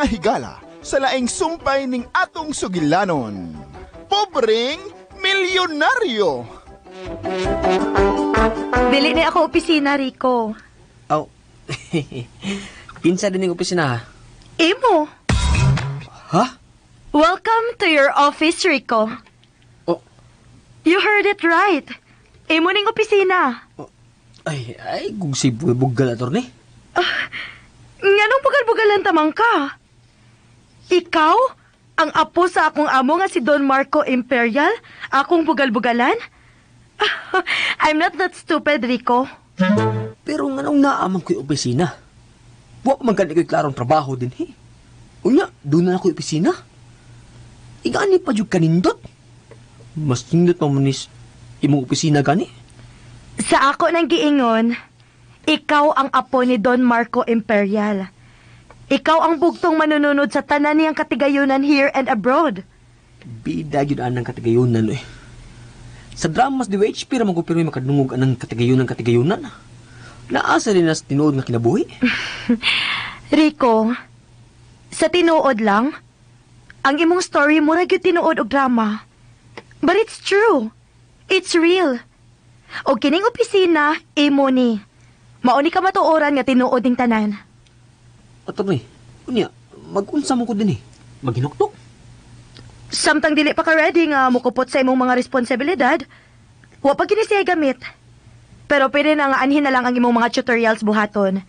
mga higala sa laing sumpay ning atong sugilanon. Pobreng milyonaryo. Dili ni ako opisina, Rico. Aw. Kinsa din yung opisina ha? Imo. Ha? Welcome to your office, Rico. Oh. You heard it right. Imo ning opisina. Ay, ay, kung si bugal, attorney. Nganong bugal-bugalan tamang ka? Ikaw? Ang apo sa akong amo nga si Don Marco Imperial? Akong bugal-bugalan? I'm not that stupid, Rico. Pero nganong naaman ko'y opisina? Wa man gani ko'y klarong trabaho din, he. Unya, doon na ako'y opisina. Igani pa jud kanindot. Mas nindot pa man is imong opisina gani. Sa ako nang giingon, ikaw ang apo ni Don Marco Imperial. Ikaw ang bugtong manununod sa tanan niyang katigayunan here and abroad. Bida gyud anang katigayunan eh. Sa dramas di WHP ra man ko pero may makadungog anang katigayunan katigayunan. Naasa din nas tinuod nga kinabuhi. Rico, sa tinuod lang, ang imong story mura gyud tinuod og drama. But it's true. It's real. Og kining opisina, imo ni. Mao ni kamatuoran nga tinuod ning tanan. Attorney, unya, mag-unsa mo ko din eh. Maghinuktok. Samtang dili pa ka ready nga mukupot sa imong mga responsibilidad, wa pa gini siya gamit. Pero pwede na nga anhin na lang ang imong mga tutorials buhaton.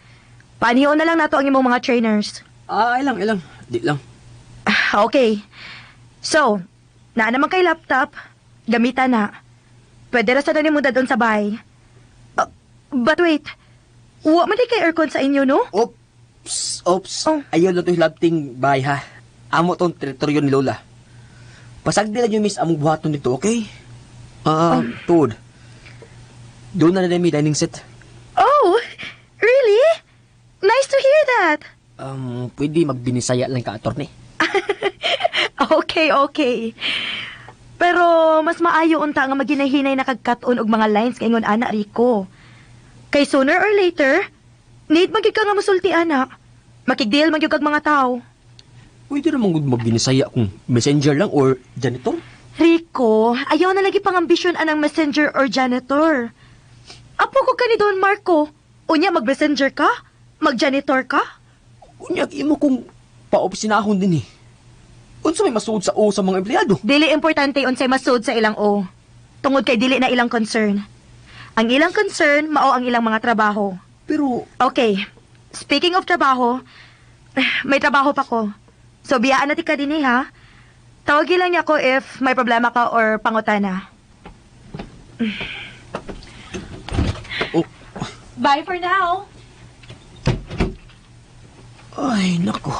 Paanhion na lang nato ang imong mga trainers. Ah, ilang, ilang. Di lang. Ah, okay. So, naa naman kay laptop, gamita na. Pwede ra sa nimo dadon sa bahay. Ah, but wait, wa man di kay aircon sa inyo, no? Oops, oops. Oh. Ayaw na to hilabting bahay ha. Amo tong teritoryo ni Lola. Pasagdi lang yung miss among buhaton dito, okay? Ah, tuod. Doon na na may dining set. Oh, really? Nice to hear that. Pwede magbinisaya lang ka, attorney. Okay. Pero mas maayo unta nga maginahinay na kagkat-on og mga lines kaingon ana, Rico. Kay sooner or later, need magyud ka nga musulti ana. Makig-deal magyud kag mga tao. Pwede naman gud magbinisaya kung messenger lang or janitor. Rico, ayaw na lagi pang ambisyon anang messenger or janitor. Apo ko ka ni Don Marco. Unya mag-messenger ka? Mag-janitor ka? Unya, imo kung paopisinahon din eh. Unsa may masuod sa O sa mga empleyado? Dili importante unsay masuod sa ilang O. Tungod kay dili na ilang concern. Ang ilang concern mao ang ilang mga trabaho. Pero Okay. Speaking of trabaho, may trabaho pa ko. So biyaan na ti ka dinhi ha. Tawagin lang niya ko if may problema ka or pangutana. Oh. Bye for now. Ay, nako.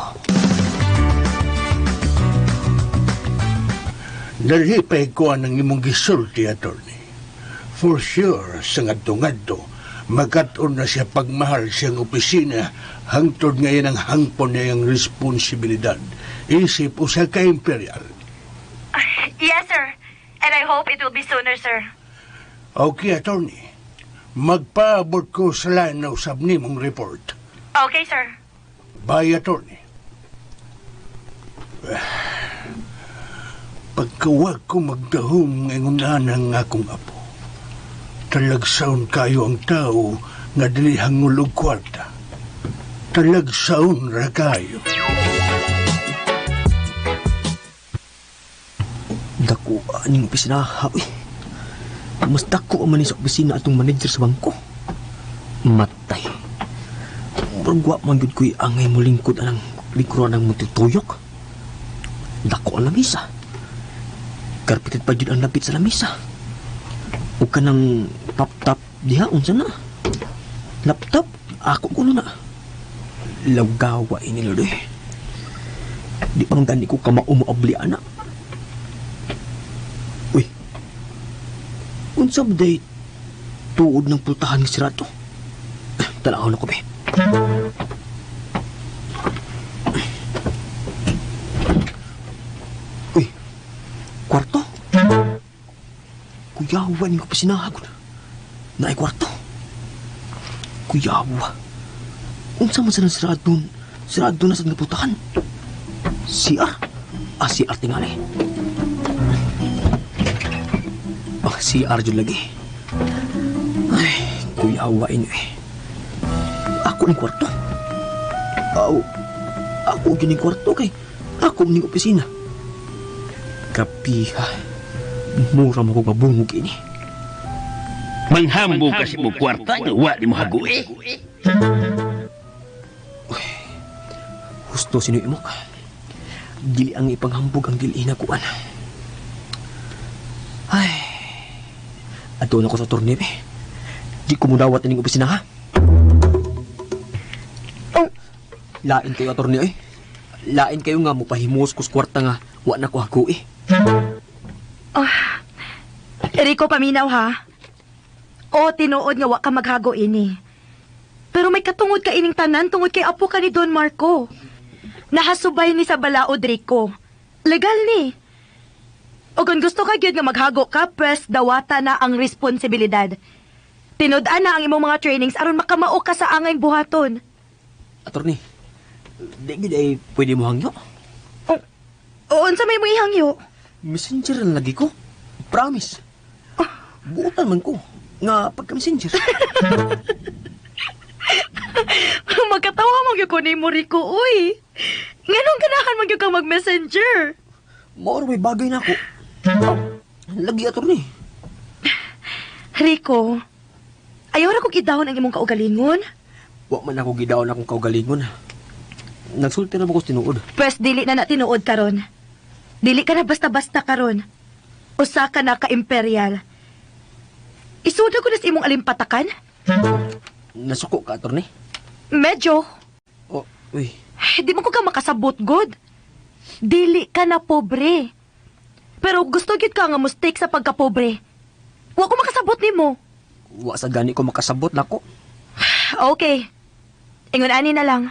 Nalipay ko ang imong gisulti, attorney. For sure, sa ngadto-ngadto, makat-on na siya pagmahal siyang opisina hangtod ngayon ang hangpon niya ang responsibilidad. Isip usa ka imperial. Yes, sir. And I hope it will be sooner, sir. Okay, attorney. Magpaabot ko sa line na usab nimong report. Okay, sir. Bye, attorney. Pagkawag ko magdahom ngayon ang akong apo. Talagsaon kayo ang tao nga dili hangulog kwarta. Talagsaon ra kayo. Dako aning opisina, ha, uy. Mas dako man ni sa opisina atong manager sa bangko. Matay. Murag wa man gyud ko'y angay molingkod anang lingkuran ng mututuyok. Dako ang lamisa. Carpeted pa gyud ang lapit sa lamisa. O kanang laptop diha, unsa na? Laptop? Ako kuno na. Lawgawa ini lord eh. Di pa man gani ko kamao moabli ana. Uy. Unsa ba day tuod ng pultahan ni sirato? Tanaw na ko be. Uy. Kwarto? Kuyawa ni ko pa sinahag. Naay kwarto. Kuyawa. Unsa man sa sirado, sirado na sa nga pultahan. CR? Ah, CR tingali. Ah, CR jud lagi. Ay, kuya awa inyo eh. Ako ning kwarto. Aw, ako gyud ning kwarto kay ako ning opisina. Kapiha. Mura mo kog mabungog ini. Manghambog ka sa imong kwarta nga wa nimo hagui. Husto sino imok. Dili ang ipanghambog ang dili na kuan. Ay. Adto na ko sa torneo eh. Di ko mudawat ining opisina ha. Oh. Lain kayo atorneo eh. Lain kayo nga mopahimos ko sa kwarta nga wa na ko hagui. Rico, paminaw ha. O, tinuod nga wa ka maghago ini. Pero may katungod ka ining tanan tungod kay apo ka ni Don Marco. Nahasubay ni sa balaod, Rico. Legal ni. O kung gusto ka gyud nga maghago ka, pwes dawata na ang responsibilidad. Tinud-an na ang imong mga trainings aron makamao ka sa angay buhaton. Attorney, di gid ay pwede mo hangyo. O, unsa may mo ihangyo? Messenger na lagi ko. Promise. Buotan man ko nga pagka-messenger. Magkatawa mo gyud ko nimo, Rico, uy. Nganong ganahan man gyud kang mag-messenger? Mao may bagay na ako. Lagi, attorney. Rico, ayaw ra kog idawon ang imong kaugalingon. Wa man ako gidawon akong kaugalingon. Nagsulti na mo ko sa tinuod. Pwes dili na na tinuod karon. Dili ka na basta-basta karon. Usa ka na ka-imperial. Isuda ko na sa imong alimpatakan? Nasuko ka, attorney. Medyo. Oh, uy. Di mo ko ka makasabot, god. Dili ka na pobre. Pero gusto gyud ka nga mistake sa pagkapobre. Wa ko makasabot nimo. Wa sa gani ko makasabot nako. Okay. Ingon ani na lang.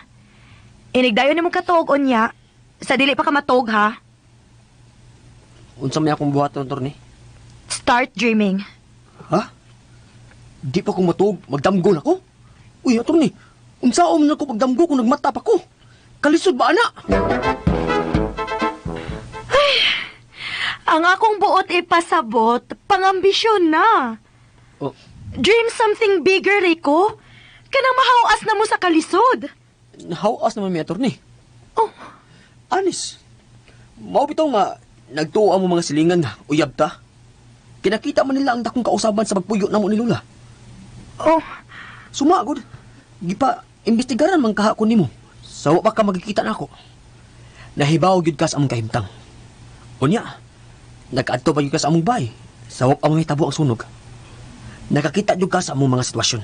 Inigdayon nimo katuog unya. Sa dili pa ka matuog ha. Unsa may akong buhaton, attorney? Start dreaming. Ha? Di pa ko matuog, magdamgo na ko. Uy, attorney, unsaon man ako pagdamgo kung nagmata pa ko? Kalisod ba ana? Ang akong buot ipasabot, pangambisyon na. Oh, Dream something bigger, Rico. Kanang mahawas na mo sa kalisod. hawas naman mi, attorney. Oh, Anis, mao bitaw nga nagtuo ang mga silingan nga uyab ta. Kinakita man nila ang dakong kausaban sa pagpuyo namo ni Lula. oh, Sumagod. Gipa imbestigaran man kaha ko nimo. Sa wa pa ka magkikita nako. Nahibaw gyud ka sa among kahimtang. Unya, nakaadto pa gyud ka sa among bay. Sa wa pa mahitabo ang sunog. Nakakita gyud ka sa among mga sitwasyon.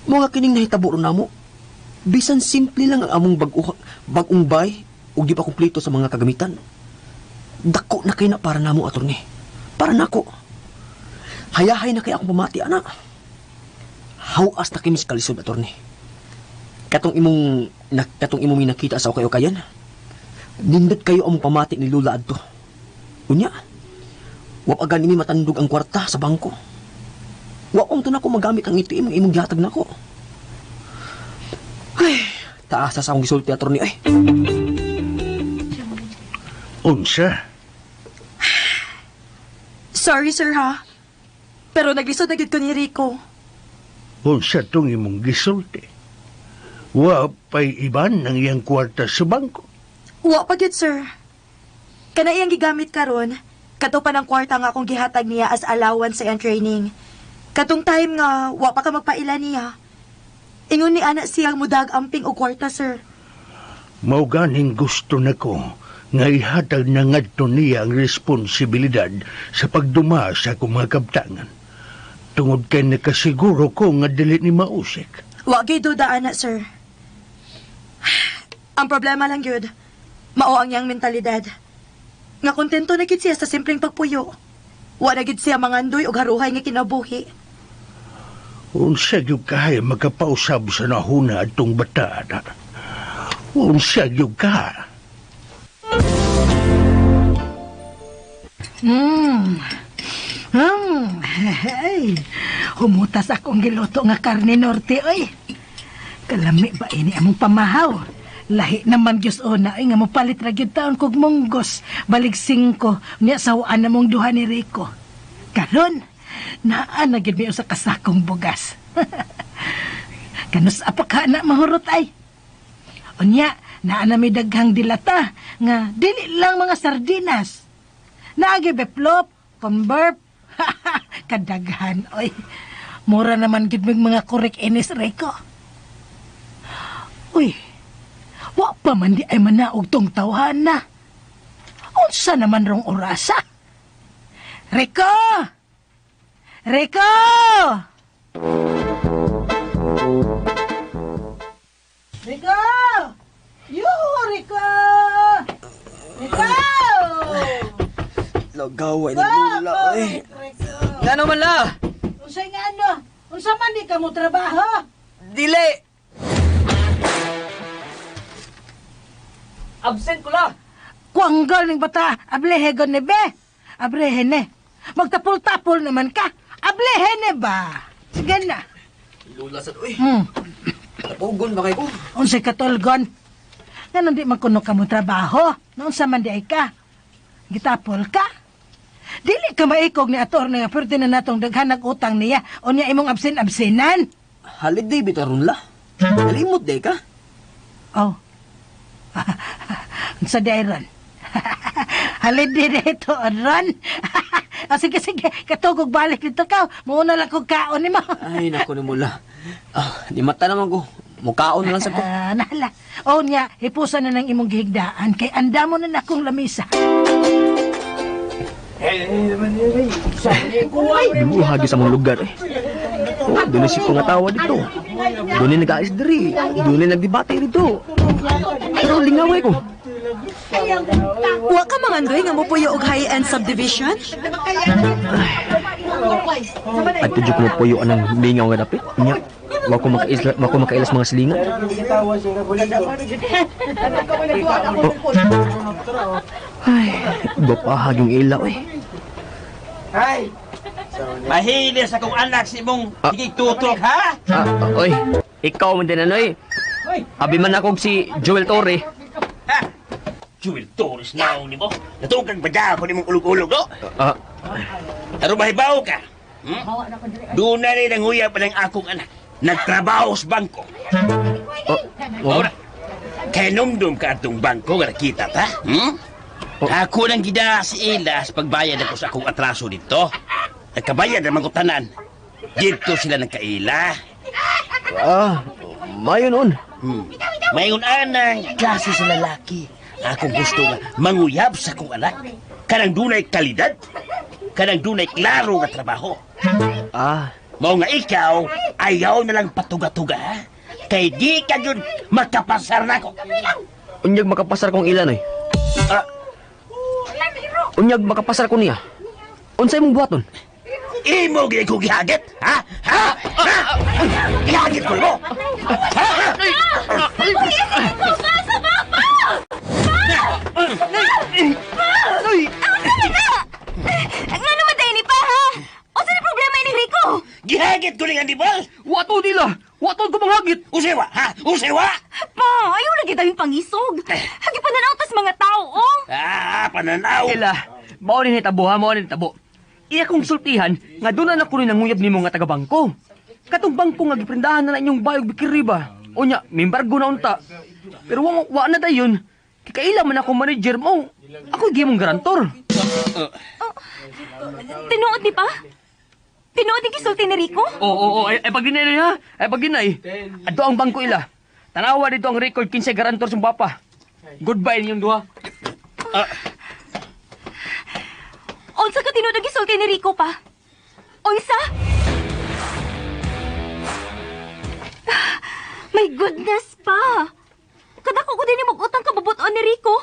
Mga kining nahitabo ron namo. Bisan simple lang ang among bag-ong bay ug di pa kumpleto sa mga kagamitan. Dako na kay na para namo, attorney. Para nako. Hayahay na kay akong pamati, ana. Hawas na kini sa kalisod, attorney. Katong imong minakita sa ukay-ukayan. Nindot kayo among pamati ni Lula adto. Unya, wa pa gani mi matandog ang kwarta sa bangko. Wa ko na ko magamit ang ATM ang imong gihatag nako. Ay, taasa sa akong gisulti, attorney ay. Unsa? Sorry, sir, ha? Pero naglisod na gyud ko ni Rico. Unsa tong imong gisulti? Wa pa'y iban ang iyang kwarta sa bangko. Wa pa gyud, sir. Kana iyang gigamit karon, kato pa ng kwarta nga akong gihatag niya as allowance sa iyang training. Katong time nga wa pa ka magpaila niya. Ingon ni ana siyang mudag amping og kwarta, sir. Mao ganing gusto nako nga ihatag na ngadto niya ang responsibilidad sa pagduma sa akong mga kabtangan. Tungod kay nakasiguro ko nga dili ni mausik. Wa gyud duda ana, sir. Ang problema lang gyud, mao ang iyang mentalidad. Nga kontento na gid siya sa simpleng pagpuyo. Wa na gid siya mangandoy og haruhay nga kinabuhi. Unsa gyud kay makapausab sa nahuna atong bata na. Unsa gyud ka? Ay, humutas akong giluto nga karne norte, oy. Kalami ba ini among pamahaw? Lahi naman gyud una ay nga mopalit ra gyud taon kog munggos. Balik 5 niya sawaan na mong duha ni Rico. Karon naa na gyud mi usa ka sakong bugas. Kanus apa ka na mahurot ay. Unya, naa na mi daghang dilata nga dili lang mga sardinas. Naagi beplop, converb, kadaghan oy. Mura naman gid mig mga korek inis Rico. Uy, wa pa man di ay manaog tong tawhana. Unsa naman rong orasa? Rico! Rico! Rico! Yuhu, Rico! Rico! Lagaway ng lula, eh. Rico! Nga naman la! Unsay nga ano? Unsa man di ka mo trabaho? Dili! Absent ko la! Kuanggal ning bata, ablehe gon ni be. Ablehe ne. Magtapol-tapol naman ka. Ablehe ne ba? Sige na. Lula sa uy. Napugon ba kay ko? Unsay katulgon? Nganong di man kuno ka mo trabaho? Noon man di ay ka? Gitapol ka? Dili ka maikog ni ator nga pwede na natong daghan nag utang niya o niya imong absin-absinan. Holiday bitaron la. Nalimot day ka? Oh. Unsa di ay ron? Holiday dito ron. Ah, sige, sige. Katugog balik dito ka. Muuna lang kong kaon nimo. Ay, nako ni mula. Ah, di mata naman ko. Mukaon na lang sa ko. Ah, nala. O niya, hipusan na ng imong gihigdaan kay anda mo na nakong lamisa. Duha sa mga lugar eh. Oh, doon si pangatawa dito. Doon ni nag-aayos diri. Doon ni nagdebate dito. Pero lingaway ko. Wa ka mangandoy nga mopuyo og high-end subdivision? At tudyo ko mapuyo anang lingaw nga dapit. Nya, wa ko makaisla, wa ko makailas mga silingan. Oh. Ay, gopahag yung ilaw eh. Ay! Mahilis akong anak si mong tutok, ha? Ah, oy, ikaw man din anoy. Abi man ako si Joel Torre. Ha? Jewel Torres na ni mo. Natugag ba dyan ako ni mong ulog-ulog, no? Ah, Aron mahibaw ka. Doon na rin ang huya pa ng akong anak. Nagtrabaho sa bangko. Oh, Ora, kay numdum ka atong bangko nga nakita ta? Hmm? Oh. Ako nang gida si Ila sa pagbayad ako sa akong atraso dito. Nagkabayad naman ko tanan. Dito sila nagkaila. Ah, mayo noon. Mayon anang klase sa lalaki. Ako gusto nga manguyab sa akong anak. Kanang dunay kalidad. Kanang dunay klaro nga trabaho. Ah, Mao nga ikaw, ayaw na lang patuga-tuga, ha? Kay di ka yun makapasar na ako. Unyag makapasar kong ilan eh. Ah, Unyag makapasar ko niya. Unsay mong buhaton? Imo gyud ko gihagit, ha? Ha? Ha? Gihagit ko mo. Ha? Nga naman tayo ni pa, ha? Unsa ni problema ni Rico? Gihagit ko ni Anibal. Wato nila! Wato ko manghagit! Usewa, ha? Usewa? Pa, ayaw lagi tayong pangisog. Hagi pananaw tas mga tao, oh. Ah, pananaw. Ela, mao ni hitabo ha, mao ni hitabo. Iya kong sultihan nga doon na ko ni nanguyab nimo nga taga-bangko. Katong bangko nga giprendahan na na inyong bayog bikiri ba? Unya, mimbargo na unta. Pero wa, wa na dayon. Kikaila man ako manager mo. Ako gi mong garantor. Tinuod ni pa? Tinuod ni gisulti ni Rico? Oo, oo, oo. Ay, ay pag-ginay na ha. Ay pag-ginay. Adto ang bangko ila. Tanawa dito ang record kinsay garantor sa papa. Goodbye ninyong duha. Unsa ka tinuod ang gisulti ni Rico pa? Unsa? My goodness pa! Kadako ko din yung utang kabubuton ni Rico.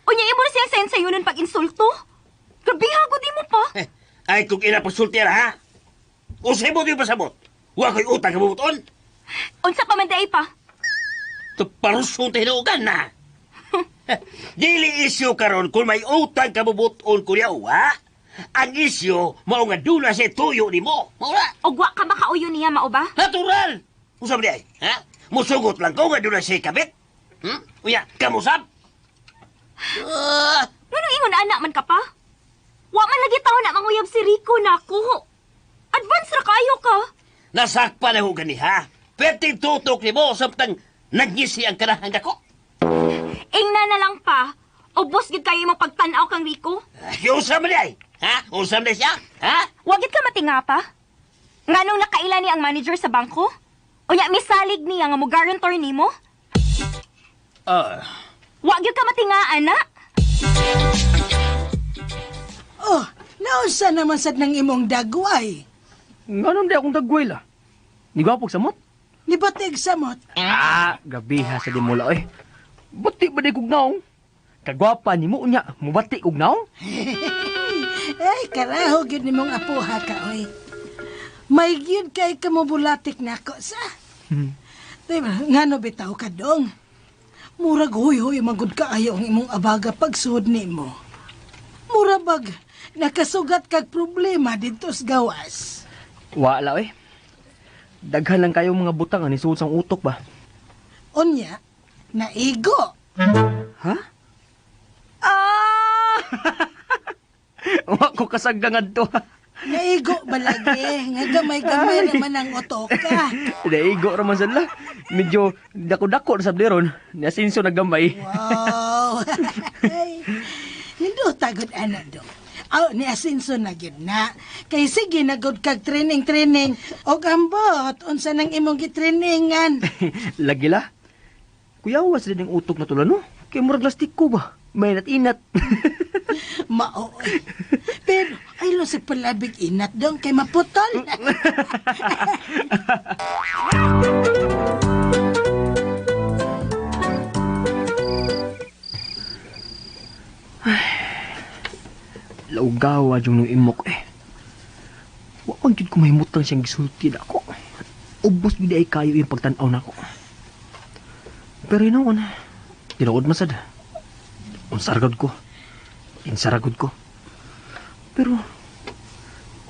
Unya imo na siyang sensayunan pag-insulto. Grabe ko di mo pa. Ay, kung ila pagsulti ha? Usay mo di pasabot. Wa ko'y utang kabubuton. Unsa pa man day pa? Parusong tinugan na. Dili isyu karon kung may utang kabubuton ko niya, ha? Ang isyu, mao nga duna sa tuyo nimo. Mao na. Og wa ka makauyo niya mao ba? Natural! Usab di ay, ha? Musugot lang ko nga duna sa kabit. Uya, kamusab? Nganong ingon anak man ka pa? Wa man lagi taon na manguyab si Rico nako. Advance ra kayo ka. Nasakpa na ho gani, ha? Perting tutok ni mo, samtang nagngisi ang kanahang dako. Ingna na lang pa. Ubos gid kayo imong pagtan-aw kang Rico. Ay, unsa man ay? Ha? Unsa man siya? Ha? Wa gid ka matinga pa. Nganong nakaila ni ang manager sa bangko? Unya misalig niya nga mo guarantor nimo? Wa gyud ka matinga, ana. Oh, naunsa naman sad nang imong dagway? Nganong di akong dagway la? Ni gwapog samot? Ni batig samot. Ah, gabi ha sa dimula oy. Bati ba di kog naong? Kagwapa ni mo unya, mubati kog naong? Ay, karaho gyud nimong apuha ka oy. May gyud kay kamubulatik nako sa. Diba, ngano bitaw ka dong? Murag huy-huy magud kaayo ang imong abaga pagsuod nimo. Mura bag nakasugat kag problema didto sa gawas. Wala oy. Daghan lang kayo mga butang ani suod sang utok ba. Unya, naigo. Ha? Ah! Wa ko kasagda ngadto. Naigo ba lagi? Nga gamay-gamay naman ang utok ka. Naigo ra man sila. Medyo dako-dako sa bliron. Nasinso na gamay. Wow! Ay, nindot tagod ana do. Aw, ni asinso na gyud na. Kay sige na gud kag training-training. Og ambot, unsa nang imong gitrainingan. Lagi la. Kuyawas din ang utok na tulan, no? Kay murag lastiko ba? May inat-inat. Mao. Oy. Pero ay lo sa palabig inat dong kay maputol. Laugawa yung nung imok eh. Wa man jud ko mahimutang siyang gisulti na ako. Ubos gid ay kayo yung pagtan-aw nako. Pero hinoon, tinuod man sad. Unsaragod ko. Insaragod ko. Pero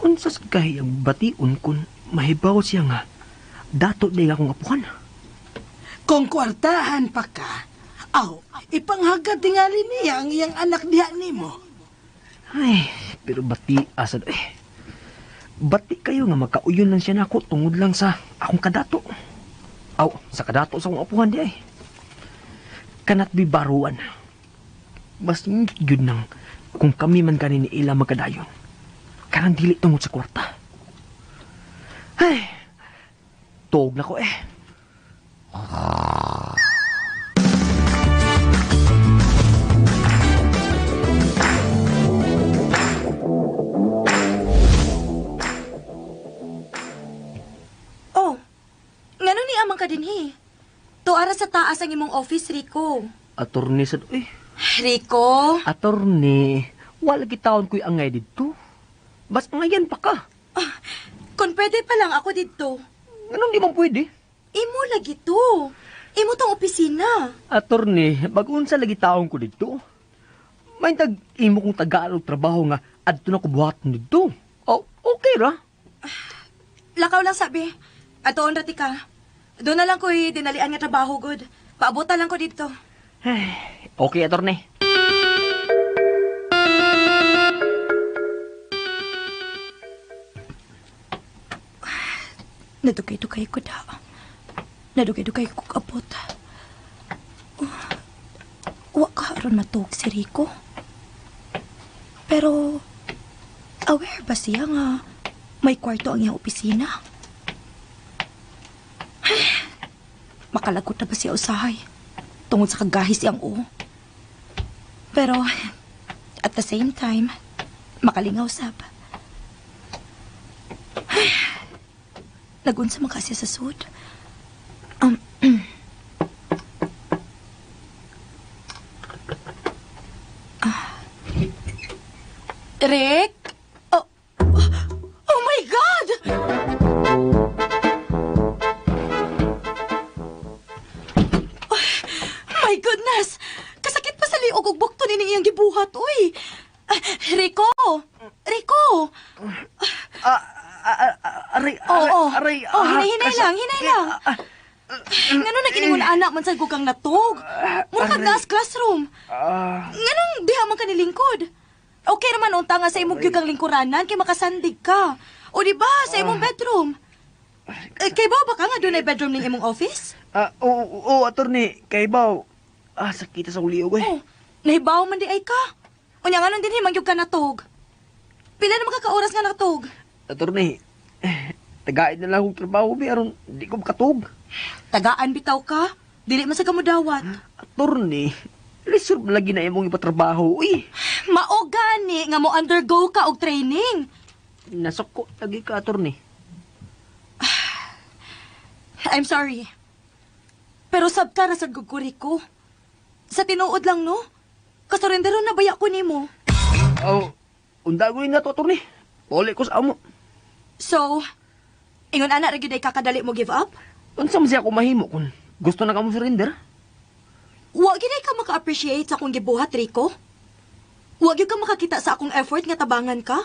unsa sad kahi ang bation kun mahibaw siya nga dato day akong apuhan. Kung kwartahan pa ka, aw, ipanghagad tingali niya ang iyang anak diha nimo. Ay, pero bati asad eh. Bati kayo nga magkauyon lang siya nako tungod lang sa akong kadato. Aw, sa kadato sa akong apuhan di ay. Kanat bi baruan. Mas gyud nang kung kami man gani ni ila magkadayon. Kanang dili tungod sa kwarta. Ay, tuog na ko eh. Oh, ngano ni amang ka dinhi? Tuara sa taas ang imong office, Rico. Attorney sad eh. Rico? Attorney, wala gitawon ko'y angay didto. Bas angayan pa ka. Ah, kung pwede pa lang ako didto. Anong di man pwede? Imo lagi to. Imo tong opisina. Attorney, mag-unsa lagi taon ko didto. May tag imo kong tagaan og trabaho nga adto na ko buhaton didto. Oh, okay ra. Lakaw lang sabi. Atoon ra ti ka. Doon na lang ko'y dinalian nga trabaho, good. Paabutan lang ko dito. Okay, attorney. Nadugay-dugay ko da. Nadugay-dugay ko kapot. Wa ka aron matuog si Rico. Pero, aware ba siya nga may kwarto ang iyang opisina? Ay, makalagot na ba siya usahay? Tungod sa kagahis siyang oo. Pero, at the same time, makalingaw sab. Ay, nagunsa man kasi sa sud. Rick? Oh, oh my God! Oh, my goodness! Kasakit pa sa liog og bukto ni iyang gibuhat, uy! Rico! Rico! Aray, Oo, aray, oh, hinay-hinay lang, hinay lang. Ngano naginingon anak man sad ko kang natog? Mura kag naas classroom. Nganong diha man ka nilingkod? Okay naman unta nga sa imong gyud kang lingkuranan kay makasandig ka. O di ba sa imong bedroom? Eh, kay ba ka nga dunay bedroom ning imong office? Ah, oo, oo, attorney. Kay baw. Ah, sakita sa uliog, eh. Oh, nahibaw man di ay ka. Unya nganong dinhi man gyud ka natog? Pila na ka oras nga natog? Attorney, eh, tagaid na lang akong trabaho, bi, aron di ko makatug. Tagaan bitaw ka. Dili man sa kamudawat. Attorney, lisod lagi na imong ipatrabaho, uy. Mao gani nga mo undergo ka og training. Nasuko lagi ka, attorney. I'm sorry. Pero sabta ra sad gud ko, Rico. Sa tinuod lang, no? Kasurrendero na baya ko nimo. Oh, unda ko na to, attorney. Puli ko sa amo. So, ingon ana ra gyud ay kakadali mo give up? Unsa man siya ako mahimo kung gusto na ka mo surrender? Wa gyud ay ka maka-appreciate sa akong gibuhat, Rico. Wa gyud ka makakita sa akong effort nga tabangan ka.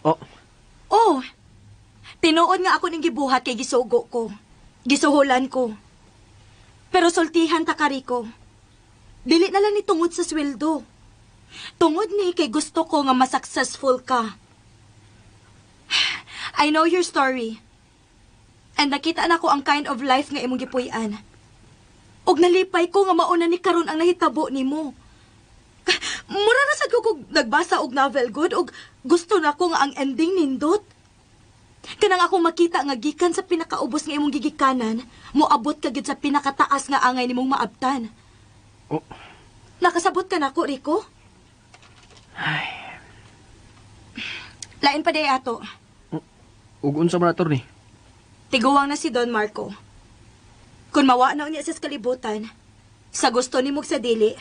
Oh, Oh, tinuod nga ako ning gibuhat kay gisugo ko. Gisuhulan ko. Pero sultihan ta ka, Rico. Dili na lang ni tungod sa sweldo. Tungod ni kay gusto ko nga ma-successful ka. I know your story. And nakita na ko ang kind of life nga imong gipuy-an. Og nalipay ko nga mauna ni karon ang nahitabo nimo. Mura na sad ko kog nagbasa og novel good og gusto na ko nga ang ending nindot. Kanang ako makita nga gikan sa pinakaubos nga imong gigikanan, moabot ka gyud sa pinakataas nga angay nimong maabtan. Oh. Nakasabot ka nako, Rico? Lain pa day ato. Ug unsa man, attorney? Tiguwang na si Don Marco. Kung mawa na niya sa kalibutan, sa gusto ni sa dili,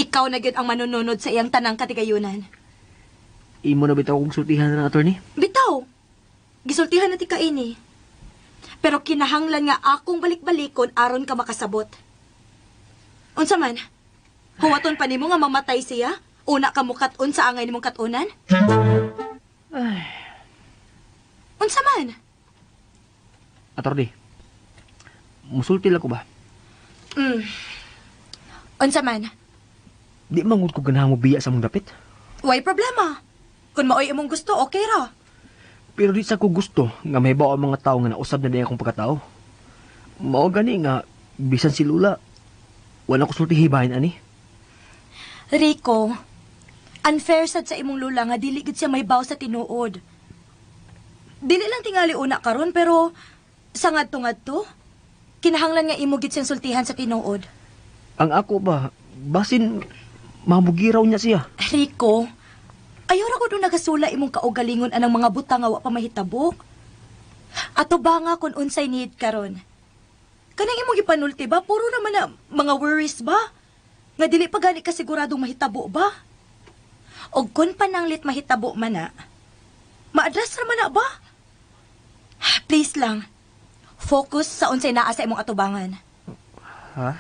ikaw na gyud ang manununod sa iyang tanang katigayunan. Imo na bitaw kong sultihan na, attorney? Bitaw! Gisultihan na ti kaini. Pero kinahanglan nga akong balik-balikon aron ka makasabot. Unsa man? Huwaton pa nimo nga mamatay siya? Una ka mukat-on sa angay nimong katunan? Unsa man? Attorney, musulti lang ko ba? Unsa man? Di man gud ko ganahan mo biya sa mong dapit. Way problema. Kung maoy imong gusto, okay ra. Pero di sa ko gusto nga mahibaw ang mga tao nga nausab na di akong pagkatao. Mao gani nga bisan si Lula, wala ko sulti hibahin ani. Rico, unfair sad sa imong lula nga dili gid siya mahibaw sa tinuod. Dili lang tingali una karon pero sa ngadto-ngadto, kinahanglan nga imo gid siyang sultihan sa tinuod. Ang ako ba, basin mamugiraw niya siya. Rico, ayaw ra ko doon nagasula imong kaugalingon anang mga butang nga wa pa mahitabo. Ato ba nga kung unsay need karon? Kanang imong gipanulti ba, puro naman na mga worries ba? Nga dili pa gani ka siguradong mahitabo ba? Og kung pananglit mahitabo man na, ma-address ra man na ba? Please lang, focus sa unsay naa sa imong atubangan. Ha?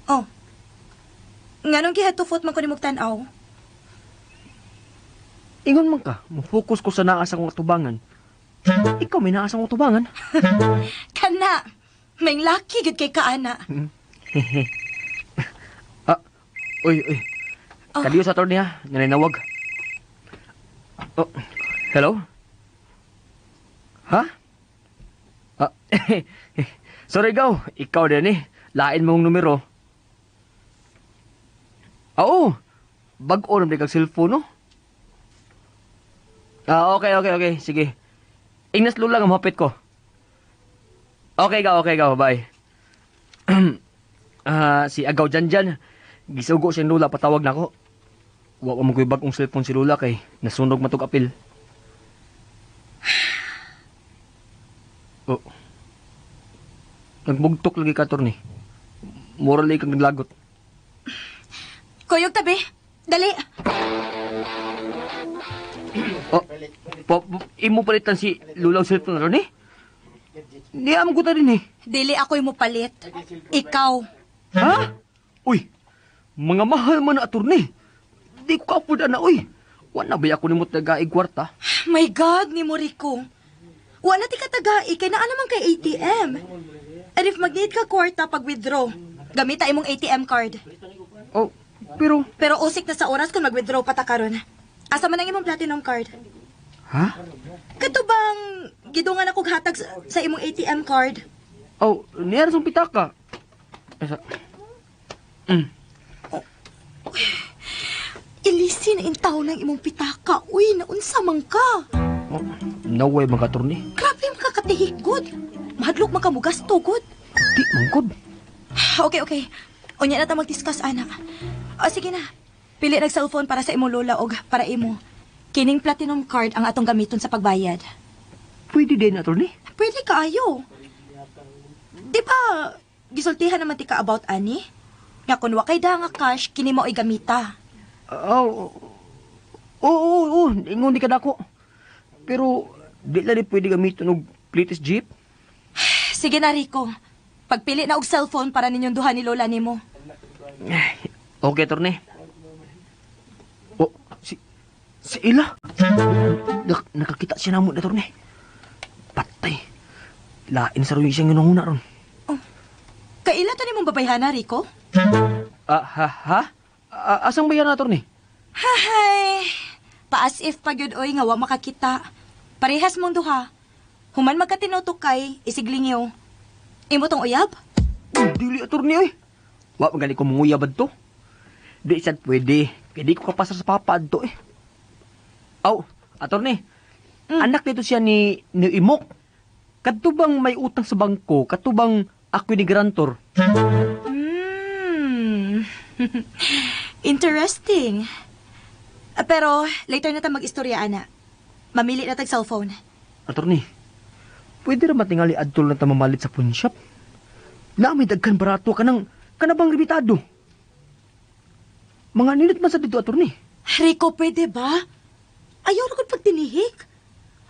Oh. Nganong gi-head to foot man ko nimog tan-aw? Ingon man ka, mo-focus ko sa naa sa akong atubangan. Ikaw may naa sa akong atubangan. Kana, may lucky gud kay kaana. Ah, uy, uy. Oh. Kadiyo sa attorney ha, nananawag. Oh, hello? Ha? Ah, sorry gaw, ikaw din eh. Lain mong numero. Ah, oo. Bag-o naman kag cellphone, no? Ah, okay. Sige. Ingnas lula nga mahapit ko. Okay gaw, bye. Ah, si Agaw Janjan. Gisugo siyang lula, patawag na ako. Wa pa mo ko'y bagong cellphone si Lula kay nasunog matug apil. Oh. Nagbugtok lagi ka, attorney. Mura lagi kang naglagot. Kuyog tabi. Dali. Oh, po, po, imo palitan si Lula ang cellphone, attorney? Di am ko ta din eh. Dili ako'y mo palit. Ikaw. Ha? Uy, mga mahal man na, attorney. Di ko ka-afford ana, uy. Wala ba ako nimo tagaig kwarta? My God, ni mo Rico. Wala ti katagai kay naa naman kay ATM. And if mag-need ka kwarta pag withdraw, gamita imong ATM card. Oh, pero Pero usik na sa oras kung mag-withdraw pa ta karon. Asa man ang imong platinum card? Ha? Kato bang gidungan ako hatag sa imong ATM card? Oh, niya sa pitaka. Asa. Ilisin na intaw ng imong pitaka. Uy, naunsa man ka. Oh, no way mga attorney. Grabe makakatihik gud. Mahadlok man ka mugasto gud. Di man gud. Okay, okay. Unya na ta mag-discuss, anak. O, sige na. Pili nag cellphone para sa imong lola og para imo. Kining platinum card ang atong gamiton sa pagbayad. Pwede din, attorney. Pwede kaayo. Di ba, gisultihan naman ti ka about ani? Nga kun wa kay da nga cash, kini mo ay gamita. Oh, oo, oo, oo, ingon di ka dako. Pero di lang ni pwede gamiton og latest jeep. Sige na, Rico. Pagpili na og cellphone para ninyong duha ni lola nimo. Okay, attorney. Oh, si Ila. Nakakita siya namo, attorney. Patay. Lain sa ruyo siyang ginunguna ron. Kaila to nimong babayhana, Rico? Ah, ha, ha? Ah, asang bayan na, attorney? Hay, paas if pagyud oy nga wa makakita. Parehas mong duha. Human magkatinutok kay isiglingyo. Imo tong uyab? Uy, dili, attorney, oy. Wa man gani ko manguyab adto. Di sad pwede. Kay di ko kapasar sa papa adto eh. Aw, attorney. Anak dito siya ni Imok. Kadto bang may utang sa bangko? Kadto bang ako ni grantor? Interesting. Ah, pero later na ta mag-istorya ana. Mamili na tag cellphone. Attorney, pwede ra matingali adto lang ta mamalit sa pawn shop. Naa may daghan barato kanang kanabang limitado. Mga nindot man sa dito, attorney. Rico, pwede ba? Ayaw ra gud pagtinihik.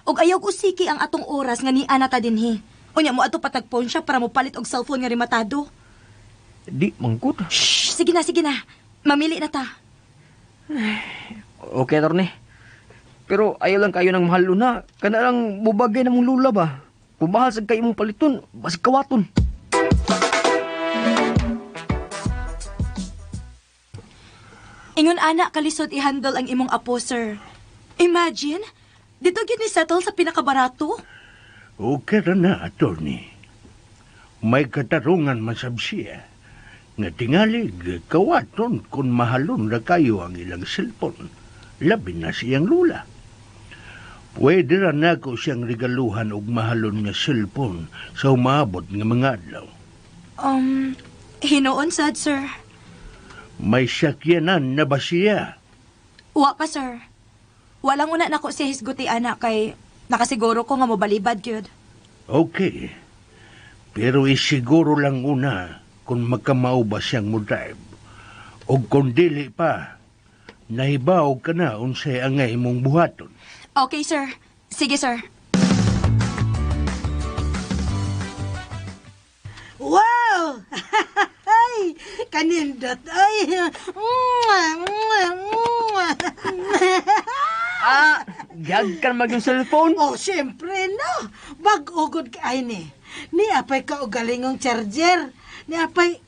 Og ayaw usiki ang atong oras nga ni ana ta dinhi. Unya mo ato patag pawn shop para mo palit og cellphone nga rematado. Di mangkot. Shh, sige na, sige na. Mamili na ta. Okay, attorney. Pero ayaw lang kayo ng mahal na. Kana lang mubagay na mong lula ba? Kung mahal sa kayo mong paliton, basig kawaton. Ingon ana kalisod i-handle ang imong apo, sir. Imagine, dito gyud ni settle sa pinakabarato. Okay ra na, attorney. May katarungan masab siya. Nga tingali, kawaton kung mahalon ra kayo ang ilang cellphone. Labi na siyang lula. Pwede ra nako siyang regaluhan og mahalon nga cellphone sa umaabot nga mga adlaw. Hinuon sad, sir. May sakyanan na ba siya? Wa pa, sir. Walang una nako siya hisguti ana kay nakasiguro ko nga mobalibad gyud. Okay. Pero isiguro lang una kung makamao ba siyang mo drive. O kung dili pa, nahibaw ka na unsay angay mong buhaton. Okay, sir. Sige, sir. Wow! Ay, kanindot. Ay, mwah, mwah, mwah. Ah, gag ka mag yung cellphone. Oh, siyempre no. Bag-ugod ka ay ni. Ni apay ka og galingong charger. Ni apay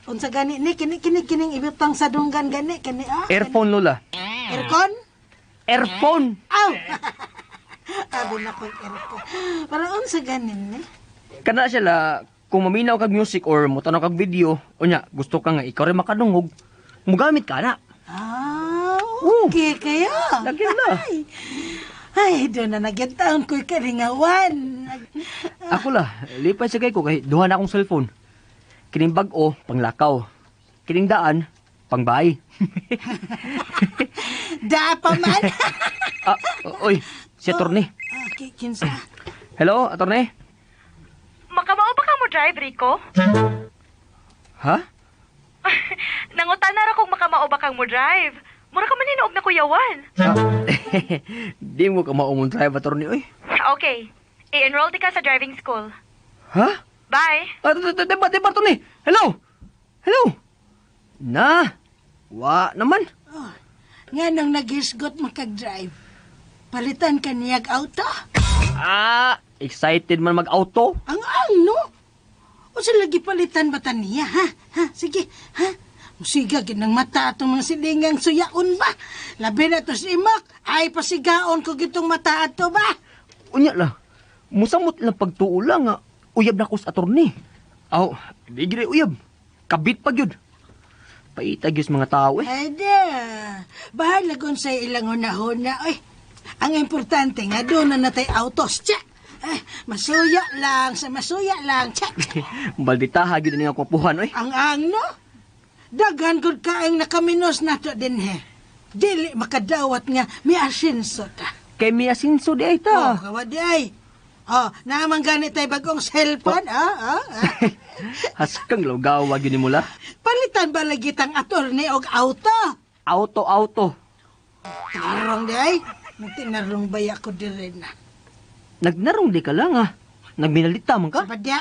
unsa gani ni kini kini kining ibutang sa dunggan gani kini ah. Earphone, Lola. Aircon? Earphone! Aw. Abi na ko aircon. Para unsa ganin ni? Kana siya la, kung maminaw kag music or mutanaw kag video, unya, gusto ka nga ikaw rin makadungog, mugamit ka na. Ah, okay kayo. Lagi na. Ay, ay doon na nagyantaon ko'y kalingawan. Ako la, lipay sa kay ko kay duha na akong cellphone. Kining bag-o, panglakaw. Kining daan, pangbahay. Da pa man. Ah, oy, si attorney. Ah, kinsa? Hello, attorney? Makamao ba ka mo drive, Rico? Ha? Nangutan na ra kung makamao ba kang mo drive. Mura ka man hinuog na kuyawan. Ah, di mo ka maumong drive, attorney, oy. Okay. I-enroll di ka sa driving school. Ha? Bye. Ah, di ba, attorney? Hello? Hello? Na, wa naman. Oh, nga nang naghisgot makag-drive. Palitan ka niyag auto. Ah, Excited man mag-auto. Ang ano? O sa lagi palitan ba ta niya, ha? Ha? Sige, ha? Musiga ginang mata atong mga silingang suyaon ba? Labi na to si Imak. Ay, pasigaon ko gitong mata ato ba? Unya la. Musamot lang pagtuo lang nga. Uyab na ko sa attorney. Aw, di gid uyab. Kabit pa gyud. Paitag gyud sa mga tao eh. Ay, da. Bahala kung sa ilang hunahuna. Oy, ang importante nga doon na natay autos. Tsa! Eh, masuya lang, sa masuya lang. Tsa! Balditaha gyud ni nga kupuhan oy. Ang ang no? Daghan gud kaing nakaminos nato din he. Dili makadawat nga may asinso ta. Kay mi asinso di ay Oh, ta. kawa di ay. Oh, naman gani tay bagong cellphone, ah, ah, ah. Haskang lawgawa gyud nimo la. Palitan ba lagi tang attorney og auto? Auto auto. Tarong di ay. Nagtinarong baya ko diri na. Nagnarong di ka lang ah. Nagminalita man ka. Sa padya.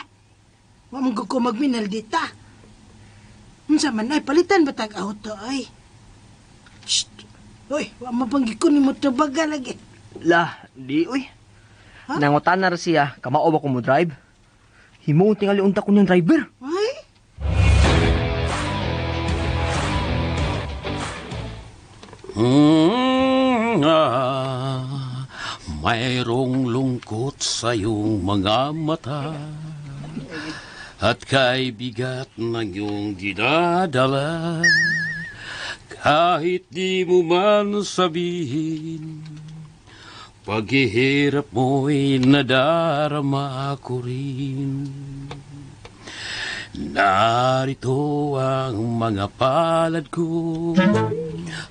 Wa man ko magminal dita. Unsa man ay palitan ba tag auto ay? Shh. Uy, wa man panggi ko nimo tubaga lagi. La, di uy. Ha? Nangutan na ra siya, kamao ba ko mo drive? Himuon tingali unta ko niyang driver. Ay, Mayroong lungkot sa iyong mga mata at kay bigat ng iyong dinadala. Kahit di mo man sabihin, paghihirap mo'y nadarama ko rin. Narito ang mga palad ko,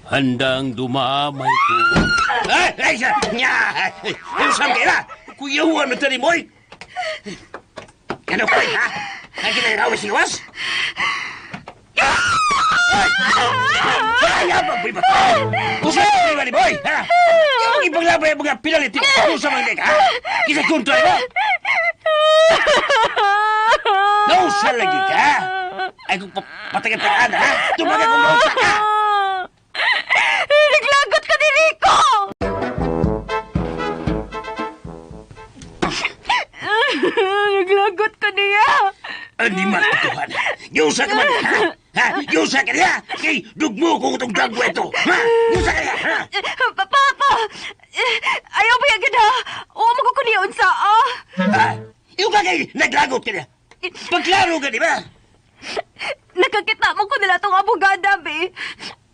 handang dumamay ko. Ay! Ay! Siya! Nya! Ano sa akin, ha? Kuyawan mo tani mo, eh! Ano ko, ha? Ang kinagawa si Iwas? Ay! Ay! Habang boy ba? Usa ka ni boy, ha? Yung ipaglabay ang mga pinalit, usa man ka, ha? Kisa kontra mo? Nausa lagi ka, ha? Ay kung patagan-tagaan, ha? Tumaga kung nausa ka! Naglagot ka ni Rico! Naglagot ka niya! Ani matutuhan. Giusa ka man, ha? Ha? Giusa ka niya! Kay dugmo ko itong dagwa ito! Ha? Giusa ka niya, ha? Papa! Ayaw ba yan ha? Oo, magkukuliyon sa ah! Ha? Yung ka kay naglagot ka niya! Pagklaro ka, di ba? Nakakita mo ko nila tong abogada, be.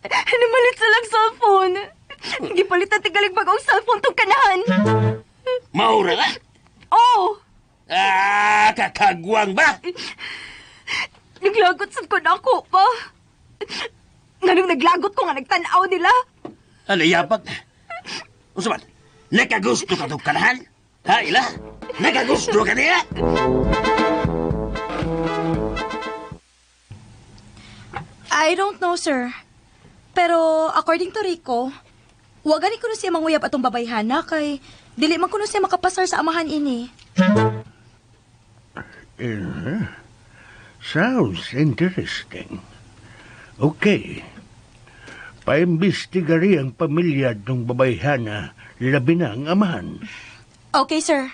Namalit sa lang cellphone. Gipalitan tigalig bagong cellphone tong kanahan. Maura ka? Oh! Ah, kakagwang ba? Naglagot sad ko na ako pa. Nganong naglagot ko nga nagtanaw nila. Ano, yabag? Unsa man? Nakagusto ka tong kanahan? Ha, ila? Nakagusto ka niya? I don't know, sir. Pero according to Rico, wa gani kuno siya manguyab atong babayhana kay dili man kuno siya makapasar sa amahan ini. Sounds interesting. Okay. Paimbestigari ang pamilya ng babayhana, labi na ang amahan. Okay, sir.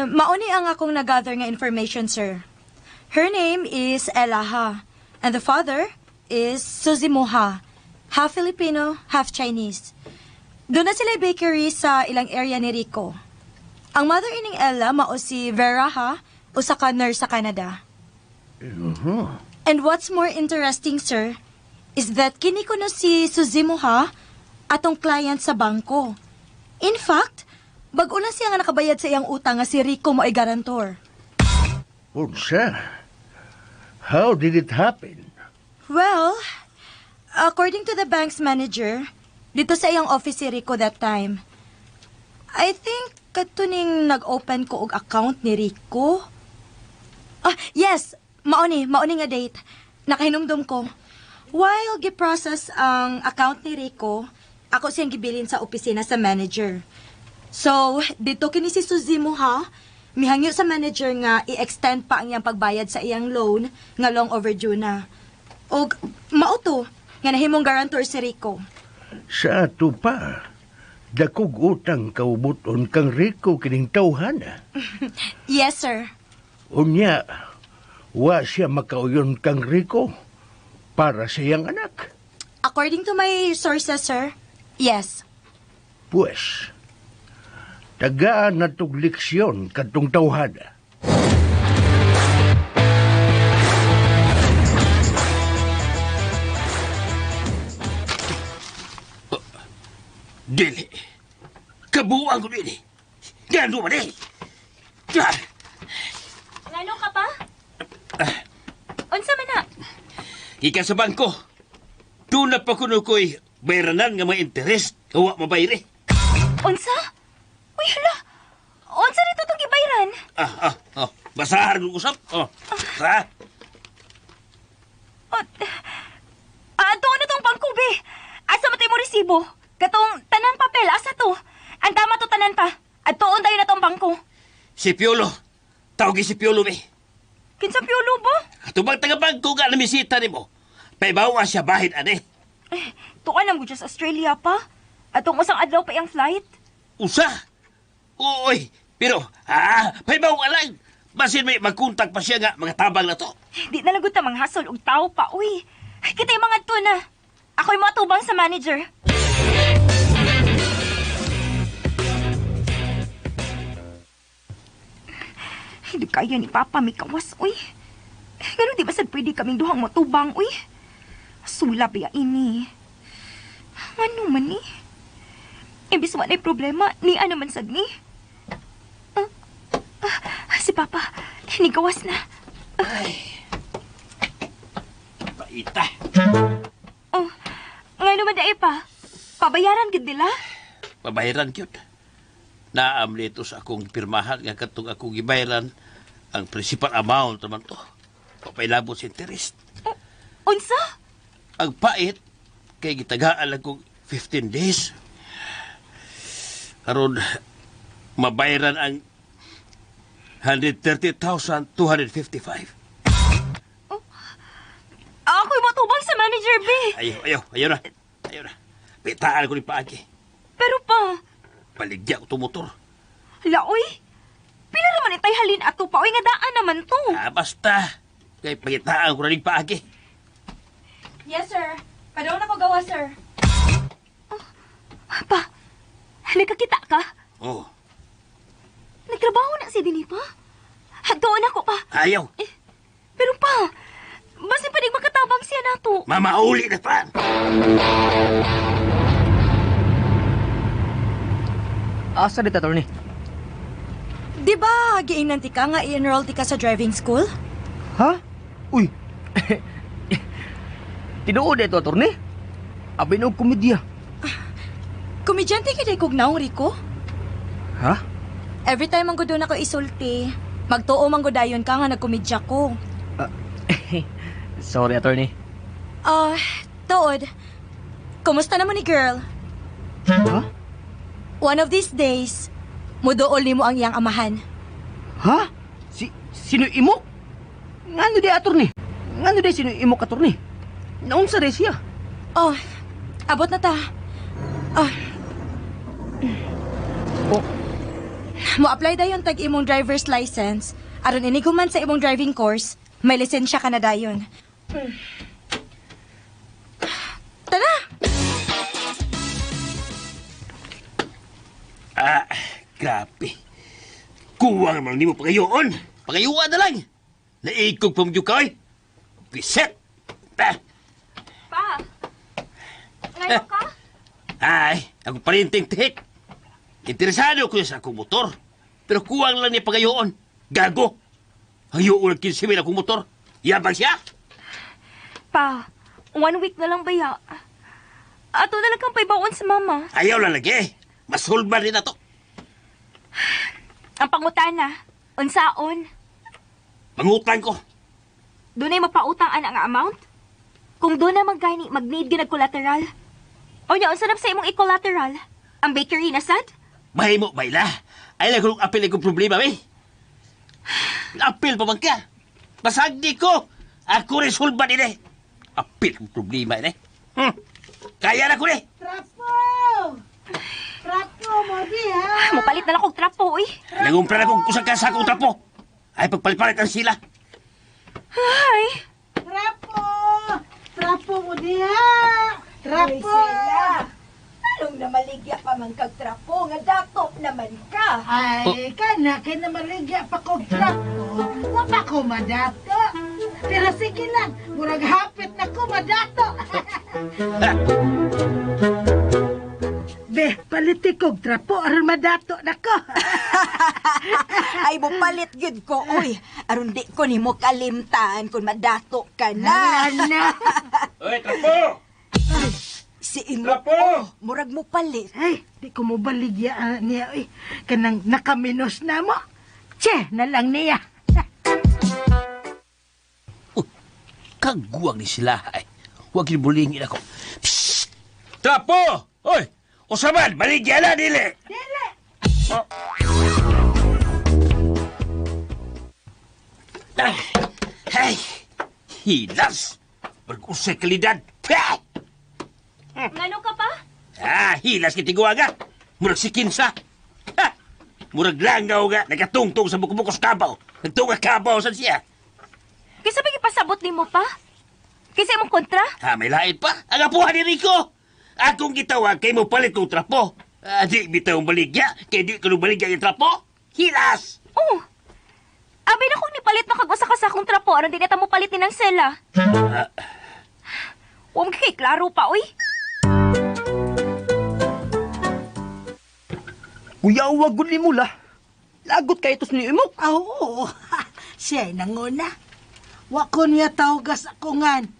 Mauni ang akong nagather nga information, sir. Her name is Ella Ha, and the father is Suzy Moha, half Filipino, half Chinese. Doon na sila bakery sa ilang area ni Rico. Ang mother ining Ella mao si Vera Ha, usa ka nurse sa Canada. And what's more interesting, sir, is that kini kuno si Suzy Moha atong client sa bangko. In fact, bag-o lang siya nga nakabayad sa iyang utang nga si Rico mo ay garantor. Unsa? How did it happen? Well, according to the bank's manager, dito sa iyang office si Rico that time. I think katuning nag-open ko og account ni Rico. Ah, yes, mauni, mauni nga date. Nakahinumdum ko. While gi-process ang account ni Rico, ako siyang gibilin sa opisina sa manager. So, dito kini si Suzy mo ha, mihangyo sa manager nga i-extend pa ang iyang pagbayad sa iyang loan nga long overdue na. Og mao to, Nga nahimong guarantor si Rico. Sa ato pa, dakog utang kaubuton kang Rico kining tawhana. Yes, sir. Unya, wa siya makauyon kang Rico para sa iyang anak. According to my sources, sir, yes. Pues, tagaan na tog leksyon kadtong tawhana. Dili. Kabuang ko dili. Gano ba ni? Ah, Ngano ka pa? Unsa man na? Gikan sa bangko. Doon na pa kuno ko'y bayranan nga mga interest. Kawa mabayri. Unsa? Uy, hala. Unsa nito tong gibayran? Ah. Basahan kong usap. Oh. Sa? Oh, ato na tong bangko, be. Asa man mo resibo? Katong tanang papel, asa to? Ang tama to tanan pa. Adtoon tayo na tong bangko. Si Piolo. Tawag si Piolo, be. Kinsa Piolo ba? Tubang taga-bangko nga namisita ni mo. Paibawa siya bahid, ane. Eh, tukan ang sa Australia pa. Atong usang adlaw pa iyang flight. Usa? Uy, pero, paibawa lang. Basin may magkontak pa siya nga mga tabang na to. Di na lang gud ta manghasol og tao pa, uy. Kita yung mga to na. Ako'y moatubang sa manager. Hindi kaya ni Papa may kawas, uy. Ganun di ba sad pwede kaming duhang motubang, uy? Sula ba ini? Ano man ni? Imbis wa na'y problema, ni ano man sad ni? Si Papa, nigawas na. Ay. Paita. Oh, ngano man dae pa? Pabayaran gid nila? Pabayaran gyud. Naam nito sa akong pirmahan nga katong akong gibayaran ang principal amount naman to. Papailabot sa interest. Oh, unsa? Ang pait kay gitagaan lang kong 15 days. Aron mabayaran ang 130,255. Oh, ako'y matubang sa manager, B. Ayaw, ayaw, ayaw na. Ayaw na. Pitaan ko ni paagi. Pero pa... Paligya ko itong motor. Laoy, pila naman itay halin ato pa. Oy, nga daan naman to. Ah, basta. Kay pagitaan ko na rin paagi. Yes, sir. Padaw na ko gawa, sir. Oh, pa, nagkakita ka? Oo. Nagtrabaho na si Dini pa? Hagdoon ako pa. Ayaw. Eh, pero pa, basta panig makatabang siya nato. Mamauli na pa. Asa dito, attorney? Di ba, giingnan ti ka nga i-enroll ti ka sa driving school? Ha? Uy. Tinuod ito, attorney. Abi na og komedya. Komedyante ka day kog naong, Rico? Ha? Every time ang gudon ako isulti, magtuo man gud dayon ka nga nagkomedya ko. Sorry, attorney. Tuod. Kumusta naman ni girl? Ha? One of these days, muduol nimo ang iyang amahan. Ha? Sino imok? Ngano di, attorney? Ngano di sino imok, attorney? Naunsa di siya? Oh, abot na ta. Oh. Oh. Mo-apply dayon tag imong driver's license. Aron inig human sa imong driving course, may lisensya ka na dayon. Tara! Ah, grabe. Kuwang naman nimo pagayoon. Pagayuan na lang. Naikog pa mo ka, oy. Biset! Ah. Pa! Ngayon ka? Ay, ako parinting tihik. Interesado ko sa akong motor. Pero kuwang lang niya pagayoon. Gago! Hayoon ang 15 mil akong motor. Yabang siya! Pa, 1 week na lang ba ya? Ato na lang kang paibaon sa mama. Ayaw lang lagi. Masulban rin na to. Ang pangutana, unsaon? Mangutang ko. Dunay mapautang ana nga amount? Kung doon na maggani, mag-need ginag collateral. O nya, unsa na sa imong i-collateral? Ang bakery na sad? Mahimo, baila. Ay lang kung apil akong problema, eh. Apil pa man ka. Basag di ko. Ako resolba din eh. Apil akong problema, eh. Kaya na ko ni. Trapo! Trapo mo di ha! Mopalit na lang kog trapo, uy. Nangumpra na kong kusang ka sa akong trapo. Ay, pagpalit-palit ang sila. Ay, Trapo! Trapo mo di ha! Trapo! Anong namaligya pa man kag trapo nga dato naman ka. Ay, kana, kay namaligya pa kog trapo. Wa pa ko madato. Pero sige lang, murag hapit na ko madato. Be, paliti kog trapo aron madato na ko. Ay mopalit gyud ko oy. Aron di ko nimo kalimtan kung madato ka na. Ala na. Oy, trapo! Si imo. Trapo! Oh, murag mo palit. Ay, di ko mo baligya niya oy. Kanang nakaminos na mo. Che, na lang niya. Kaguwang ni sila ay. Huwag bulingin ako. Psst! Trapo! Oy! Usaman, baligya na, dili! Dili! Oh. Ah, ay! Hilas! Pag-usay kalidad! Pah! ngano ka pa? Ah, hilas kitiguaga! Murag si Kinsa! Ha! Murag langaw nga, nakatungtong sa buko-buko sa kabaw. Nagtunga kabaw sa siya. Kaysa ba gipasabot nimo pa? Kaysa imong kontra? Ha, may lain pa. Ang apuhan ni Rico. Akong gitawag kay mo palit kong trapo. Ah, di bitaw baligya, kay di ko baligya yung trapo. Hilas! Oh. Abi na kung nipalit na kag usa ka sakong trapo aron di na ta mo palit ni ng sela. Ah, Wa mo kay klaro pa oy. Kuya, wag gud nimo la. Lagot kay tos ni imok. Ah, oo. Siya ay nanguna. Wa ko niya tawgas akungan.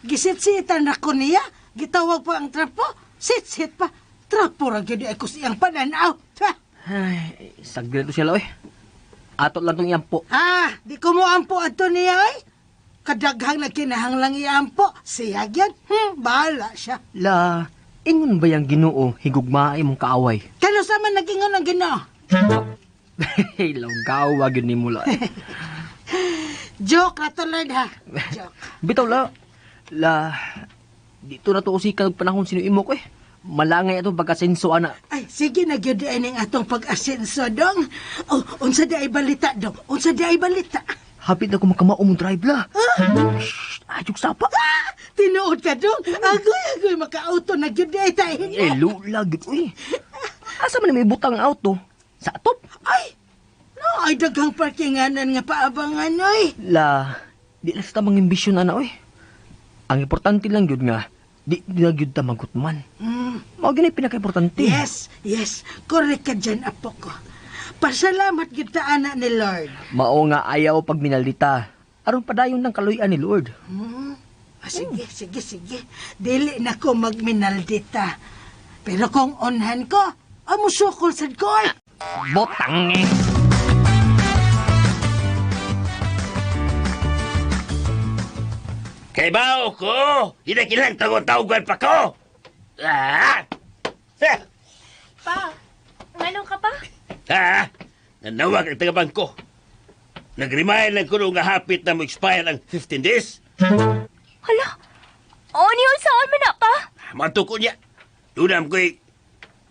Gisit-sitan na ko niya. Gitawag pa ang trapo. Sit-sit pa. Trapo ra gyud ay ko siyang pananaw. Ha! Ay, saglit to siya la oy. Ato lang tong iyampo. Ah, di ko mo ampo adto niya ay. Kadaghang nagkinahanglang iampo. Siya gyud. Bahala siya. La, ingon ba yang Ginoo higugmaay mong kaaway? Kano sa man nagingon ang Ginoo? Lawgawa gyud nimo la. Joke ra to Lord ha. Joke. Bitaw la. La, dito na to usikan og panahon sino imo ko eh. Malangay atong pagkasenso ana. Ay, sige na gyud ay ning atong pag-asenso dong. Oh, unsa di ay balita dong? Unsa di ay balita? Hapit na ko makamao mong drive la. Shh, ayog sapa. Ah, tinuod ka dong. Agoy, agoy, maka-auto na gyud ay tayo. Eh, lula gyud uy. Asa man may butang ang auto? Sa atop. Ay, no, ay daghang parkinganan nga paabangan oy. La, di lang sa tamang ambisyon ana oy. Ang importante lang gyud nga di na gyud ta magutman. Mao gyud pinaka-importante. Yes, yes, correct ka dyan, apo ko. Pasalamat gyud ta ana ni Lord. Mao nga ayaw pag minalita. Aron padayon ng kaluy-an ni Lord. Ah, sige, sige, sige. Dili na ko magminaldita. Pero kung onhan ko, amusukol sad ko ay. Botang eh. Kay bao ko! Di na kilang tawag-tawagan pa ko! Ah! Ha! Pa, ngano ka pa? Ha? Nanawag ang taga-bangko. Nag-remind lang ko nga hapit na mo-expire ang 15 days. Hala. O ni unsaon man na pa? Manto ko niya. Dunam ko'y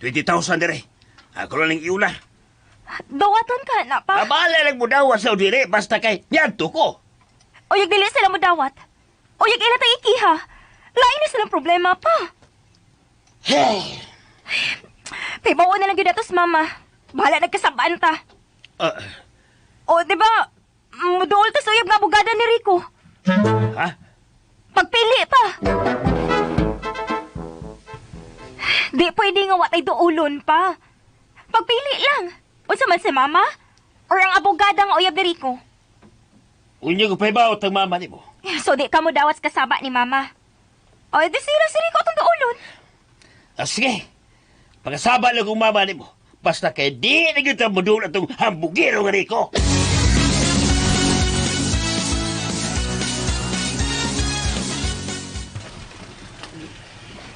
20,000 dire. Ako lang ang iula. Dawaton ka na pa. Abala lang mo daw sa dire basta kay niadto ko. Uyag dili sila mo dawat. Uyag ila tay ikiha. Lain na silang problema pa. Hey. Pibaw na lang gyud atos mama. Bahala nagkasabaan ta. O di ba? Muduol ta sa uyab nga abogada ni Rico. Ha? Pagpili pa. Di pwede nga watay duulon pa. Pagpili lang. Unsa man si mama? Or ang abogada nga uyab ni Rico? Unya ko pahibaw tang mama nimo. So di ka mo dawat kasaba ni mama. O di sira si Rico atong duulon. Ah, sige. Pagkasaba lang kong mama nimo. Basta kay di na gyud ta moduol atong hambugero nga Rico.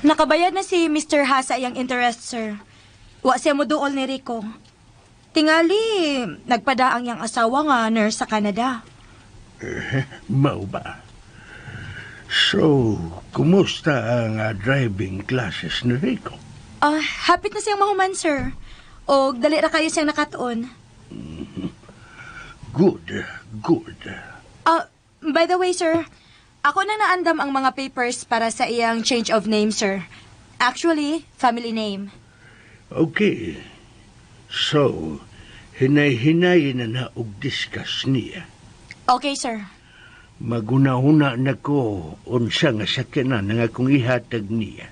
Nakabayad na si Mr. Ha sa iyang interest, sir. Wa siya mo duol ni Rico. Tingali, nagpadaang iyang asawa nga nurse sa Canada. Mao ba? So, kumusta ang driving classes ni Rico? Ah, hapit na siyang mahuman, sir. Og dali ra kayo siyang nakatuon. Good, good. Ah, by the way, sir, ako na naandam ang mga papers para sa iyang change of name, sir. Actually, family name. Okay. So, hinay-hinay na na og discuss niya. Okay, sir. Maguna-una na ko unsa nga sakyanan nga akong ihatag niya.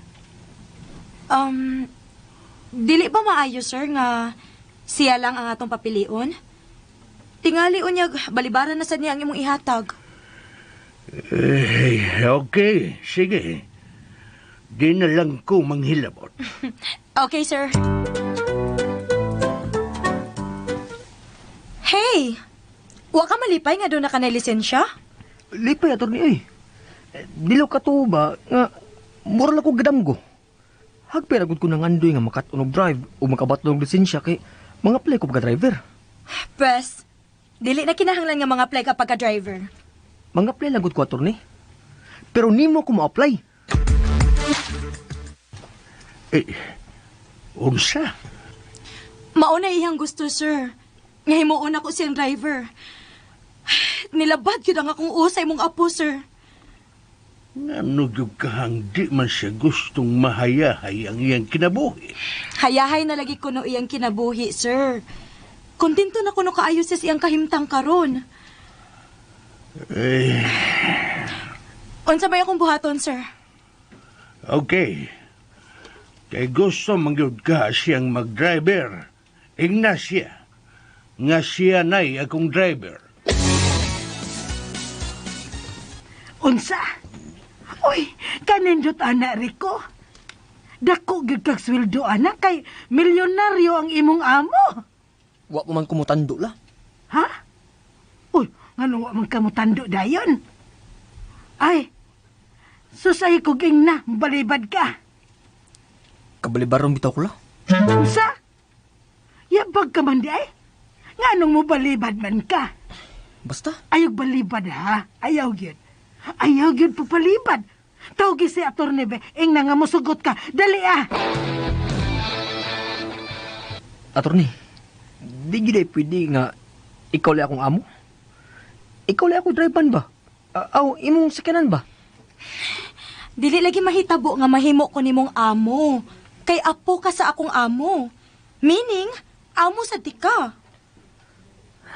Dili ba maayo, sir, nga siya lang ang atong papilion? Tingali unyag, balibaran na sad niya ang imong ihatag. Eh, okay, sige. Di na lang ko manghilabot. Okay, sir. Hey! Wa ka malipay nga doon na ka na lisensya? Lipay, attorney, oy. Dilaw ka to ba nga mura lang ko gadamgo. Hagpay ra gud ko nangandoy nga makat-on og drive o makabaton og lisensya kay mga apply ko pagka driver. Pwes, dili na kinahanglan nga mga apply ka pagka-driver. Mga apply lang gud ko, attorney. Pero nimo ko mo-apply. Eh, unsa? Mauna iyang gusto, sir. Nga himuon ako siyang driver. Nilabad yun ang akong usay mong apo, sir. Ngano gyud kahang di man siya gustong mahayahay ang iyang kinabuhi. Hayahay na lagi kuno iyang kinabuhi, sir. Kontento na kuno kaayo sa siyang kahimtang karon. Eh, Unsa may akong buhaton, sir? Okay. Kay gusto man gyud ka siyang mag-driver. Ingna siya. Nga siya nay akong driver. Unsa? Uy, kanindot ana Rico. Dako gyud kag sweldo ana kay milyonaryo ang imong amo. Wa pa man kumutando la. Ha? Uy, ngano wa man ka mutando dayon? Ay, susay ko ging na, balibad ka. Kabalibaron bitaw ko la. Unsa? Yabag ka man di ay? Nganong mo balibad man ka? Basta. Ayaw balibad ha? Ayaw gyud. Ayaw gyud pagpalibad. Tawgi si Atty. Be, ing na nga musugot ka. Dali ah! Attorney, di gyud ay pwede nga ikaw lang akong amo. Ikaw lang ako drivean ba? Aw, imong sakyanan ba? Dili lagi mahitabo nga mahimo ko nimong amo. Kay apo ka sa akong amo. Meaning, amo sa di ka.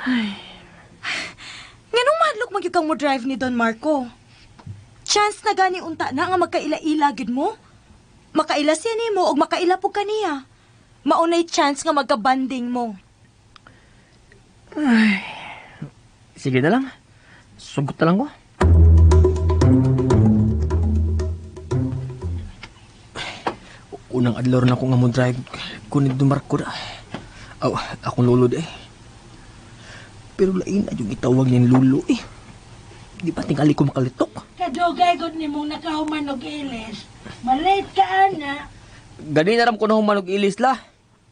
Ay. Nganong mahadlok man gyud kang mo drive ni Don Marco? Chance na gani unta na nga magkaila-ila gyud mo. Makaila siya nimo og makaila pug kaniya. Maunay chance nga magka-banding mo. Ay. Sige na lang. Sugot na lang ko. Unang adlaw na ako nga mo drive kunin Don Marco na. Aw, akong lolo di eh. Pero lain na yung itawag niyang lulo eh. Di ba tingali ko makalitok? Kadugay gud nimong nakahuman og ilis. Malate ka ana. Gani na ram ko na human og ilis la.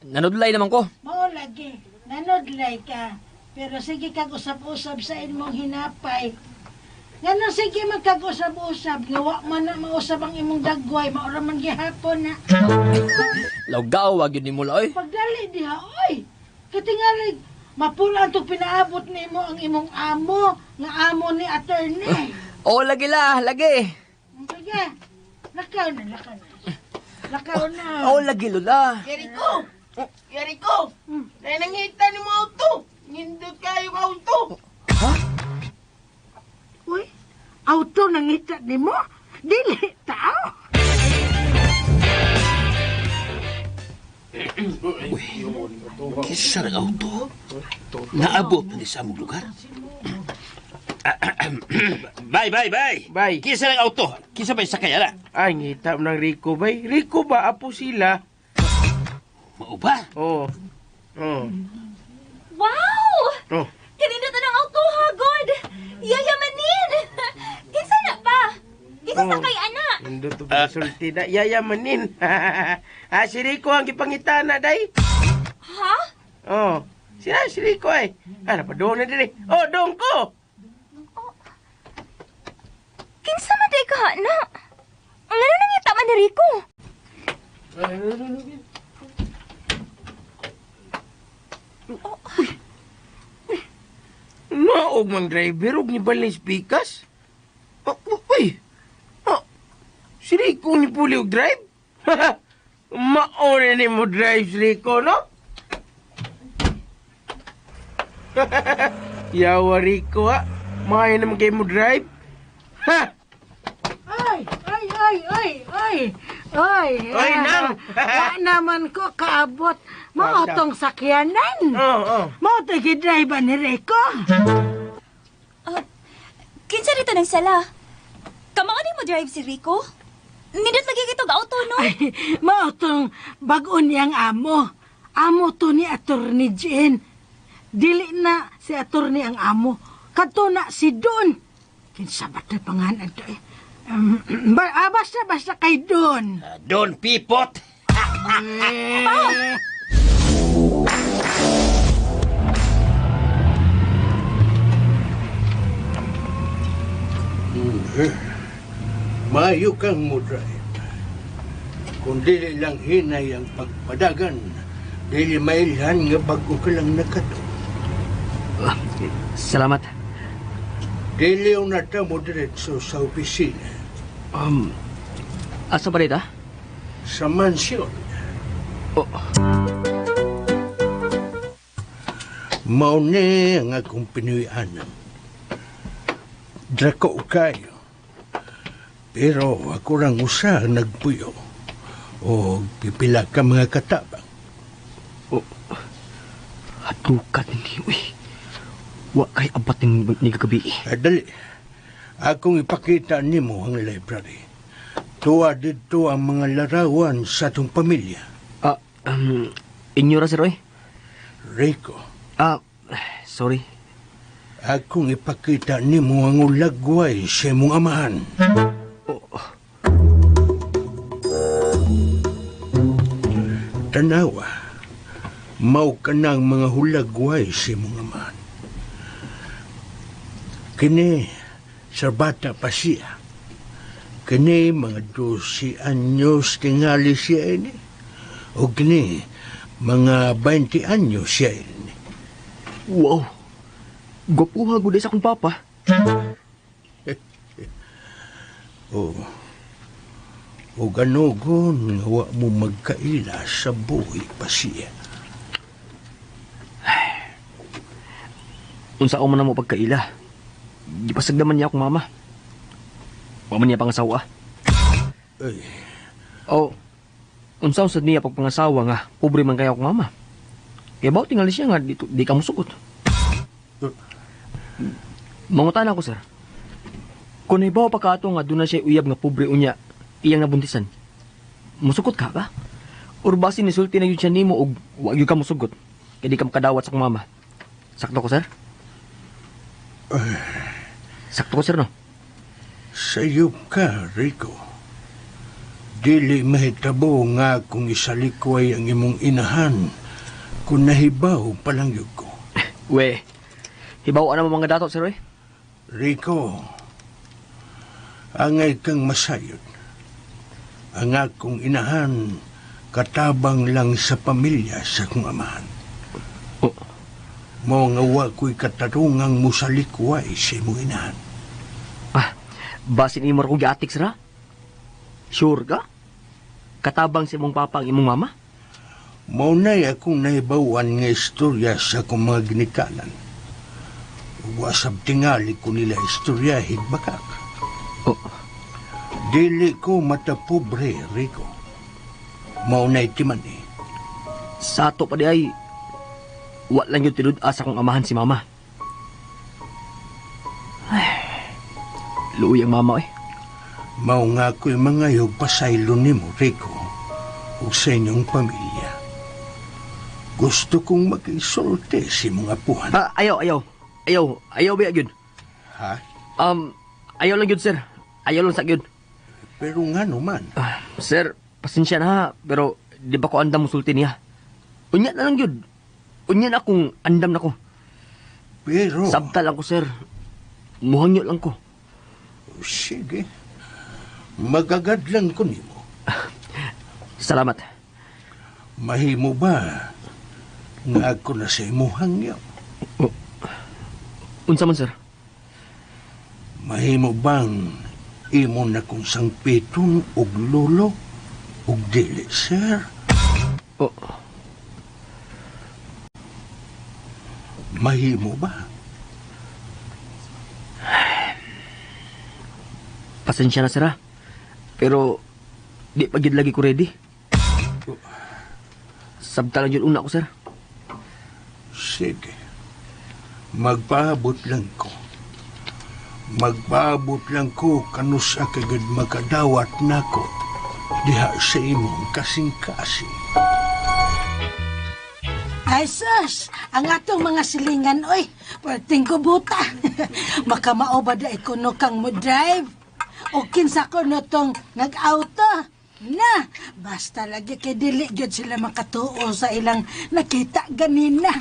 Nanudlay naman ko. Mao lagi. Nanudlay ka. Pero sige kag usab-usab sa imong hinapay. Ngano sige man kag usab-usab nga wa man na mausab ang imong dagway, maura man gihapon na. Lawgaw wag yun nimo la oy. Pagdali diha oy. Katingali mapula ang pinaabot nimo ang imong amo, nga amo ni attorney. Oo, lagi la, lagi. Sige. Lakaw na, lakaw na. Lakaw na. Oo, lagi lola. Jericho! Jericho! Kaya nangita ni mo auto! Nindot kayo ka auto! Ha? Uy, auto nangita nimo? Dili, tao. Uy, kinsa ng auto? Naabot na ni sa among lugar. Bye, bye, bye. Bye. Kinsa ng auto? Kinsa ba sakay ala? Ay, ngita mo ng Rico, bay. Rico ba? Apo sila. Mao ba? Oo. Oo. Wow! Oh. Kanina to ng auto, hagod! Yayamanin! Kinsa na ba? Kinsa Oh. sakay ana? Nindot to ba sulti na? Yayamanin. Ah, si Rico ang gipangitana, day. Ha? Oh. Sila si Rico ay. Ah, napadoon na diri. Oh, doon ko. Kinsa man day ka? Kaha na. Ngano nangita man ni Rico? Naog mang driver og ni balay pikas. Oh, uy. Oh, si Rico ni puli og drive? Mauna ni mo drive si Rico, no? Yawa Rico, ha? Maayo naman kayo mo drive? Ha? Ay, ay, ay, ay, ay. Ay, Ay, nang. Wa naman ko kaabot. Mao tong sakyanan. Oo, oh, oh. Mao to gidrive ni Rico. Kinsa rito nang sala? Kamao ni mo drive si Rico? Nindot lagi kitog auto, no? Ay, mao tong bag-o niyang amo. Amo to ni Attorney Jane. Dili na si Attorney ang amo. Kadto na si Don. Kinsa ba to'y pangalan to eh? Basta, basta kay Don. Don Pipot. Eh, Maayo kang mo drive. Kung dili lang hinay ang pagpadagan, dili mailhan nga bago ka lang nakato. Salamat. Dili na ta mo diretso sa opisina. Asa ba dito? Sa mansyon. Oh. Mao ni ang akong Pinoy-anan. Drako kayo. Pero ako rang usa nagpuyo. O pipila ka mga katabang. Oh. Hadukat ni, uy. Wa kay abat ni kagabi. Dali. Akong ipakita nimo ang library. Tuwa dito ang mga larawan sa atong pamilya. Inyo ra, sir, oy. Rico. Sorry. Akong ipakita nimo ang ulagway sa imong amahan. Oh. Tanawa, mao ka ng mga hulagway sa imong amahan. Kini, sa bata pa siya. Kini, mga 12 anyos tingali siya ini. O kini, mga 20 anyos siya ini. Wow! Gwapuha gud sa akong papa. Oh. O ganugon nga wa mo magkaila sa buhi pa siya. Unsa man na mo pagkaila? Gipasagdaman niya akong mama. Wa man niya pangasawa. Ay. O, unsa sad niya pagpangasawa nga pobre man kayo akong mama. Kaya bawo tingali siya nga dito, di ka musugot. Mangutan ako, sir. Kung nahibaw pa ka ato nga doon na siya uyab nga pobre unya, iyang nabuntisan, musukot ka ba? Or basin nisulti na yun siya nimo og wa gyud ka musugot, kaya di ka makadawat sa akong mama. Sakto ko, sir? Sakto ko, sir, no? Sayop ka, Rico. Dili mahitabo nga kung isalikway ang imong inahan kung nahibaw pa lang yun ko. We, hibaw na mo mga dato, sir, eh? Rico, angay kang masayod. Ang akong inahan, katabang lang sa pamilya sa akong amahan. Oh. Mao nga wa ko'y katarungang musalikway sa imong inahan. Basin imo ra kong giatik, sir, ha? Sure ka? Katabang sa imong papa ang imong mama? Mao na'y akong nahibawan nga istorya sa akong mga ginikanan. Wasab tingali ko nila istorya higbakak. Oh. Dili ko matapobre, Rico. Mao na'y timan eh. Sa ato pa di ay, wa lang yung tinud asa kong amahan si mama. Ay, luoy ang mama eh. Mao nga ko'y mga yog pasaylo nimo, Rico, ug sa inyong pamilya. Gusto kong makisulti si mga apuhan. Ayaw, ayaw. Ayaw, ayaw ba yun? Ha? Ayaw lang yun, sir. Ayaw lang sa yun. Pero nga naman. Sir, pasensya na ha, pero di ba ko andam musulti niya? Unya na lang yun. Unya na kung andam na ko. Pero... Sabta lang ko, sir. Muhangyo lang ko. Sige. Magagad lang ko nimo. Salamat. Mahimo ba nga ako na sa imuhang niyo? Oh. Unsa man, sir? Mahimo bang imo na kong sangpiton og lolo og dili, sir? Oh. Mahimo ba? Pasensya na, sir, ha? Pero di pa gyud lagi ko ready. Sabta lang yun una ko, sir. Sige. Magpaabot lang ko. Magpaabot lang ko kanusa kagad makadawat nako diha sa imong kasing-kasing. Ay sus, ang atong mga silingan, oy, perting kubuta. Makamao ba da ikuno kang mo drive? O kinsa ko no tong nag-auto? Na, basta lagi kay dili gyud sila makatuo sa ilang nakita ganina.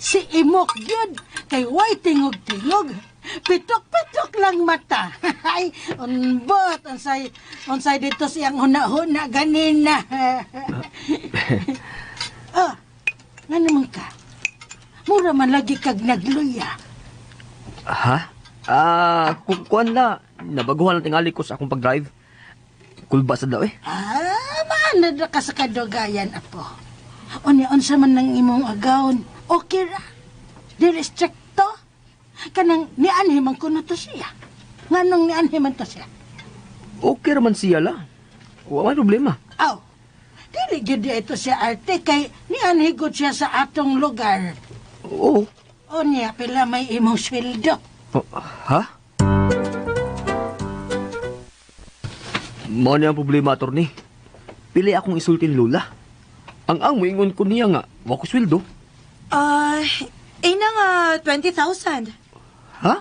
Si Imok gyud kay way tingog-tingog. Pitok-pitok lang mata. Ay, unbot unsay unsay dito siyang huna-huna ganina. Oh, nga naman ka. Mura man lagi kag nagluya. Ha? Ah, kuan na. Nabaguhan lang tingali ko sa akong pag-drive. Kulba sa daw eh. Ah, maanad na ka sa kadugayan, apo. Unya, unsa man nang imong agawon. Okay ra. Dili stricto. Kanang nianhi man kuno to siya. Nganong nianhi man to siya? Okay ra man siya la. Wa may problema. Aw, dili gyud ito siya arte kay nianhi gud siya sa atong lugar. Oo. Unya, pila may imong sweldo. Oh, ha? Mao ni ang problema, attorney. Pili akong isulti ni Lola. Ang moingon ko niya nga, wa ko sweldo. Ina nga 20,000. Ha?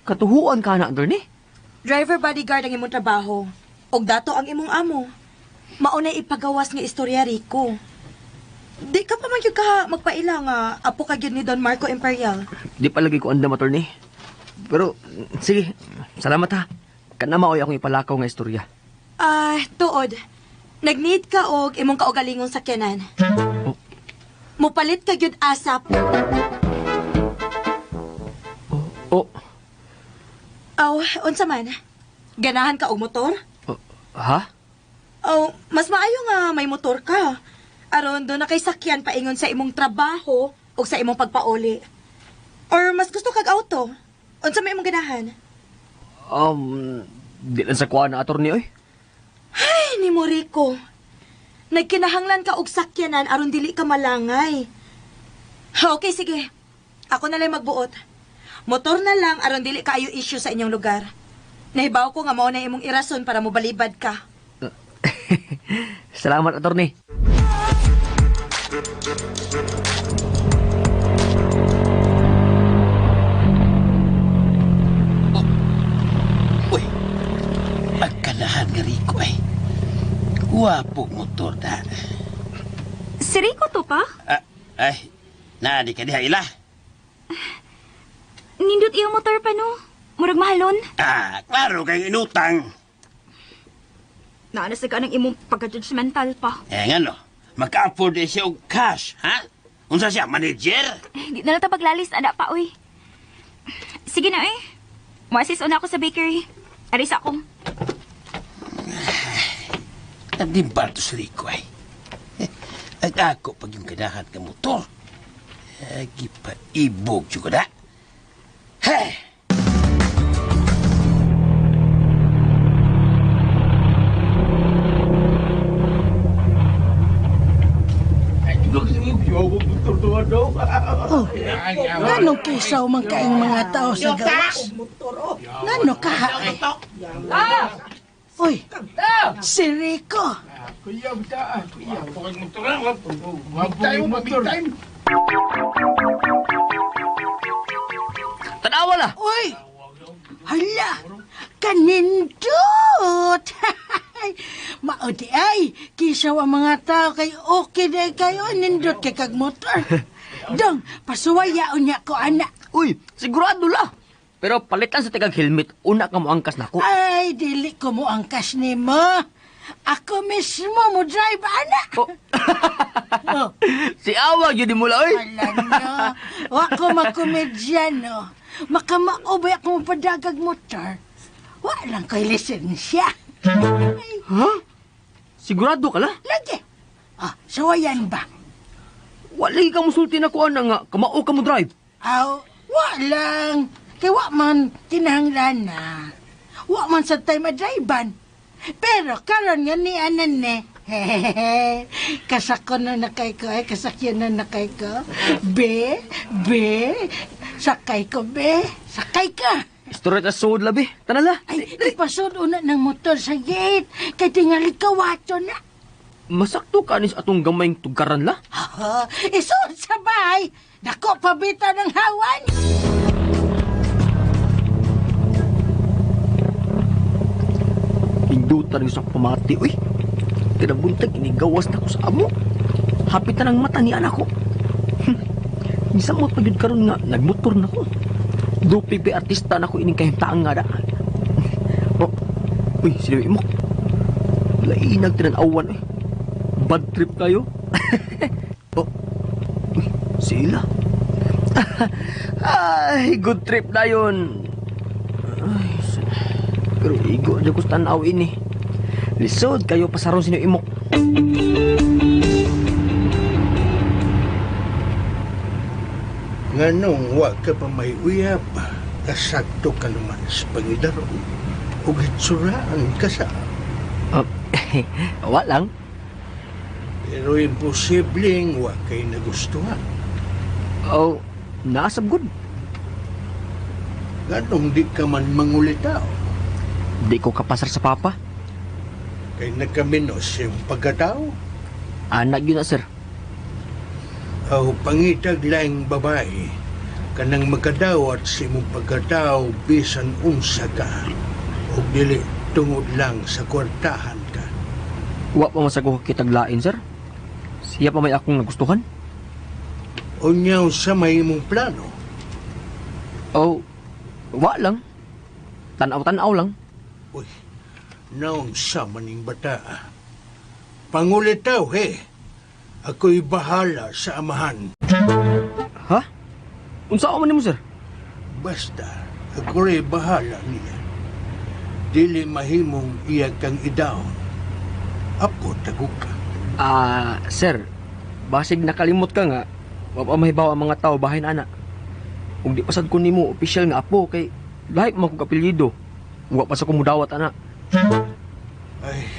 Katuhuan ka na, attorney? Driver bodyguard ang imong trabaho. Og dato ang imong amo. Maunay ipagawas nga istorya, Rico. Di ka pa man gyud ka magpaila nga apo ka gyud ni Don Marco Imperial. Di pa lagi ko andam, attorney. Pero, sige, salamat ha. Kana maoy akong ipalakaw nga istorya. Ah, tuod. Nag-need ka og imong kaugalingong sakyanan. Oh. Mupalit ka gyud asap. Oh. Aw, unsa man? Ganahan ka og motor? Oh, ha? Aw, mas maayo nga may motor ka. Aron do na kay sakyan paingon sa imong trabaho ug sa imong pagpauli. Or mas gusto kag auto? Unsa may imong ganahan? Di lang sa kuha na, attorney, oy. Ay, ni Rico. Nagkinahanglan ka og sakyanan aron dili ka malangay. Okay, sige. Ako na lang magbuot. Motor na lang aron dili kaayo issue sa inyong lugar. Nahibaw ko nga mao na imong irason para mobalibad ka. Salamat, attorney. Uy, pagkanahan nga Rico ay. Wapo motor na. Si Rico to pa? Ah, ay, naadi ka diha ila. Nindot iyong motor pa no? Murag mahalon. Ah, klaro kay inutang. Naanas na ka ng imong pagka-judgmental pa. Eh, nga no, maka-afford eh siya og cash, ha? Unsa siya, manager? Eh, di na lang ta paglalis, ana pa, oy. Sige na, eh. Moasis una ako sa bakery. Aris ako. Nagdimbal to si Rico, ay. Eh, ag ako pag yung ganahan ka motor. Gipaibog siya ko na. Hey! Oh, nganong kisaw man kaing mga tao sa gawas? Ngano ka? Uy, si Rico. Tanawa na! Uy! Hala! Kanindot! Maudi ay, kisaw ang mga tao kay okay na kayo, nindot kay kag motor. Dong, pasuwaya unya ko, anak. Uy, sigurado la. Pero palitan sa tigag helmet, una ka mo angkas nako. Ay, dili ko mo angkas nimo. Ako mismo mo drive ana. Oh. Oh. Si Awa gyud mo la oy. Wala no. Wa ko makomedya no. Makamao ba ako mapadagag motor? Wa lang ko'y lisensya. Ay, Ha? Sigurado ka la? lagi. Ah, sawayan ba? Wala ka musulti na ko ana nga kamao ka mo drive. Aw, wa lang. Kay wa man kinahanglan na. Wa man sa time madriban. Pero karon nga ni anan ne. Hehehe. Kasakon na nakay ko, ay kasakyan na nakay ko. Be, be, sakay ko be, sakay ka. Istorya ta sud labi. Tanala. Ay, ipasod una ng motor sa gate. Kay tingali kawato na. Masakto ka ni sa atong gamayng tugaran la. Ha, isod sa bahay. Dako pabita ng hawan. Pindutan yung sa pamati, uy. Kinabuntag, inigawas na ko sa amo. Hapit na ng mata ni anak ko. Misamot pa gyud karon nga, nagmotor na ko. Dupi pa artista na ko ining kahimtaang nga da. Oh, uy, sila mo. Lainag tinanawan, uy. Bad trip kayo. Oh, uy, sila. Ay, good trip na yun. Ay, pero igo na ko sa tanaw ini. Lisod kayo pasaron sino imok. Nganong wa ka pa may uyab, kasakto ka naman sa pangidaro. Ug hitsuraan ka sa. Wa lang. Pero imposibleng wa kay nagustuhan. Oh, naasab good. Nganong di ka man mangulitaw. Di ko kapasar sa papa. Kay nakaminos yung pagkatao. Anak yun na, sir. Aw pangitag laing babae kanang makadawat sa imong pagkatao bisan unsa ka ug dili tungod lang sa kwartahan ka. Wa pa man sa ko kitag lain, sir. Siya pa may akong nagustuhan. Unya unsa may imong plano? Oh, wa lang. Tanaw-tanaw lang. Uy, naunsa maning bata. Pangulitaw, he. Ako'y bahala sa amahan. Ha? Unsa man nimo, sir? Basta, ako rin bahala niya. Dili mahimong iya kang idaon. Apo, tagog ka. Ah, sir, basig nakalimot ka nga, wa pa mahibaw ang mga tao bahin ana. Ug di pasad ko nimo opisyal nga apo kay lahi man kog apelyido. Wa pa sa ko mudawat ana. Ay,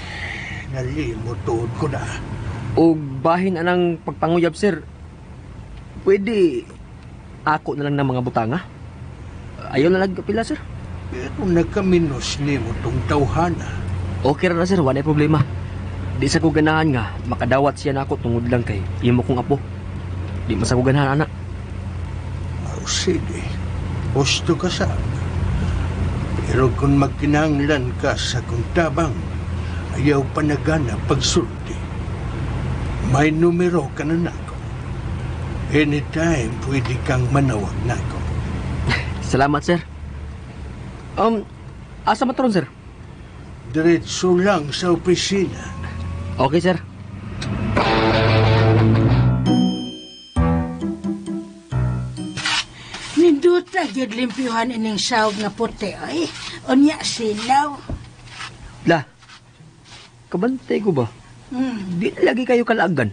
nalimot tuod ko na. Og bahin anang pagpanguyab, sir. Pwede ako na lang ng mga butanga. Ayaw na lang kapila, sir. Pero nagkaminos nimo tong tawhana. Okay ra na, sir, wala problema. Di sa ko ganahan nga makadawat siya nako tungod lang kay imo kong apo. Di man sa ko ganahan ana. Oh, sige. Gusto ka sa. Pero kung magkinahanglan ka sa kong tabang, ayaw panagana pagsulti. May numero ka na nako. Anytime pwede kang manawag nako. Salamat, sir. Asa man to ron, sir? Diretso lang sa opisina. Okay, sir. Ninduta gyud limpyuhan ining sawg nga puti ay. Unya silaw. La. Kabantay ko ba? Di na lagi kayo kalagan.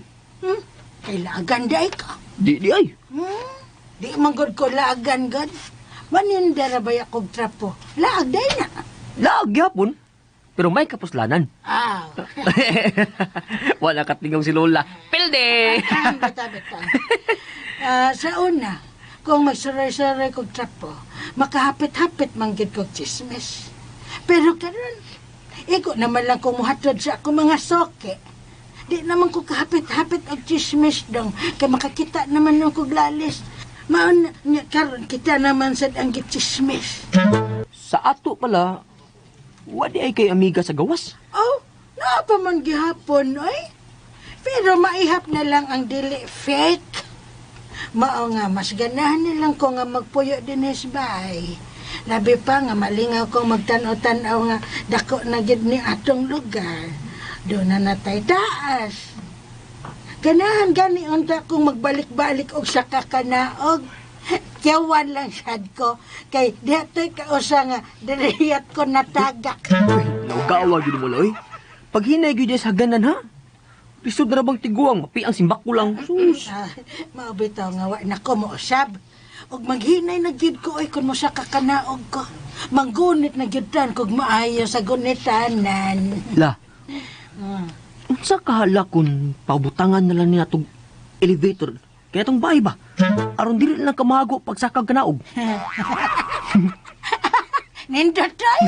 Kay laagan di ay ka. Di di ay. Di man gud ko laagan gud. Maninda ra bay akong trapo. Laag day na. Laag gyapon. Pero may kapuslanan. Ah. Wala katingaw si Lola. Pilde! Bata, bata. Ah, sa una, kung magsuray-suray kog trapo, makahapit-hapit man gyud kog chismis. Pero karon, igo naman lang kong muhatod sa akong mga soke. Di naman ko kahapit-hapit og chismis dong, kay makakita naman nung kog lalis. Maon nga karon kita naman sad ang gichismis. Sa ato pala, wadi ay kay amiga sa gawas. Oh, naa pa man gihapon, oy. Pero maihap na lang ang dili fake. Mao nga, mas ganahan na lang ko nga magpuyo din sa bahay. Labi pa nga malingaw ko magtan-aw-tanaw nga dako na gid ni atong lugar. Doon na natay taas. Ganahan gani unta kong magbalik-balik og sa kakanaog. Kiyawan lang sad ko kay diha to'y kausa nga diriyat ko natagak. Laugawa gyud mo loy. Paghinay gyud sa hagdanan ha. Lisod na ra bang tiguang, mapi ang simbako lang. Sus. Ah, mao bitaw nga wa na ko mousab. Ug maghinay na gyud ko oy kun mo sa kakanaog ko. Manggunit na gyud tan kog maayo sa gunitanan. La. Unsa kahala kun pabutangan na lang niya tong elevator? Kaya tong bahay ba? Aron dili lang kamago pagsakag kanaog. Nindot ay.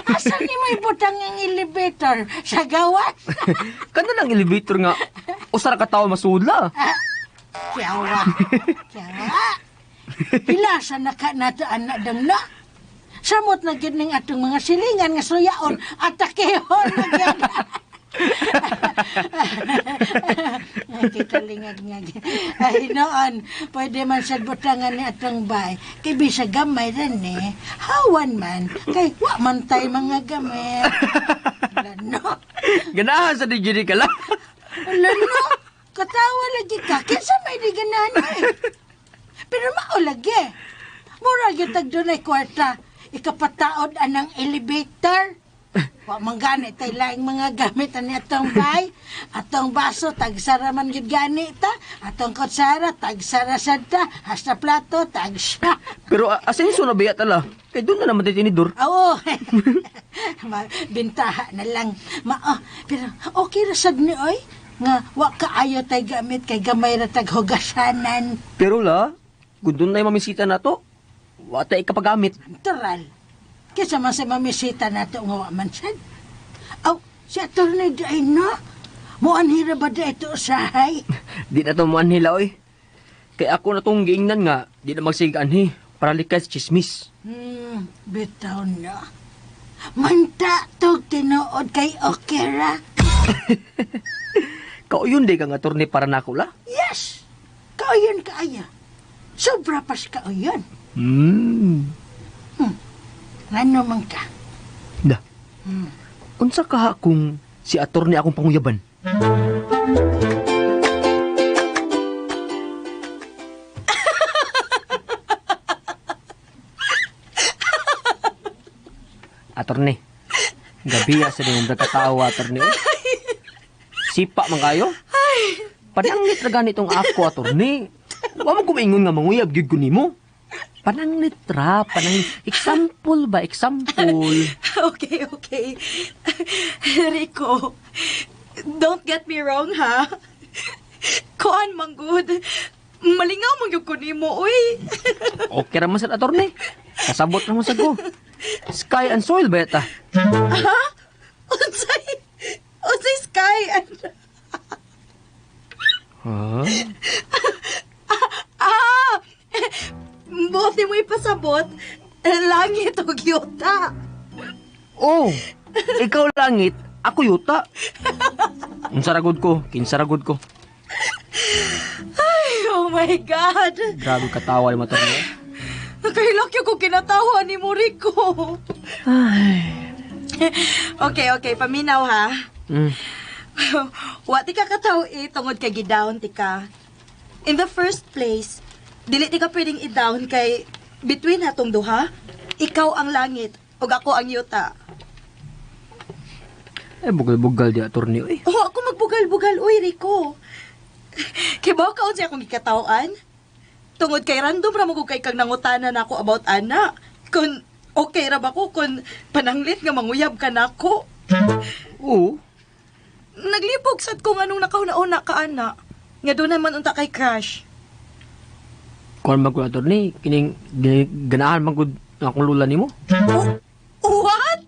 Asa ni mo ibutang ang elevator sa gawas? Kana lang elevator nga usa ra ka tawo masudla. Kiyawa. Kiyawa. Hilasa na ka nato anak dang na. Samot na gyud ning atong mga silingan nga suyaon at takihon na gyud. Ay, kikalingag-ngag. Ay, noon, pwede man sa butangan ni atong bay. Kay bisa gamay rin eh. Hawan man. Kay wa man tay mga gamit. Lano. Ganahan sa di ka lang. Lano. Katawa lagi ka. Kinsa may di ganahan eh. Pero mao lagi. Mura gyud tag dunay kwarta. Ikapataod anang elevator. Wa man gani tay laing mga gamit ani atong bay. Atong baso tagsara man gyud gani ta. Atong kutsara tagsara sad ta. Hasta plato tagsa. Pero asenso na biya tala. Kay doon na naman tayo tinidor. Oo. Bintaha na lang. Mao, pero okay ra sad ni oy nga wa kaayo tay gamit kay gamay ra tag hugasanan. Pero la, kung doon na yung mamisita na to, wa tayo ikapagamit. Natural. Kaysa man sa mamisita nato nga wa man sad. Aw, si attorney di ay no. Muanhira ba di ito usahay? Di na to muanhi la oy. Kay ako na tong giingnan nga, di na magsige anhi para likas chismis. Bitaw na. Manta tog tinuod kay Okera. Kauyon di ka nga attorney para nako la. Yes! Kauyon kaayo. Sobra pas kauyon. Ngano man ka? Da. Unsa kaha kung si attorney akong panguyaban? Attorney. Gabi sa di mong katawa, attorney. Sipa man kayo. Pananglit ra ganitong ako, attorney. Wa mo kumingon nga manguyab gyud ko nimo. Pananglit ra, pananglit. Example ba? Example. Okay, okay. Rico, don't get me wrong, ha? Kuan man good. Malingaw man gyud ko nimo, uy. Okay ra man sa attorney. Kasabot ra man sa ko. Sky and soil ba yata? Ha? Unsay? Unsay sky and Ha? Ah! Buot mo ipasabot, langit o yuta. Oh, ikaw langit, ako yuta. Unsa ra gud ko, kinsa ra gud ko. Ay, oh my God. Grabe katawa ni attorney. Nakahilak yung kong kinatawa ni Rico. Ay. Okay, okay, paminaw ha. Wa ti ka kataw eh, tungod kay gidown ti ka. In the first place, dili ti ka pwedeng i-down kay between hatong duha, ikaw ang langit ug ako ang yuta. Eh, bugal-bugal di attorney oy. Oh, ako magbugal-bugal uy, Rico. Kay ba ka unsa akong gikatawan? Tungod kay random ra mo kay kang nangutana nako about ana. Kun okay ra ba ko kun pananglit nga manguyab ka nako? Oo. Naglibog sad ko nganong nakauna-una ka ana. Nga doon naman unta kay crush. Kuan man gud attorney, kining ganahan man gud ang akong lula nimo. Oh, what?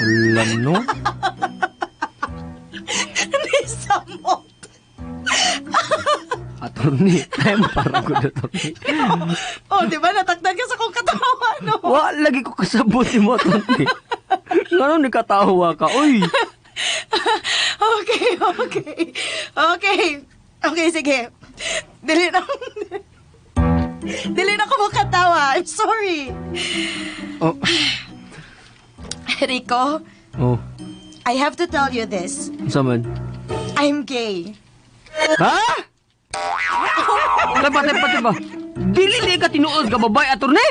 Wala no. Nisamot. Attorney, ay mo para gud attorney. Oh, di ba natakdan ka sa kong katawa no? Wa lagi ko kasabot nimo attorney. Ngano ni katawa ka oy? Okay, okay. Okay. Okay, sige. Dili na. Dili na ko makatawa. I'm sorry. Oh. Rico, Oh, I have to tell you this. unsa man? I'm gay. Ha? Taba, taba, taba. Dili di ka tinuod ka babae, attorney.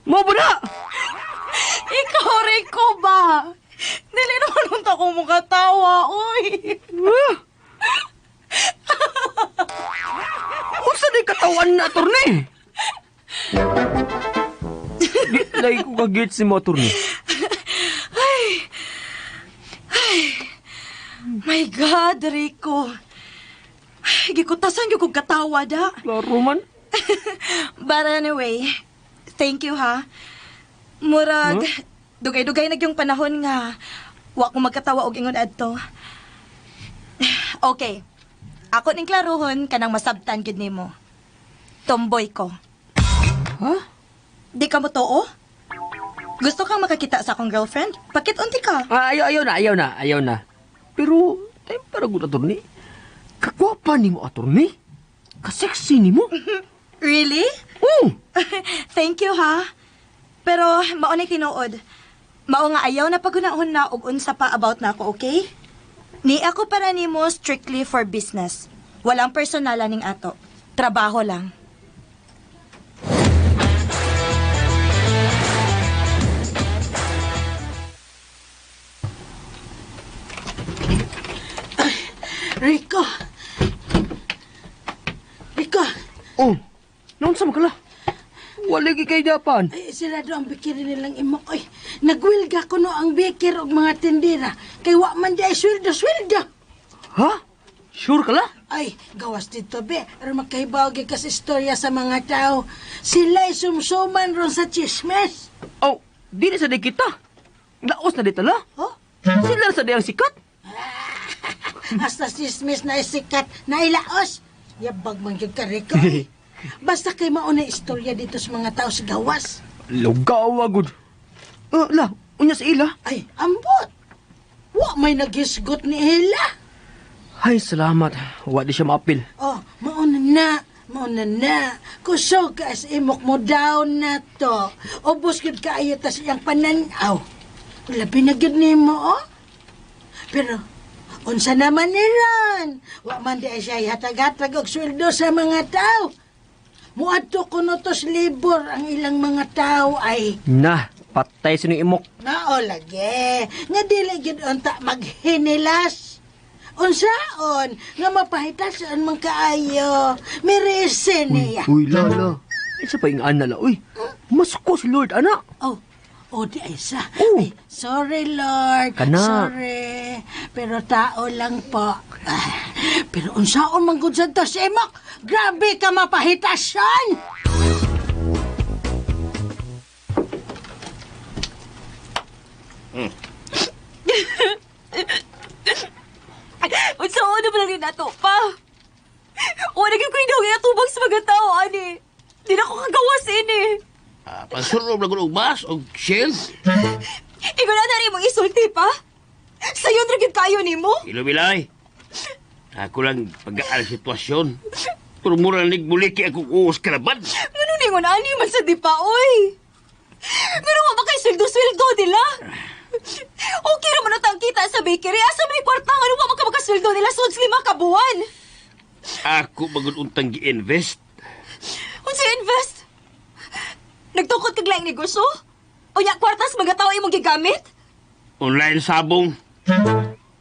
Mo ba na? Ikaw, Rico ba? Dili naman unta ko makatawa, uy. Unsa di katawan na, attorney? Di lagi ko kagets ni mo, attorney. Ay. Ay. My God, Rico. Ay, gikutasan gyud kog katawa da. Klaro man. But anyway, thank you ha. Murag, Huh? dugay-dugay na yung panahon nga wa ko magkatawa og ingon adto. Okay. Ako ning klarohon kanang masabtan gid nimo. Tomboy ko. Ha? Di ka mo tuo? Gusto kang makakita sa akong girlfriend? Pakit-unti ka. Ah, ayaw, ayaw na, ayaw na, ayaw na. Pero, time para good, attorney. Kagwapa ni mo, attorney. Kasexy ni mo. Really? Oo. Thank you ha. Pero mao ni tinuod. Mao nga ayaw na pagunahon na og unsa pa about na ako, okay? Ni ako para nimo strictly for business. Walang personalan ning ato. Trabaho lang. Rico! Rico! Oh, naunsa man kala? Wala gyud kay dapan. Ay, sirado ang bikiri nilang imok. Oy, nagwilga ko no ang bikir og mga tindera. Kay wa man di ay sweldo, sweldo. Ha? Sure ka la? Ay, gawas dito be. Aron makahibaw gyud ka sa istorya sa mga tao. Sila'y sumsuman ron sa chismes. Oh, di na sa di kita. Laos na di tala. Oh? Sila sa di ang sikat. Hasta chismes na isikat na ilaos. Yabag man gyud ka, Rico. Ay. Basta kay mauna istorya dito sa mga tao sa gawas. Lugawa gud. La, unya sa ila. Ay, ambot. Wa may naghisgot ni ila. Ay, salamat. Wa di siya maapil. Oh, mauna na. Mauna na. Kusog ka as imok mo down na to. Ubos gyud kaayo tas iyang pananaw. Labi na gyud nimo, oh. Pero, unsa naman ni Ron? Wa man di ay siya hatag-hatag og sweldo sa mga tao. Muadto kuno to sa libor ang ilang mga tao ay Na, patay sa imok. Nao lagi. Nga dili gyud unta maghinilas. Unsaon nga mapahitasan man kaayo. Mirese niya. Uy, la, la. Ay, sa paing ana la, uy. Masuko si Lord, ana. Oh, oh di ay sa. Oh. Ay, sorry Lord. Kana. Sorry. Pero tao lang po. Ah, pero unsaon man gud sa to si Imok? Grabe ka mapahitasan. Unsa una ba lang ni nato pa? Wala gyud ko indong atubang sa mga tao ani. Di na ko kagawas ini. Ah, pagsurob na og bus og shells. Ikaw na na rin mong isulti pa. Sayon ra gyud kayo nimo. Ilubilay. Ako lang pag-aal sitwasyon. Pero mura nagbuliki akong uos kalaban. Ngano ningon ani man sa di pa oy. Ngano wa ba kay sweldo-sweldo nila? Okay ra man ang kita sa bakery. Asa may kwarta ngano wa man ka makasweldo nila sud 5 ka buwan. Ako magud untang gi-invest. Unsa invest? Nagtukod kag laing negosyo? Unya kwarta sa mga tao imong gigamit? Online sabong.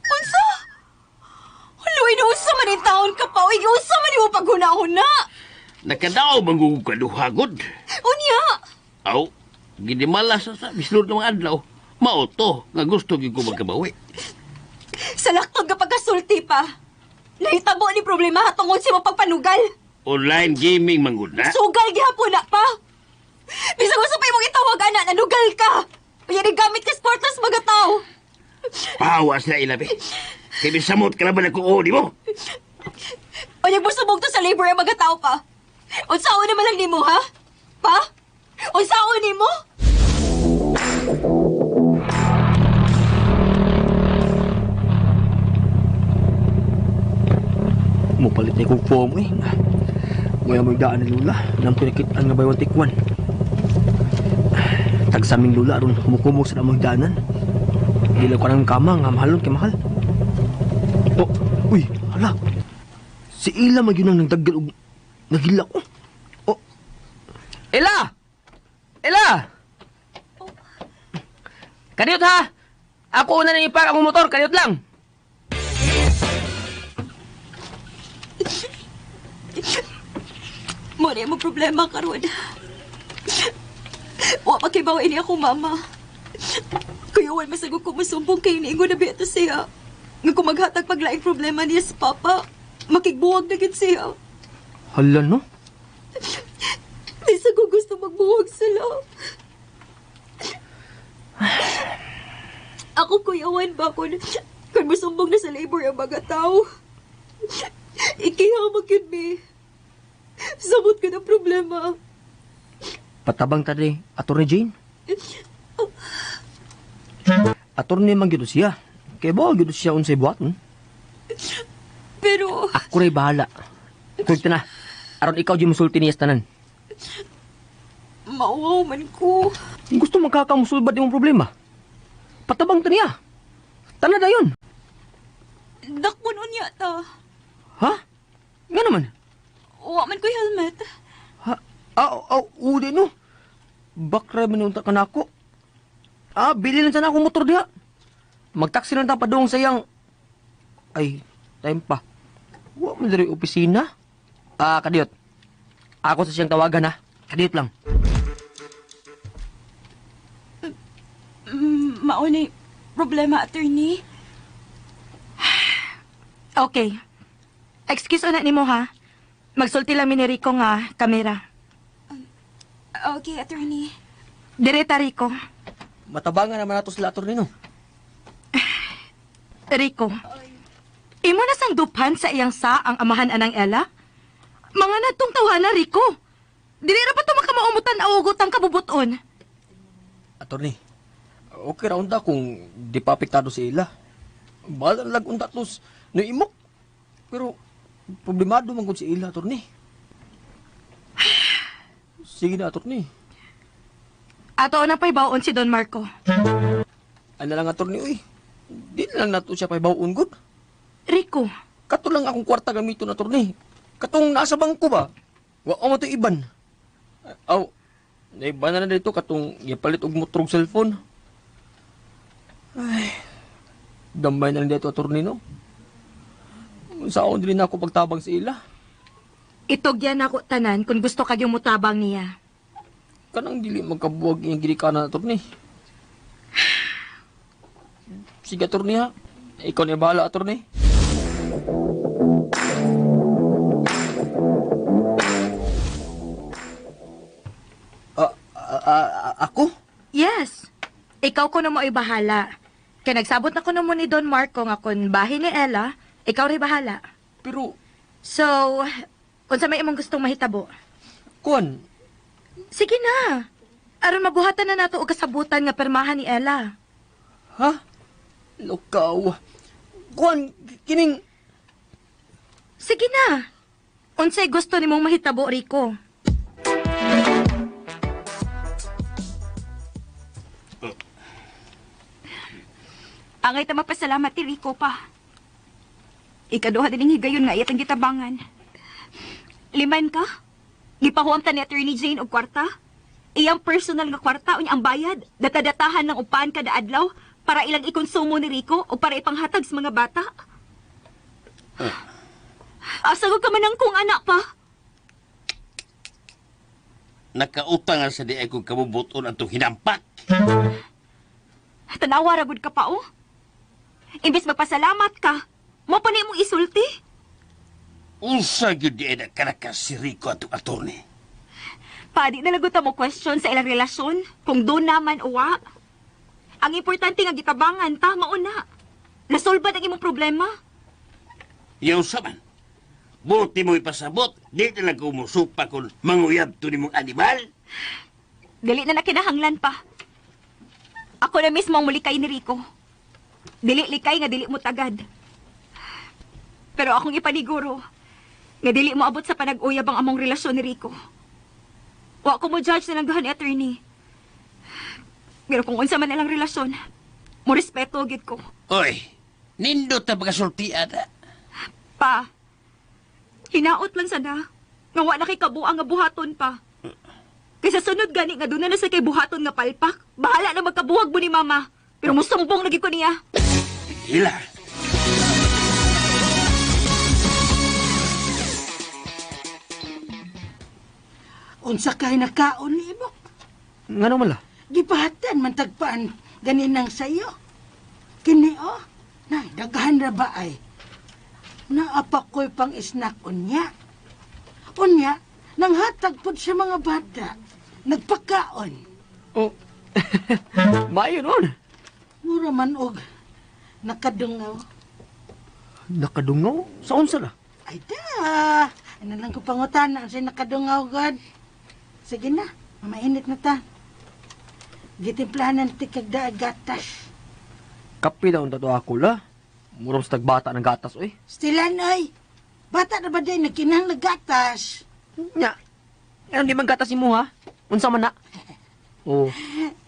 Unsa? Hala, unsa man in taon ka pa? Uy, unsa man imo paghuna-huna? Nakadao manggugug kaduha gud. Unya! Aw, gidimala sa sa bislod ng mga adlaw. Mao to nga gusto gyud ko magkabawi. Sa laktog ka pagkasulti pa. Nahitabo ni problema tungod sa imong pagpanugal. Online gaming manggud na. Sugal gihapon na pa. Bisag unsa pa imong itawag ana, nanugal ka. Unya ni gamit ka sportless mga tao. Pawa sila ilabi. Kay bisamot ka naman ako oh, di mo? Unya busubog to sa labor ang mga tao pa. Unsaon naman lang nimo ha? Pa? Unsaon nimo? Mupalit na kong form, eh. Maya mo'y daan ni Lula. Nam ko nakitaan nga buy one take one. Tagsaming Lula aron kumukumok sa amoy daanan. Di lang ko ng kama nga mahalon kay mahal. Oh, uy, hala. Si Ila man yun ang nagdaggal og nagila ko. Oh. Ila! Ila! Kaniyot ha! Ako una nang ipark ang motor, kaniyot lang. Mo na mo problema karon. Wa pa kay bawa ini ako mama. Kuyawan masagod ko musumbong kay niingon na biya siya. Nga kung maghatag paglaing problema niya sa papa, makigbuwag na gid siya. Hala no? Di sa ko gusto magbuwag sila. Ako kuyawan ba kung musumbong na sa labor ang mga tao. Ikiha magyud mi. Samot ko ng problema. Patabang ta di, Attorney Jane. Attorney man gyud siya. Kay ba gyud siya unsay buhaton? Pero ako ray bahala. Kulta na. Aron ikaw di musulti niya tanan. Mauwaw man ko. Gusto magkakamusulbad imong problema. Patabang ta niya. Tanan dayon. Dakpon unya ta. Ha? Nga naman? Wa man ko'y helmet. Ha? Aw, aw, udi no. Bakra man unta ka nako. Ah, bili lang sana akong motor diha. Magtaksi lang ta padung sa iyang... Ay, time pa. Wa man diri opisina. Ah, kadiyot. Ako sa siyang tawagan ha. Kadiyot lang. Mauni, problema, attorney. Okay. Excuse una nimo ha. Magsulti lang mi ni Rico nga kamera. Okay, attorney. Direta, Rico. Matabangan naman nato sila, attorney, no? Rico, imo na sang duphan sa iyang sa ang amahan anang Ella? Mga natong tawhana, Rico. Dili ra pa to makamaumutan augot ang kabubuton. Attorney, okay ra unta kung di pa apektado si Ella. Bahala na lang unta tos naimok. Pero problemado man gud si Ella, attorney. Sige na, attorney. Ato na pa'y baon si Don Marco. Ano lang, attorney, uy. Di na lang nato siya pa'y baon, gud. Rico. Kato lang akong kwarta gamiton, attorney. Katong nasa bangko ba? Wa mo to iban. Aw, naiban na na dito katong gipalit og motor og cellphone. Ay, damay na lang dito, attorney, no? Saan din ako pagtabang sa ila? Itugyan ako tanan kung gusto kag yung mutabang niya. Kanang dili magkabuwag iyang ginikanan, attorney. Sige, attorney, ha? Ikaw na bahala, attorney. Ako? Yes. Ikaw ko na mo ay bahala. Kaya nagsabot na ko na mo ni Don Marco nga kung bahin ni Ella, ikaw rin bahala. Pero... So, unsa may imong gustong mahitabo? Kuan? Sige na. Aron mabuhatan na nato og kasabutan nga permahan ni Ella. Ha? Lokaw. Kuan, kining... Sige na. Unsay gusto nimong mahitabo, Rico? Angay ta mapasalamat ti Rico pa. Ikaduha din higayon nga iyatang gitabangan. Liman ka? Gipahuam ta ni Attorney Jane og kwarta? Iyang personal nga kwarta unya ang bayad, datadatahan ng upahan kada adlaw para ilang ikonsumo ni Rico o para ipanghatag sa mga bata. Asa ko ka man ang kung anak pa? Nakautang nga sa di ay kong kabubuton atong hinampak. Tanawa ra gud ka pa, oh. Imbes magpasalamat ka, mo pa ni imong isulti. Unsa gyud di ay nagkarakas si Rico atong attorney? Padi na lagot mo question sa ilang relasyon, kung doon naman o wa. Ang importante nga gitabangan ta, mauna. Nasolbad ang imong problema. Yaw sa man. Buti mo ipasabot, di na lang kumusupa kung manguyab to nimong animal. Dili na nakinahanglan pa. Ako na mismo ang mulikay ni Rico. Dili likay nga dili mo tagad. Pero akong ipaniguro, Nga dili mo abot sa panag-uyab ang among relasyon ni Rico. Wa ko mo judge na lang ni attorney. Pero kung unsa man ilang relasyon, mo respeto gyud ko. Oy, nindot na pagkasultian ha. Pa, hinaot lang sana. Nga wa na kay kabuang nga buhaton pa. Kaysa sunod gani nga doon na sa kay buhaton nga palpak. Bahala na magkabuhag mo ni mama. Pero musumbong lagi ko niya. Ila. Unsa kay nakaon ni Ibok? Ngano man la? Gipahatan man tagpaan ganinang sayo. Kini oh, nay daghan ra ba ay. Naapa ko'y pang snack unya. Unya, nanghatag pod sa mga bata. Nagpakaon. Oh. Maayo nun. Mura man og nakadungaw. Nakadungaw? Sa unsa la? Ay da, ano lang ko pangutana sa nakadungaw god. Sige na, mamainit na ta. Gitimplahan ng tikag daag gatas. Kape daw ang tato ako la. Murong sa tagbata ng gatas, oy. Stilan ay, bata na ba din nagkinahanglag gatas? Nya. Ano di man gatas nimo ha? Unsa man na? Oh.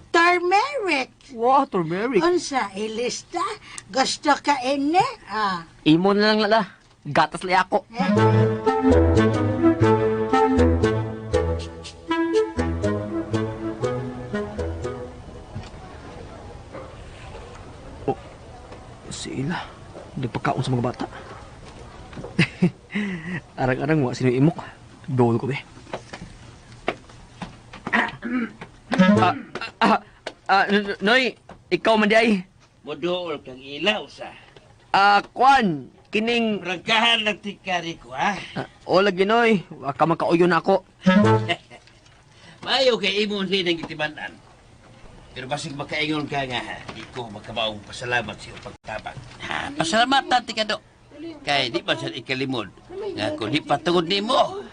Turmeric. Wow, turmeric. Unsa ilista? Gusto ka ini? Ah. Imo na lang lala. Gatas lay ako. Oh, si Ila. Nagpakaon sa mga bata. Arang-arang wa sino imok. Dol ko be. Noy, ikaw man di ay. Moduol kang ilaw sa. Kwan, kining Rangkahan lang tikari ko, ha? O lagi Noy, wa ka makauyon na ako. Maayo kay imo ni nang gitiman-an. Pero basig makaingon ka nga, ha? Di ko makabaong pasalamat sa iyong pagtabang. Ha, pasalamatan ti kado. Kay di ba siya ikalimod nga kung di patungod nimo,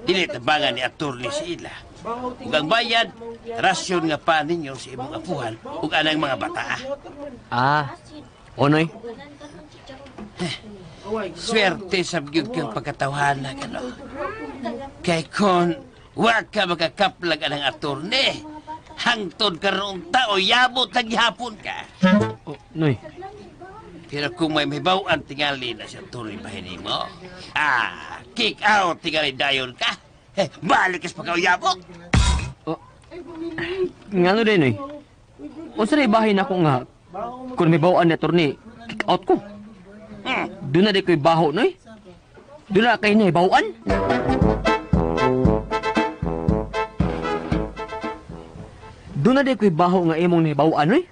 dili tabangan ni attorney si ila. Ug ang bayad, rasyon nga pa ninyo sa imong apuhan ug anang mga bata. Ah, o Noy. Swerte sa gyud kang pagkatawhana kano. Kay kon wa ka makakaplag anang attorney, hangtod karon tao yabot lang gihapon ka. Oh, Noy. Pero kung may mahibaw-an tingali na siya tuloy bahin nimo, kick out tingali dayon ka. Eh, balik kas pagkauyabot. Oh. Ngano din, Noy? Unsa na ibahin ako nga kung may bawaan ni attorney, kick out ko. Doon na di ko'y baho, Noy. Doon na kayo na bawaan. Doon na di ko'y baho nga imong nahibawaan, Noy.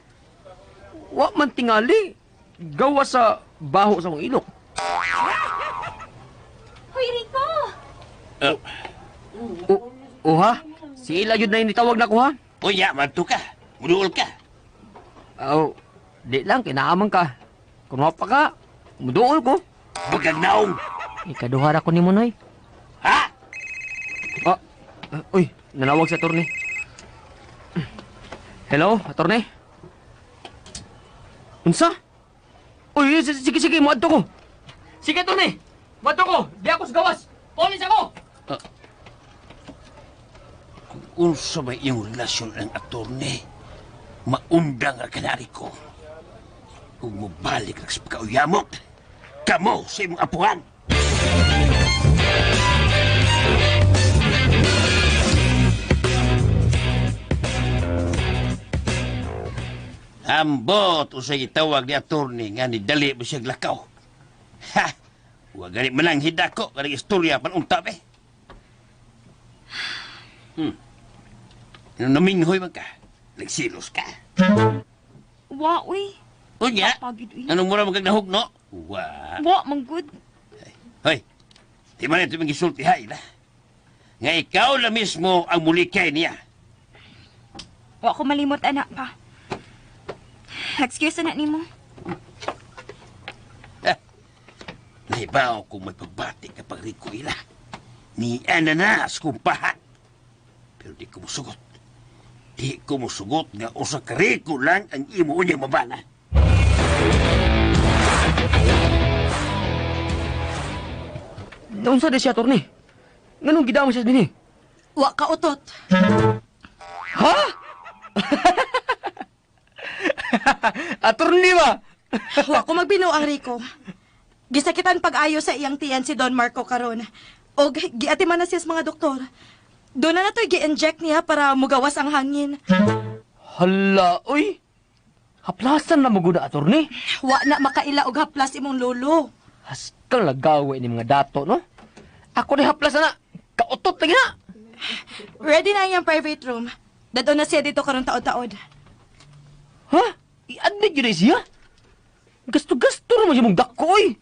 Wa man tingali. Gawa sa baho sa akong ilok. Hoy, Rico! Oh, ha? Si Ila yun na yung nitawag na ko, ha? Unya, manto ka. Muduol ka. Oh, di lang, kinaamang ka. Kung mapa ka, muduol ko. Bagag naong. Ikaduhara ko ni mo, Noy. Ha? Ah, uy, nanawag sa attorney. Hello, attorney? Unsa? Uy, sige, sige, muadto ko. Sige, attorney. Muadto ko. Di ako sa gawas. Polis ako! Kung unsa may iyong relasyon ang attorney, maundang ra kanari ko. Kung mobalik ra sa pagkauyamot, kamo sa imong apuhan. Ambot usay gitawag ni attorney nga nidali mo siyang lakaw. Ha! Wa gani manang hidako kanang istorya panunta be. Naminghoy man ka. Nagsilos ka. Wa, uy. Unya, Pagid, uy. anong mura magkag no? Wa. Wa, manggod. Hoy, di man ito magisulti hay na. Nga ikaw na mismo ang mulikay niya. Wa ko malimot, anak pa. Excuse na nimo. Nahibaw kung may pagbati kapag Rico ila. Ni ananas kung pahat. Pero di ko musugot. Di ko musugot nga usa ka Rico lang ang imo unyang mabana. Naunsa di siya, attorney? Nganong gidamo siya dinhi? Wa ka utot. Ha? Attorney ba? Wa ko magbinuang, Rico. Gisakitan pag-ayo sa iyang tiyan si Don Marco karon. Og giatiman na siya sa mga doktor. Doon na nato'y gi-inject niya para mugawas ang hangin. Hala, uy. Haplasan na maguna, attorney. Wa na makaila og haplas imong lolo. Haskang lagawe ni mga dato, no? Ako ni haplasan na. Kautot lagi na. Ready na iyang private room. Dadon na siya dito karon taod-taod. Ha? I-admit yun na siya? Gasto-gasto naman siya mong dako, oy.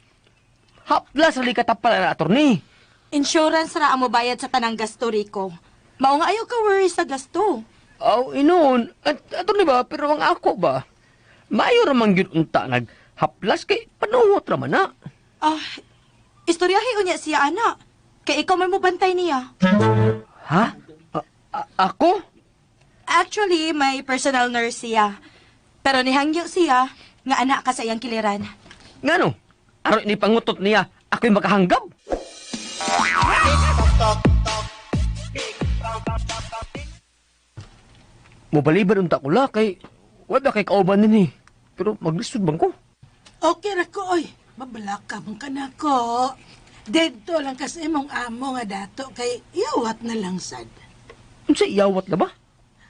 Haplas ra katapal na, attorney. Insurance ra ang mobayad sa tanang gasto, Rico. Mao nga ayaw ka worry sa gasto. Aw, inoon. Attorney ba? Pero ang ako ba? Maayo ramang yun unta naghaplas kay panuhot raman na. Ah, istoryahe unya siya, ana. Kay ikaw may mobantay niya. Ha? Ako? Actually, may personal nurse siya. Pero nihangyo siya nga anak ka sa iyang kiliran. Ngano? Aron ini pangutot niya, ako'y makahanggab. Mobaliban unta ko la kay wala kay kauban nini. Pero maglisod bang ko? Okay ra ko, oy. Mabalaka man ka na ko. Dito lang kasi imong amo nga dato kay iyawat na lang sad. Unsa iyawat na ba?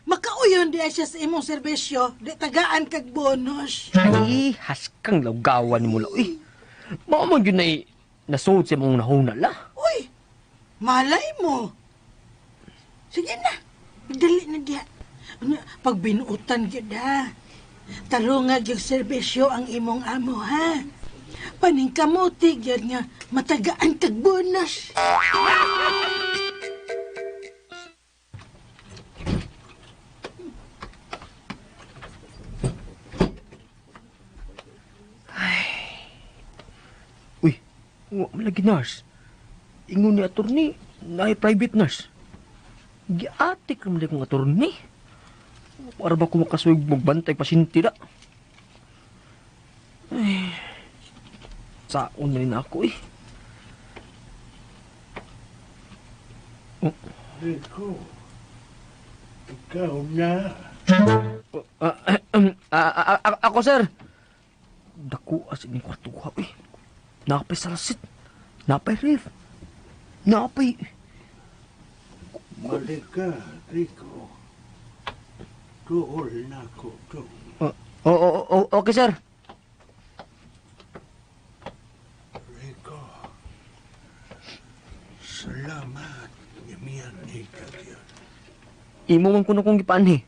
Makauyon diya siya sa imong serbisyo, di tagaan kag bonus. Ay, haskang lawgawan ni mo la, uy. Mao man yun na nasud sa imong nahuna la. Uy, malay mo. Sige na, dali na diya. Ano, pag binuutan gyud ha. Tarunga gyud serbisyo ang imong amo ha. Paningkamuti gyud nga matagaan kag bonus. Uy, wa man lagi nurse. Ingon ni attorney, naay private nurse. Giatik naman kong attorney. Para ba ko makasuig magbantay pasyente na? Ay, saon na rin ako eh. Oh. Rico, ikaw na. Ako, sir. Dako as ining kwartuha, uy. Napay salasit. Napay ref. Napay... Balik ka, Rico. Tuol na ko to. Okay, sir. Rico, salamat. Ngamiyan ni Kagyan. Imo man kuno kong gipaanhi.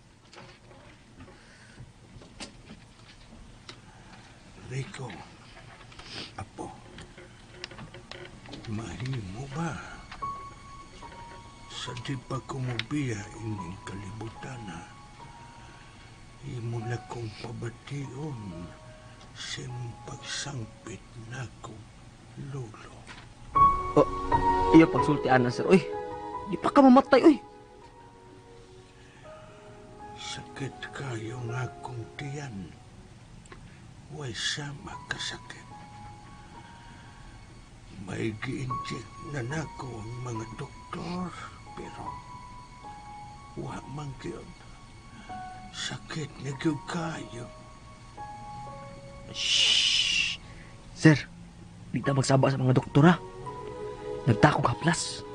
Rico, apo, mahimo ba? Sa di pa kumubiya ining kalibutan na, imo na kong pabation sa imong pagsangpit na kong lolo. Oh, iyo pagsultian na, sir. Uy, di pa ka mamatay, uy. Sakit kayo nga kong tiyan. Way sama kasakit. May gi-inject na nako ang mga doktor, pero wa man gyud. Sakit na gyud kayo. Shhh! Sir, di ta magsaba sa mga doktor, ha? Nagtakog haplas.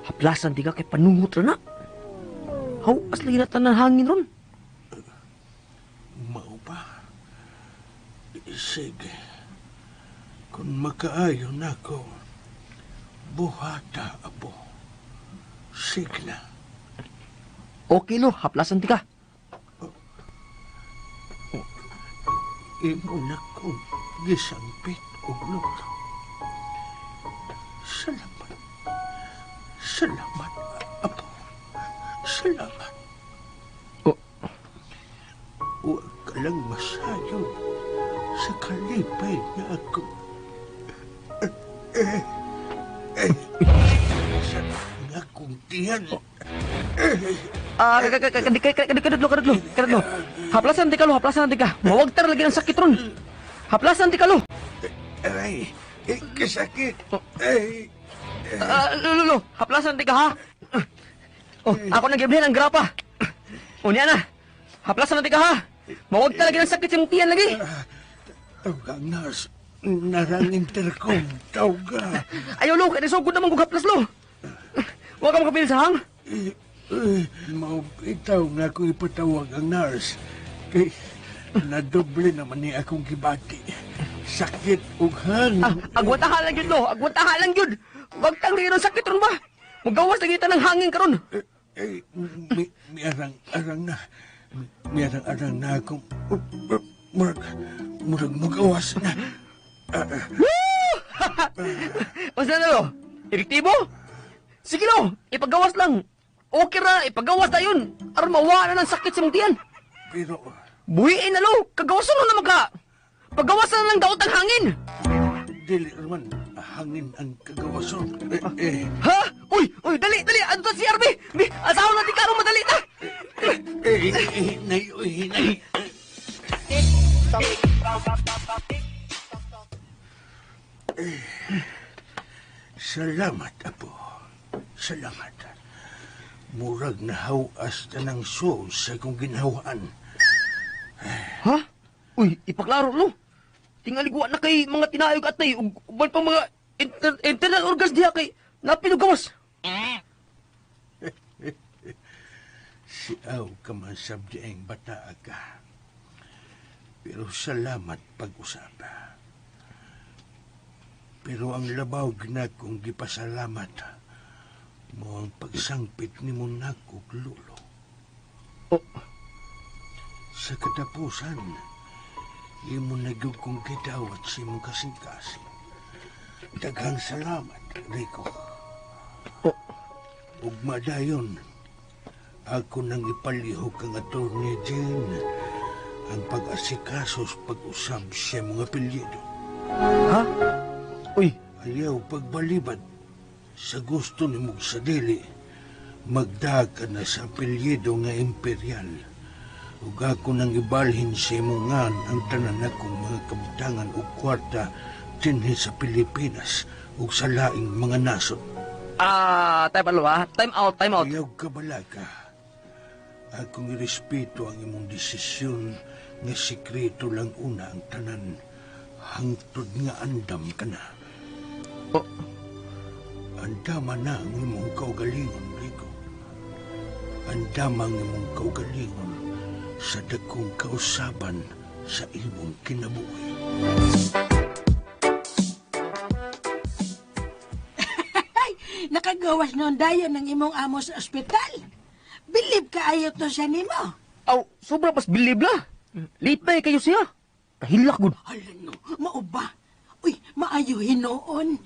Haplasan di ka kay panungot ra na. Hawas lagi na tanan hangin ron. Mao ba? Sige. Kung makaayo nako, buhata, apo. Sige na. Okay, lo. Haplasan ti ka. Imo na kong gisampit og lolo. Salamat. Salamat, apo. Salamat. Oh. Huwag ka lang masayod sa kalipay nga ako. Sa nga kong tiyan. Kadudlo, kadudlo, kadudlo. Haplasan ti ka, lo, haplasan ti ka. Mawagtar lagi ng sakit ron. Haplasan ti ka, lo. Aray, kasakit. Ay. Lolo, haplasan di ka ha. Oh, ako nang gibilhin ang grapa. O niya na. Haplasan na di ka ha. Mawag talaga ng sakit sa imong tiyan lagi. Tawag ang nurse. Narang intercom. Tawag ka. Ayaw lo, kaya sugod naman kong haplas lo. Huwag ka makapil sa hang. Mao itaw nga akong ipatawag ang nurse. Kay nadoble naman ni akong gibati. Sakit ug hang. Ah, agwatahan lang yun lo, agwatahan lang yun. Wag tang rin sakit ron ba? Magawas lagi ta ng hangin karon. Eh, mi, miarang arang na. Miarang arang na akong murag murag magawas na. Unsa na lo? Epektibo? Sige lo, ipagawas lang. Okay ra, ipagawas na yun. Aron mawa na ng sakit sa imong tiyan. Pero Buhiin na lo, kagawasan na naman ka. Pagawasan na ng daot ang hangin. Dili man hangin ang kagawason. Eh, eh, Ha? Uy, uy, dali, dali, adto si RB. Bi, asawa na di karon madali na. eh, hinay, uy, hinay. Eh, salamat, Apo. Salamat. Murag nahawas na ng soul sa akong ginhawaan. Ha? Uy, ipaklaro lo. Tingali wa na kay mga tinayog atay ug uban pang mga internal organs diha kay napinugawas. Si Aw ka man sabdieng bata ka. Pero salamat pag-usap. Pero ang labaw na kong gipasalamat mo ang pagsangpit ni mo nakog lulo. Oh. Sa katapusan, imo na gyud kong gidawat sa imong kasing-kasing. Daghang salamat, Rico. Oh. Ug madayon, ako nang ipalihok ang Attorney Jane ang pag-asikaso sa pag-usab sa mga apelyido. Ha? Uy, Ayaw pagbalibad sa gusto ni mong sa dili, magdag ka na sa apelyido nga imperial. Ug ako nang ibalhin sa imong ngan ang tanan akong mga kabtangan ug kwarta dinhi sa Pilipinas ug sa laing mga nasod. Ah, time out ah. Time out, time out. Ayaw kabalaga. Akong irespeto ang imong desisyon nga sikreto lang una ang tanan. Hangtod nga andam ka na. Oh. Andama na ang imong kaugalingon, Rico. Andama ang imong kaugalingon sa dakong kausaban sa imong kinabuhi. Ay, nakagawas noon dayon ng imong amo sa ospital. Bilib ka ayo to siya nimo. Aw, sobra pas bilib la. Late ba eh kayo siya? Kahilak gud. Hala no, mao ba? Uy, maayo hinuon.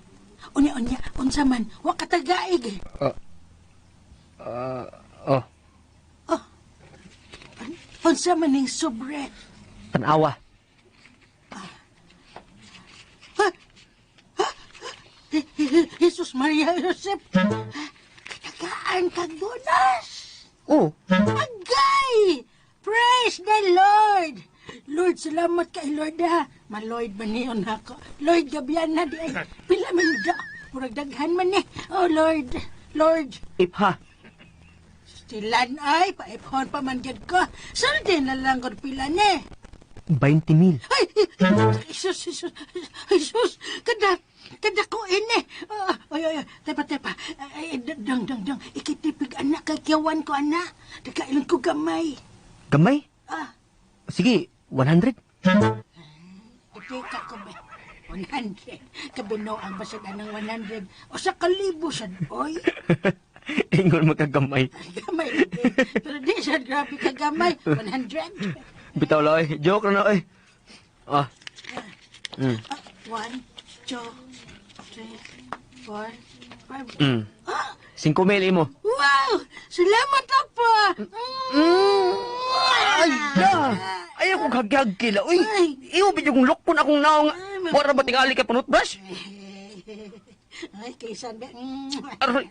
Unya unya, unsa man, wa ka tagaig. Oh, Unsa man ning sobre? Tanawa. Jesus Maria Joseph. Katagaan kag bonus. Oh, Agay! Praise the Lord! Lord, salamat kay Lord ha. Ma-Lord man niyon ako. Lord, gabihan na di ay. Pila man da. Murag daghan man ni. Oh, Lord. Lord. Ipha. Stilan ay, paiphon pa man gyud ko. Sulti na lang kung pila ni. 20 mil. Ay, Jesus, Jesus, Jesus, kada, kada ko ini. Ah, ay, ay, ay, tepa, tepa. Ay, dang, dang, dang. Ikitipig, anak, kagyawan ko, anak. Nagkailan ko gamay. Gamay? Ah. Sige, 100. Teka ko ba? 100. Kabino ang basag anang 100. O sa kalibo sad, oy. Ingon magkagamay. Gamay. Pero di siya grabe kagamay. 100. Bitaw la oy. Joke na oy. Ah. Ah, 1, 2, 3, 4, 5. 5 mil imo. Wow! Salamat, Apo! Mm. Ay, da. Ayaw kong hagyag kila. Uy, iyo bidyo kong lokpon akong naong. Wala ba tingali kay panut brush? Ay, kaysan ba? Aray.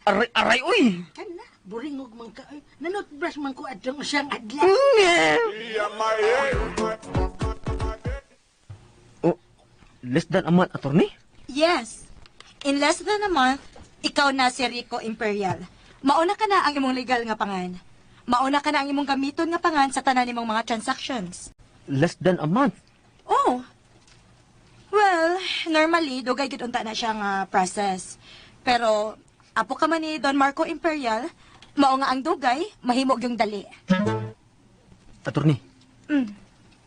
Aray, aray, uy. Kana, buringog man ka. Ay, nanutbrush man ko adtong usang adlaw. Oh, less than a month, attorney? Yes. In less than a month, ikaw na si Rico Imperial. Mauna ka na ang imong legal nga pangan. Mauna ka na ang imong gamiton nga pangan sa tanan nimong mga transactions. Less than a month. Oh. Well, normally, dugay gid unta na siya nga process. Pero, apo ka man ni Don Marco Imperial, mao nga ang dugay, mahimo gyung dali. Attorney,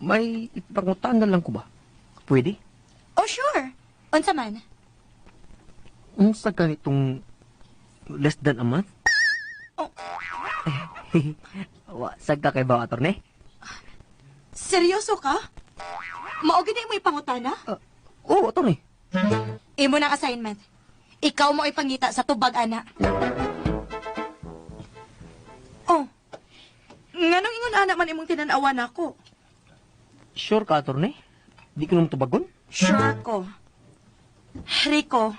may ipangutan na lang ko ba? Pwede? Oh, sure. Unsa man? Unsa ganitong less than a month? Oh. Wa, sag ka kay ba, attorney? Seryoso ka? Mao gid mo ipangutana? Oo, attorney. Imo nang assignment. Ikaw mo ipangita sa tubag ana. Oh. Nganong ingon ana man imong tinan-awan ako? Sure ka, attorney? Di ko nung tubagon? Sure ko. Rico,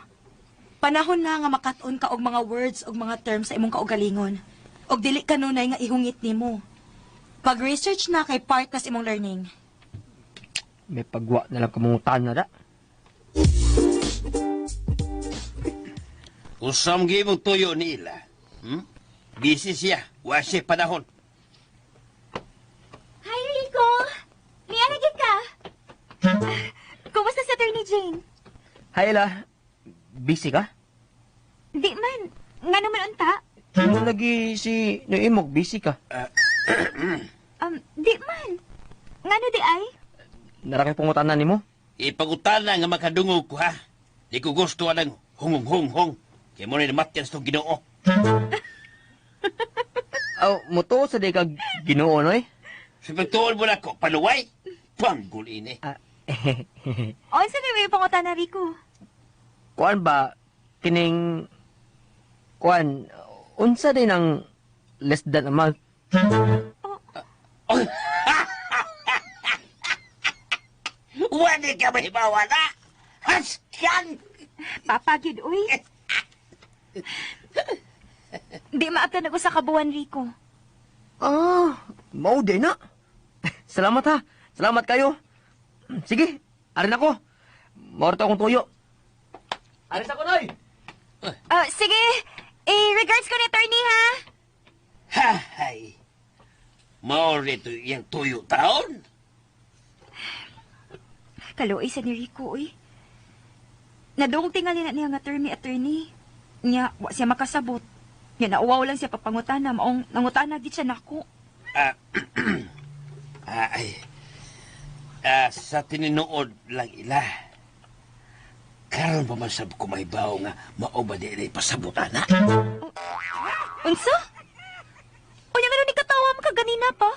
panahon na nga makat-on ka og mga words og mga terms sa imong kaugalingon. Og dili kanunay nga ihungit nimo. Pag-research na kay part na sa imong learning. May pagwa na lang kamungutan na da. Usam gimong tuyo ni ila. Busy siya. Wa siya panahon. Hi, Rico! Niya lagi ka? Kumusta sa Attorney Jane? Hi, Ella. Busy ka? Di man. Nga naman unta. Ano lagi si Noemog, busy ka? Di man. Ngano di ay? Narakay pangutanan nimo? Ipagutana nga makadungog ko ha. Di ko gusto anang hungong-hung-hung. Kaya mo na namatyan sa itong Ginoo. Aw, mutuo sa di ka Ginoo, noy? Sa pagtuon mo na ko, paluway. Panggul ini. Unsa na may pangutana, Rico? Kuan ba, kining, kuan, unsa din ang less than a month? Oh. Wala ka mahibawa na! Haskan! Papagid, uy. Di maabtan ako sa kabuan, Rico. Ah, mao din na. Salamat ha. Salamat kayo. Sige, arin ako. Maorta akong tuyo. Aris ako, Noy! Sige. Eh, regards ko ni attorney, ha? Hahay! Mao rito iyang tuyo taon. Kaluoy sa ni Rico, uy. Nadungog tingali na niya nga attorney, attorney. Nya, wa siya makasabot. Nya, nauwaw lang siya pagpangutana. Maong nangutana gid siya nako. Ay. Sa tininood lang ila. Karon pa man sab ko may bawo nga mao ba di ila'y pasabutan, ha? Unsa? Unya nga ni katawa mo kaganina pa.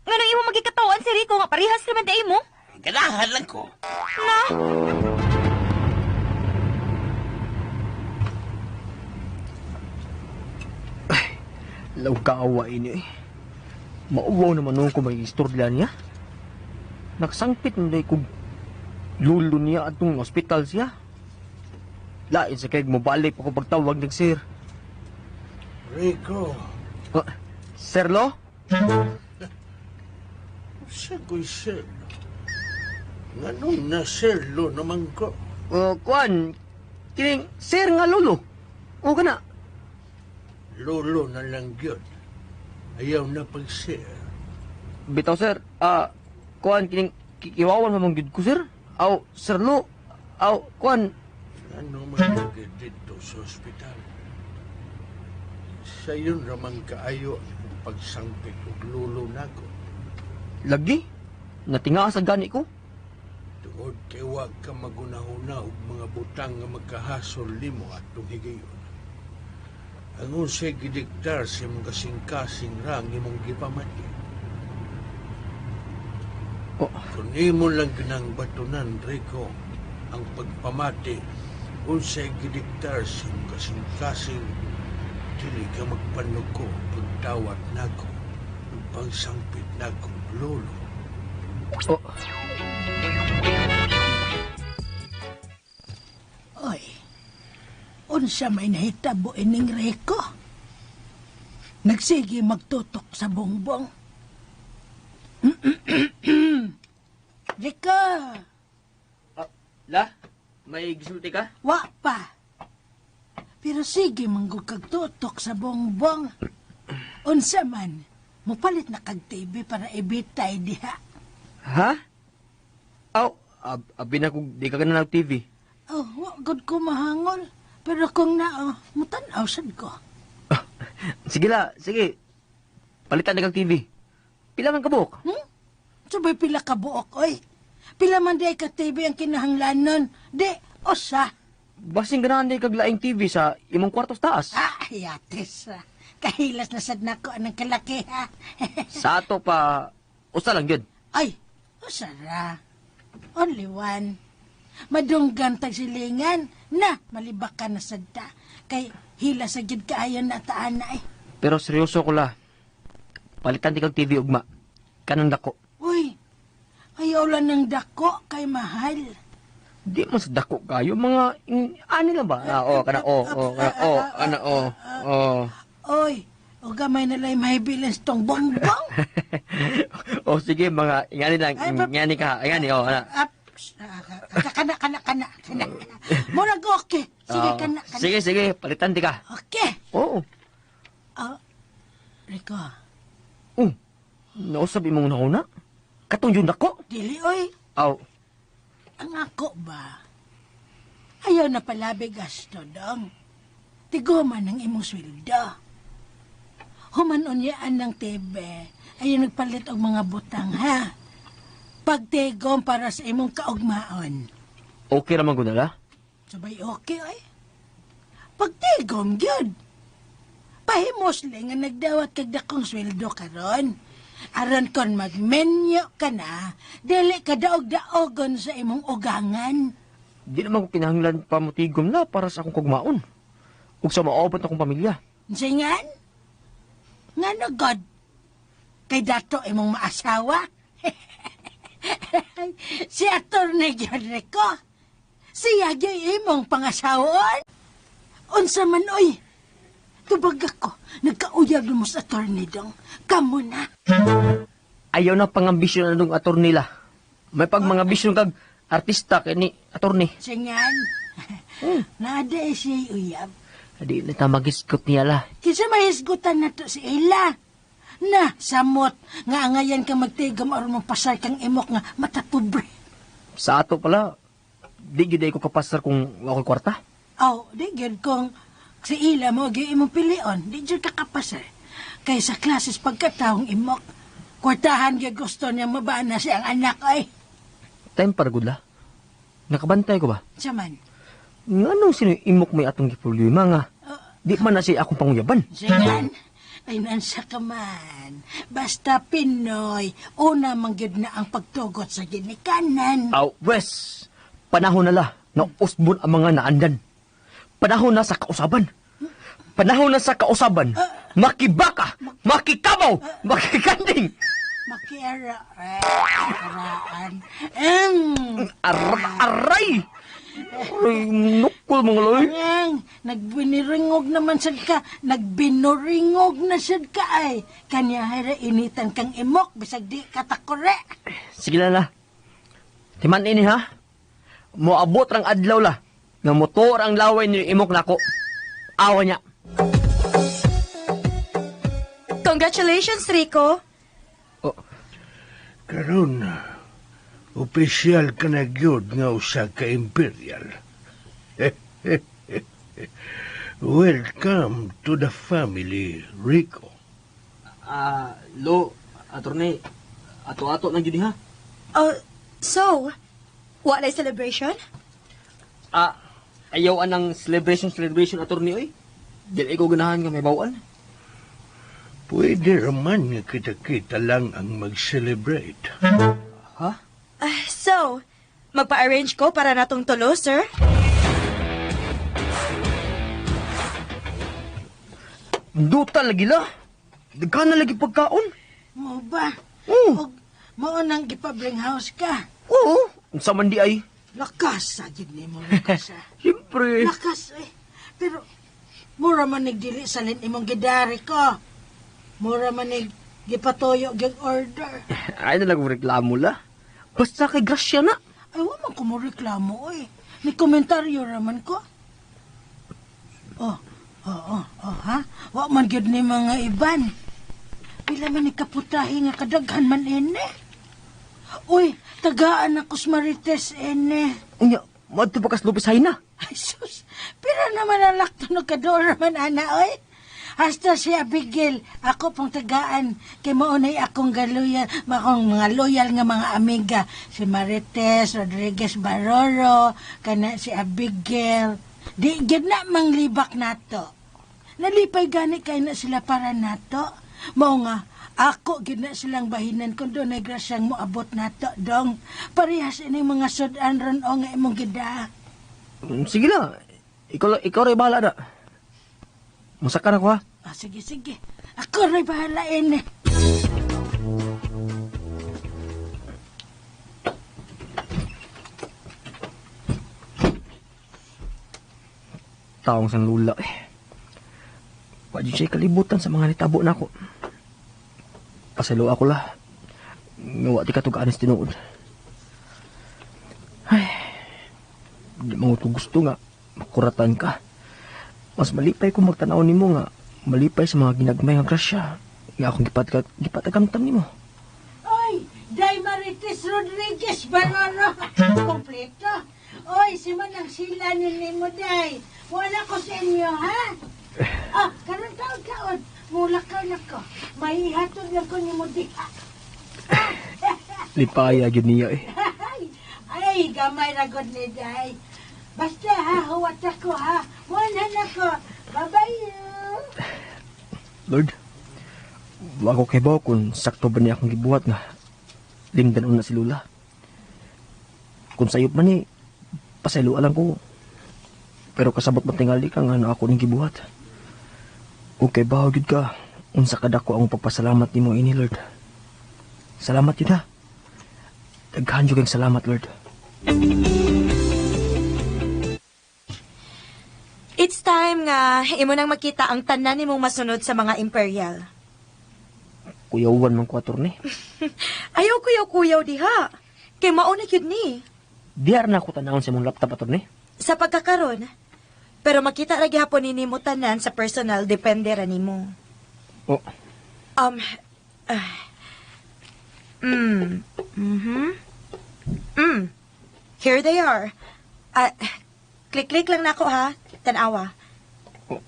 Ngano imo magikatawan si Rico nga parehas naman di mo? Ganahan lang ko. Na? Ay, law kaawa ini eh. Mauwaw naman noon ko may istorya niya. Nagsangpit na kog lulo niya atong ospital siya. Lain sa kay mobalik pa ko pagtawag ng sir. Rico. Sir Lo? Sa ko'y sir. Nganong na sir Lo naman ko? Kuan, kining sir nga lolo. O ka na. Lolo na lang yun. Ayaw na pag sir. Bitaw sir, kuan kining kiwawan man gyud ko sir. Aw, sir Lo. Aw, kuan. Ano man lagi dito sa ospital? Sa yun ramang kaayo ang pagsangpit og lolo nako. Lagi? Natinga sa gani ko? Tungod kay wa ka magunahuna og mga butang nga magkahasol nimo atong higayon. Ang unsay gidiktar sa imong kasing-kasing rang imong gipamati. Oh. Kung imo lang ginang batunan, Rico, ang pagpamati, unsay gidiktar sa imong kasing-kasing, dili ka magpanuko pagdawat nako, pagsangpit nako, lolo. Oh. Oy, unsa may nahitabo ining Rico? Nagsige magtutok sa bongbong. Rico! La? May gisulti ka? Wa pa. Pero sige, manggug kag tutok sa bongbong. Unsa man, mupalit na kag TV para ibitay diha. Ha? Aw, abi na kung di ka ganang TV. Oh, wa gud ko mahangol. Pero kung nao, mutan-aw sad ko. Sige la, sige. Palitan na kag TV. Pila man kabuok? Hmm? Sabay pila ka buok, oy. Pila man di ka TV ang kinahanglanon. Di, usa. Basing ganahan di kag laing TV sa imong kwarto sa taas. Ah, yates. Ah. Kahilas na sad nako anang kalaki, ha. Sa ato pa, usa lang yun. Ay, usa ra. Only one. Madunggan tag silingan na malibakan na sad ta. Kay hila sa gid kaayo na taan na eh. Pero seryoso ko la. Palitan di kag TV ugma. Kanang dako. Uy, ayaw lang ng dako kay mahal. Di man sa dako kayo mga ani lang ba? Ah, oh, kana oh, oh, kana oh, ana oh. Oh. Oy, o gamay na lang may bilins tong bongbong. Oh, sige mga ingani lang, Ay, ingani ka, ingani oh, ana. Up, kana, kana, kana, kana. Murag okay. Sige, Oh, kana, kana. Sige, sige, palitan di ka. Okay. Oo. Ah, Rico, Oh. Nausab imong nauna? Katong yun dako? dili oy. Aw, Ang ako ba? Ayaw na palabi gasto dong. Tiguman ang imong sweldo. Human unyaan ng TV, ayaw nagpalit og mga butang ha. Pagtigom para sa imong kaugmaon. Okay ra man gud la. Sabay okay ay. Pagtigom gyud. Pahimosle nga nagdawat kag dakong sweldo karon. Aron kon magmenyo ka na, dili ka daog-daogon sa imong ugangan. Di naman ko kinahanglan pa motigom la para sa akong kugmaon. Ug sa maobot akong pamilya. Singan? Ngano God? Kay dato imong maasawa? Si Atty. Rico. Siya gyud imong pangasawon. Unsa man oy? Tubag ako, nagkauyab mo sa attorney dong. Kamo na. Ayaw na pangambisyon na nung attorney la. May pag mga ambisyon kag artista kay ni attorney. Singan? Naada eh siya uyab. Di na ta magisgot niya la. Kinsa mahisgutan na to si Ella? Na, samot, nga angayan ka magtigam aron mo pasar kang imok nga matapobre. Sa ato pala, di gyud ay ko kapasar kung wa ko'y kwarta. Aw, di gyud kung si Ila mo gyud imong pilion, di gyud ka kapasar. Kay sa klases pagkatawong imok, kwartahan gyud gusto niya mabana siyang anak ay. Time para gud la. Nakabantay ko ba? Saman, Nganong sino imok may atong giproblema nga? Di man na siya akong panguyaban. Singan, ay nansa ka man. Basta Pinoy, una man gyud na ang pagtugot sa ginikanan. Aw, wes, panahon na la na usbon ang mga naandan. Panahon na sa kausaban. Panahon na sa kausaban. Makibaka, makikabaw, makikanding. Makiara, araan. Aray! Aray, nukol mga loy. Ang, nagbiniringog naman sad ka, nagbinuringog na sad ka ay. Kanya hara initan kang imok, bisag di ka takore. Sige na la. Timan ini ha. Moabot rang adlaw la. Nga motor ang laway ni imok nako. Awa niya. Congratulations, Rico. Oh. Karon, opisyal ka na gyud nga usa ka imperial. Welcome to the family, Rico. Lo, attorney, ato-ato na gyud ha. So, wala celebration? Ayaw anang celebration attorney oy. Dili ko ganahan nga may bawaan. Pwede raman nga kita-kita lang ang mag-celebrate. Ha? So, magpa-arrange ko para natong tulo, sir? Duta lagi la. Daghan na lagi pagkaon. Mo ba? Oo. Og mao nang gipabring house ka. Oo. Unsa man di ay? Lakas sa gid nimo, lakas. Ah. Siyempre. Lakas eh. Pero mura man nagdili salin imong gidari ko. Mura man nig gipatuyo gyud order. Ay na lang reklamo la. Basta kay grasya na. Ay, wa man ko mo reklamo oy. Ni komentaryo raman ko. Oh, oh, oh, oh, ha? Wa man gyud ni mga iban. Pila man ni kaputahe nga kadaghan man ene. Uy, tagaan ako sa Marites ene. Unya, madto pa kas Lopez Haina. Ay, sus, pira naman ang lakto no kadora man, ana, oy. Hasta si Abigail, ako pong tagaan, kay maunay akong galuyan, akong mga loyal nga mga amiga. Si Marites Rodriguez Baroro, kana si Abigail. Di, gyud na manglibak nato. Nalipay gani kay na sila para nato. Mao nga, ako gyud na silang bahinan kung doon ay grasyang moabot nato, dong. Parehas ining mga sudan ron o nga imong gida. Sige lang. Ikaw rin bahala na. Musaka na ko ha. Ah, sige, sige. Ako rin bahala ini. Taong sang lula eh. Wa jud siya kalibutan sa mga nitabo nako. Pasalo ako lah. Nga wa ti katugaan sa tinuod. Ay, di man ko gusto nga makuratan ka. Mas malipay ko magtanaw nimo nga malipay sa mga ginagmay nga grasya nga akong gipatagamtam nimo. Oy, Day Marites Rodriguez Baroro. Kompleto. Oy, si Manang sila ni nimo Day. Wala ko sa inyo, ha? Ah, karon taon-taon, mula ka na ko. Mahihatod lang ko nimo diha. Lipaya gyud niya eh. Ay, gamay ra gud ni Day. Basta ha, huwat ako ha. Wala na ko. Bye-bye. Lord, wa ko kibaw kung sakto ba niya akong gibuhat nga limdan una si Lula. Kung sayop man ni, pasaylo lang ko. Pero kasabot man tingali ka nga na ako ning gibuhat. Okay ba, gyud ka, unsa kadako ang pagpasalamat nimo ini, Lord. Salamat yun ha. Daghan jud kang salamat, Lord. It's time nga imo nang makita ang tanan nimong masunod sa mga Imperial. Kuyawan man ko, attorney. Ayaw kuyaw-kuyaw diha. Kay mao na gyud ni. Diar na ako tanawon sa imong laptop, attorney. Sa pagkakaron. Pero makita ra gihapon ni nimo tanan sa personal, depende ra nimo. Oh. Here they are. Click-click lang nako ha. Tanawa. Oh.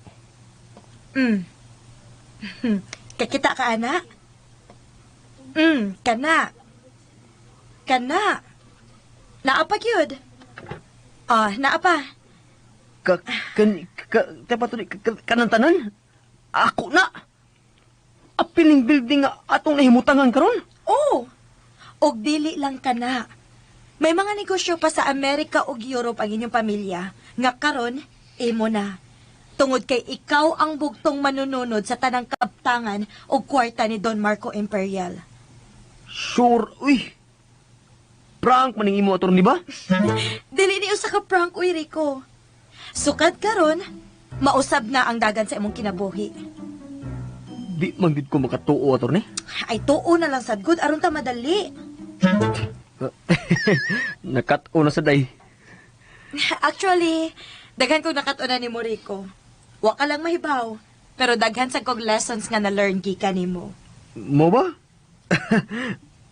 Kakita ka, ana? Kana. Kana. Naa pa gyud. Ah, naa pa. Kanang tanan? Ako na. Apiling building nga atong nahimutangan karon. Oh. Og dili lang kana. May mga negosyo pa sa Amerika ug Europe ang inyong pamilya nga karon imo na. Tungod kay ikaw ang bugtong manununod sa tanang kaptangan og kwarta ni Don Marco Imperial. Sure, uy. Prank maning imo ator ni ba? Dili ni usa ka prank, uy Rico. Sukad karon, mausab na ang dagan sa imong kinabuhi. Di man gid ko makatuo ator ni. Ay tuo na lang sad gud aron ta madali. Nakat-o na sa day. Actually, daghan kong nakat-o na nimo Rico. Wa ka lang mahibaw, pero daghan sa kog lessons nga na-learn gikan nimo. Mo ba?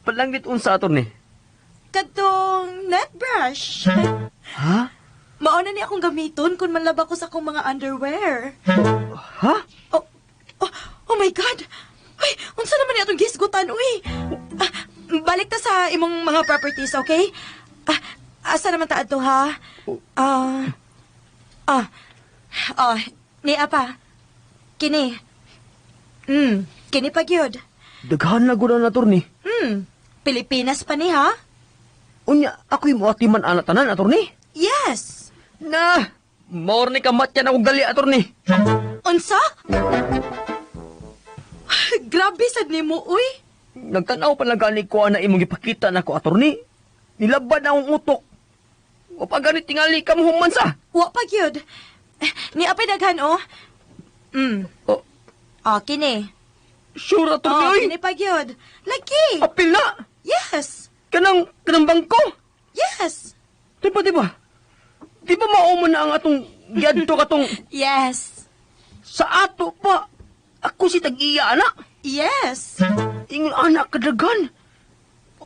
Palanggit unsa ator ni? Kadtong net brush. Ha? Mao na ni akong gamiton kung manlaba ko sa akong mga underwear. Ha? Oh, oh, oh my God! Uy, unsa naman ni atong gisgutan, uy? Ah, balik ta sa imong mga properties, okay? Ah, asa naman ta adto, ha? Ni apa. Kini. Kini pa gyud. Daghan na gud na attorney. Pilipinas pa ni, ha? Unya, ako'y moatiman ana tanan, attorney? Yes. Na, maor ni kamatyan akong gali, attorney. Unsa? Grabe sad nimo, uy. Nagtanaw pa lang gani ko ana imong gipakita nako, attorney. Nilabad na akong utok. Wa pa gani tingali ka mohuman sa. Wa pa gyud. Ni apay daghan oh. Oh. Oh, kini. Sure, attorney, Oh, oy. kini pa gyud. Lagi. Apil na. Yes. Kanang bangko. Yes. Di ba, di ba? Di ba mao man na ang atong giadto katong Yes. Sa ato pa? Ako si tag-iya, anak. Yes. Ingon anak kadagan.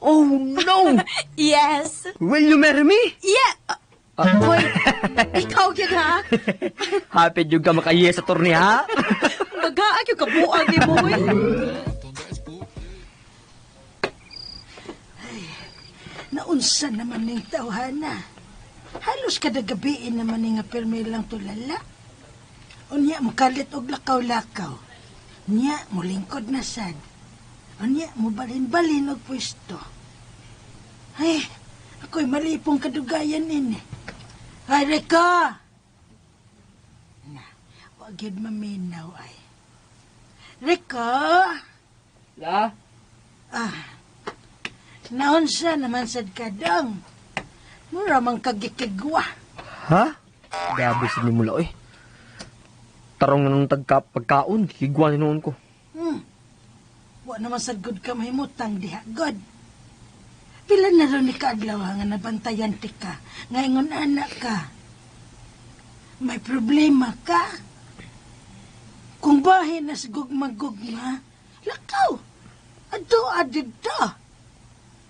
Oh no. Yes. Will you marry me? Yeah. Hoy, ikaw gyud ha. Happy jud ka maka-yes sa torni ha. Magaag yung kabuang ni mo. Hoy. Naunsa naman ning tawhana. Halos kada gabi naman ni nga pirmi lang tulala. Unya mukalit og lakaw-lakaw. Unya mulingkod na sad. Unya mubalin-balin og pwesto. Ay, ako'y malipong kadugayan ini. Ay, Rika! Na, wag yun maminaw ay. Rika! La? Ah, naunsa naman sad kadang. Mura man kagikigwa. Ha? Grabe sa ni mula, oy. Tarong na nung tagka pagkaon, kikigwa ni noon ko. Wa naman sad gud ka mahimutang diha, God. Pila na ron ni kaadlaw nga nabantayan ti ka, nga ingon anak ka. May problema ka. Kung bahin nas gugma-gugma, lakaw. Adto adidto.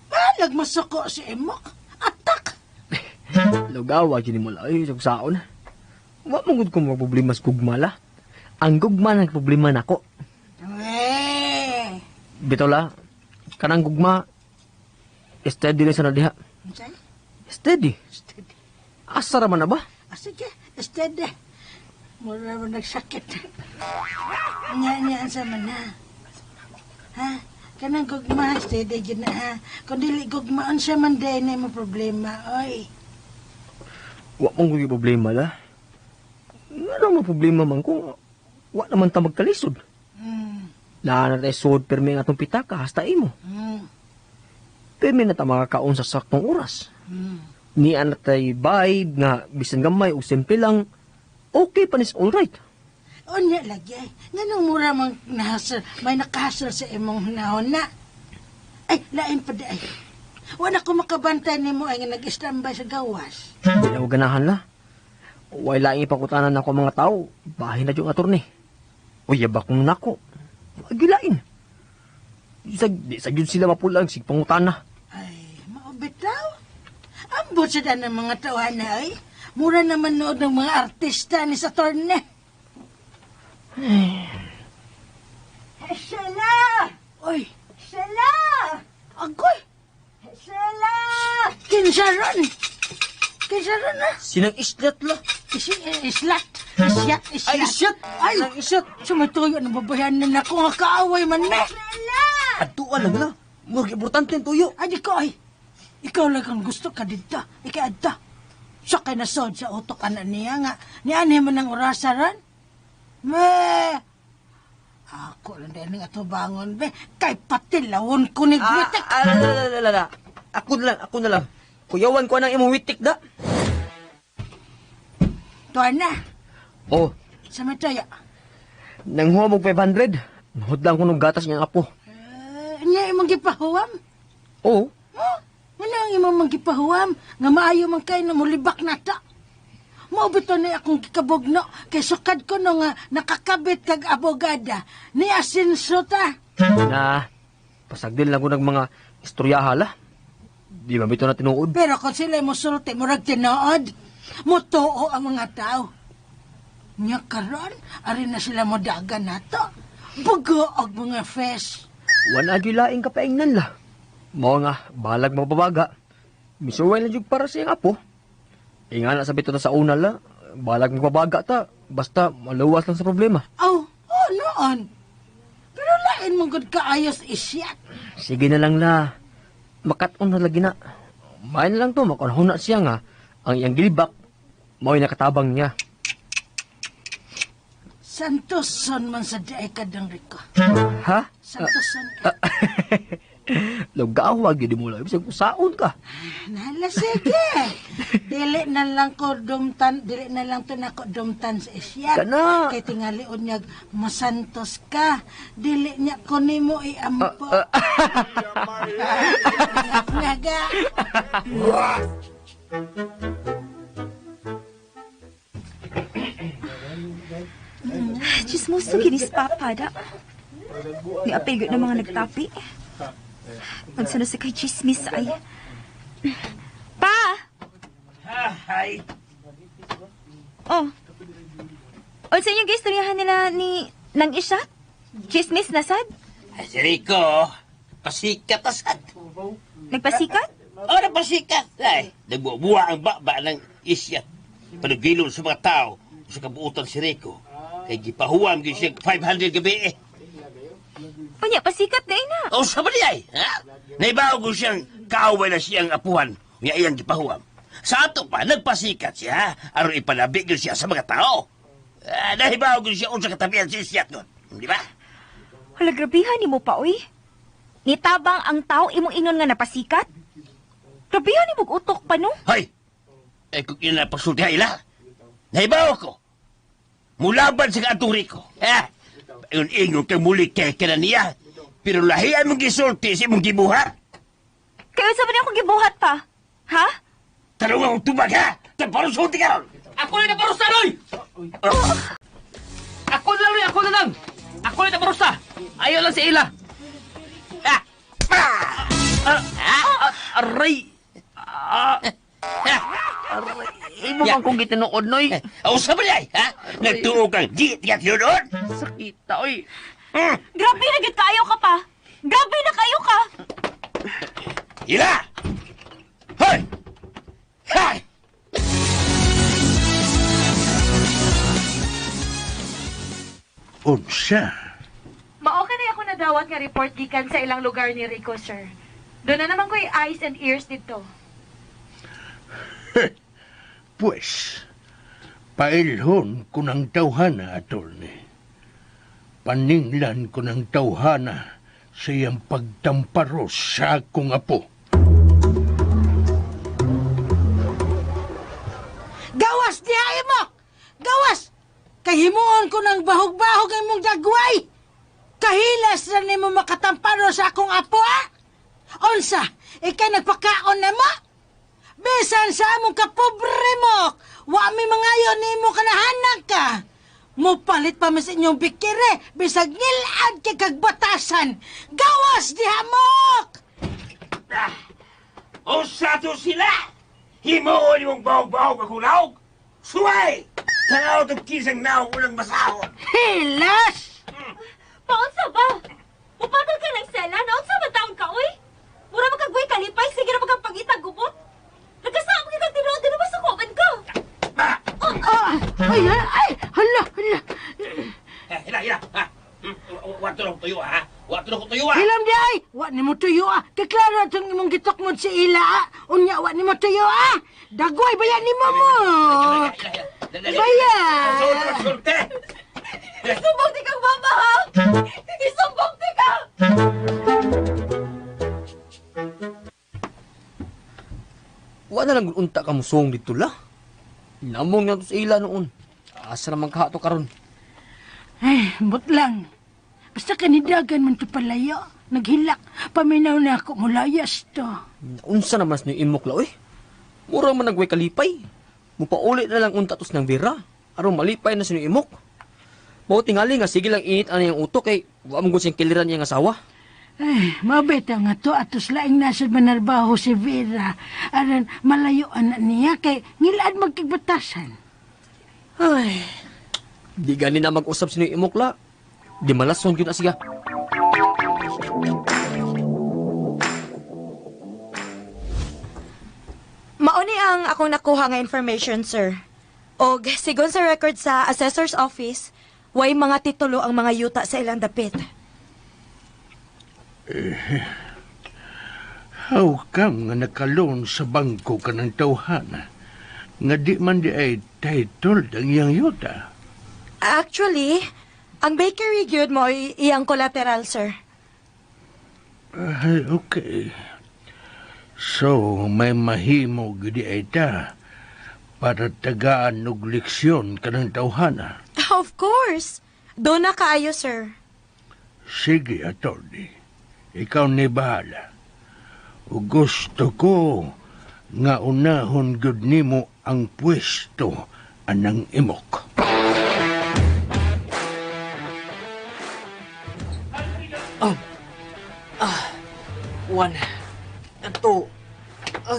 Balag masuko si Emok. Atak! Lugawa, yun ni mula, oy, sugsaon. Wa mo gud ko magproblema sa gugma la. Ang gugma nang problema nako. Eh. Bitaw la, kanang gugma, steady lang sa na diha. Unsay? Steady. Steady. Asa ra man na ba? Ah, sige, steady. Mura mo nagsakit. Nya-nya sa man ha. Ha? Kanang gugma, steady gyud na ha. Kung dili gugma, unsa man day na mo problema, oy. Wa man gud problema la. Nga mo problema man kung wa naman ta magkalisod. Naa na tayo suod pirmi ang atong pitaka hasta imo. Pirmi na ta makakaon sa saktong oras. Niya na tay vibe nga bisan gamay o simple lang, okay pa nis all right. Unya lagi ay, nganong mura mang nahasal, may nakahasal sa imong nahon na. Ay, lain pa di ay. Wala ko makabantay nimo ay nga nag-standby sa gawas. Di na ko ganahan la. Way laing ipakutanan ako mga tao, bahin na yung atorne. Uy, yabak kong nako. Agilain. Di sa yun sila mapulang, sig pangutana. Ay, maubitaw. Ambot sa daan ng mga tawana ay. Mura naman nood ng mga artista ni sa torne. Sheila! Oy! Sheila! Agoy! Sheila! Kinsa ron? Kinsa ron na? Sinang islat la? Islat? Isyat, islat. Ay, isyat! Ay, Sinang isyat! Sumituyo na babayan na nako nga kaaway man me. Sheila! Adtuan lang la. Murag importante ang tuyo. Ay, di ko ay. Ikaw lang ang gusto ka dito. Ikaw adto. Siya kay nasod sa utok anak niya nga. Nianhi man ang orasaran. Me! Ako lang dahil ng atubangon, be. Kay pati lawon ko ni Gwitek. La. Ako na lang, ako na lang. Kuyawan ko ang imong witik da. Tuwan na. Oh. Sa may tayo. Nanghuam og 500. Nuhod lang ko ng gatas niyang apo. Niya imong gipahuam? Oo. Oh, ano ang imong manggipahuam? Nga maayo man kayo na mulibak na ta. Maubito na akong gikabugno. Kay sukad ko no nga nakakabit kag abogada. Ni asinso ta. Na, pasagdil lang ko ng mga istoryaha la. Di ba bito na tinuod? Pero kung sila mo sulti, murag tinuod. Mutuo ang mga tao. Nya karon, ari na sila mo dagan nato. Bugo og mga fes. Wan agyo laing kapaingnan la. Mao nga, balag mababaga. Misuway lang jud para sa iyang apo. Inga na sa bito ta sa una la, balag magbabaga ta. Basta maluwas lang sa problema. Aw, oh, noon. Pero lain mong gud kaayos isyat. Sige na lang la. Makat-on na lagi na. May na lang to, makunahuna siya nga. Ang iyang gilibak, mao'y nakatabang niya. Santoson man sa diay ka dang Rico. Ha? Santoson ka. Lugawa, gini mo lang. Ibig saon ka. Nala, sige. Dili na lang ko dumtan, dili na lang to nako dumtan sa isya. Kana. Kay tingalion niya, masantos ka. Dili niya ko nimo iampo. Naga. Chismoso kinis papa da. Ni apil na mga nagtapi. Unsa na sa kay chismis ay. Pa! Hi. Oh. Unsa inyong giistoryahan nila ni Nang Isya? Chismis na sad? Ay, si Rico, pasikat na sad. Nagpasikat? Oh, nagpasikat. Ay, nagbubuha ang baba ng isya. Panagilon sa mga tao sa kabuutan si Rico. Kay gipahuwam gyud siya 500 gabi eh. Unya, pasikat na ina. O sa ba ay? Ha? Naibaw ko siyang kaaway na siyang apuhan. Unya iyang gipahuwam. Sa ato pa, nagpasikat siya aron ipalabi gyud siya sa mga tao. Ah, nahibaw gyud siya unsa katabian si Isyat nun. Di ba? Hala, grabihan ni mo pa, uy. Nitabang ang tao imong ingon nga napasikat? Grabihan ni mong utok pa, no? Hoy! Eh, kung ina pagsulti ha ila, nahibaw ko. Mulaban sa atong Rico. Ha? Ingon ingon kay muli kay ka na niya. Pero lahian mong gisulti sa imong gibuhat. Kaya unsa ba niya akong gibuhat pa? Ha? Tanong akong tubag ha! Taparusulti ka ron! Ako na naparusa, Noy! Ako na lang, Noy! Ako na lang! Ako na naparusa! Ayaw lang sa ila! Ah! Ah, ah, aray! Ah, aray! Imo man kong gitinuod, Noy. O sa ba niya, ha? Nagtuo kang di tiyak yun doon? Sakita, oy. Grabe na gid kaayo ka pa. Grabe na kayo ka. Ila! Hoy! Ha! Unsa? Mao kanay ako nadawat nga report gikan sa ilang lugar ni Rico, sir. Doon na naman ko'y eyes and ears dito. Pues, pailhon ko ng tawhana, attorney. Paninglan ko ng tawhana sa iyang pagtamparos sa akong apo. Gawas diha imo! Gawas! Kahimuon ko ng bahog-bahog ang imong dagway! Kahilas na nimo makatamparo sa akong apo, ah! Unsa, ikay nagpakaon na mo? Bisan sa among kapobre mo, wa mi mangayon nimo kanahanak ka. Mupalit pa mas inyong bikire, bisag ngilad kay kagbatasan. Gawas diha mok! O sa to sila! Himuon imong bahog-bahog akong laog! Suway! Tanaw itong kisang naong unang basahon! Hilas! Paunsa ba? Mupatol ka ng sela, naunsa ba taon ka, uy? Mura magkagway kalipay, sige na magkang gubot. Nagkasama ka kang tinuod, di na masukuban ka. Ah, ay, ay, hala, hala. Hila, hila! Ha? Wato na tuyo, ha? Wato na tuyo, ha? Hilam di ay, wa ni mo tuyo ah. Kaklaro itong imong gitukmod si ila ah. Unya, wa ni mo tuyo ah. Dagway, bayan ni mo mo. Baya! Sulte! Isumbong di kang mama, ha? Isumbong di ka! Wa na lang unta ka musong dito la. Namong na to sa ila noon. Asa naman kahato karon. Ay, but lang. Basta kanidagan man to palayo. Naghilak. Paminaw na ako mulayas to. Unsa naman sa imok la oy. Mura man nagway kalipay. Mupauli na lang unta tos ng Vera. Aron malipay na sa imok. Mao tingali nga sige lang init ani ang utok kay wa man gud siyang kiliran niyang asawa. Ay, mabeta nga to atos laing nasad manarbaho si Vera. Aron malayo na niya kay ngilad magkigbatasan. Ay. Di gani na mag-usap sa imok la. Di malason gyud na siya. Mauni ang akong nakuha nga information, sir. Og sigon sa record sa assessor's office, way mga titulo ang mga yuta sa ilang dapit. How come nga nakaloon sa bangko ka ng tawhana? Nga di man di ay titled ang iyang yuta. Actually, ang bakery gyud mo ay iyang collateral, sir. Ay, okay. So, may mahimo gidi ay ta para tagaan og leksyon ka ng tawhana. Of course. Doon na kaayo, sir. Sige, attorney. Ikaw ni bahala. O gusto ko nga unahon gud nimo ang pwesto anang imok. 1, 2, 2,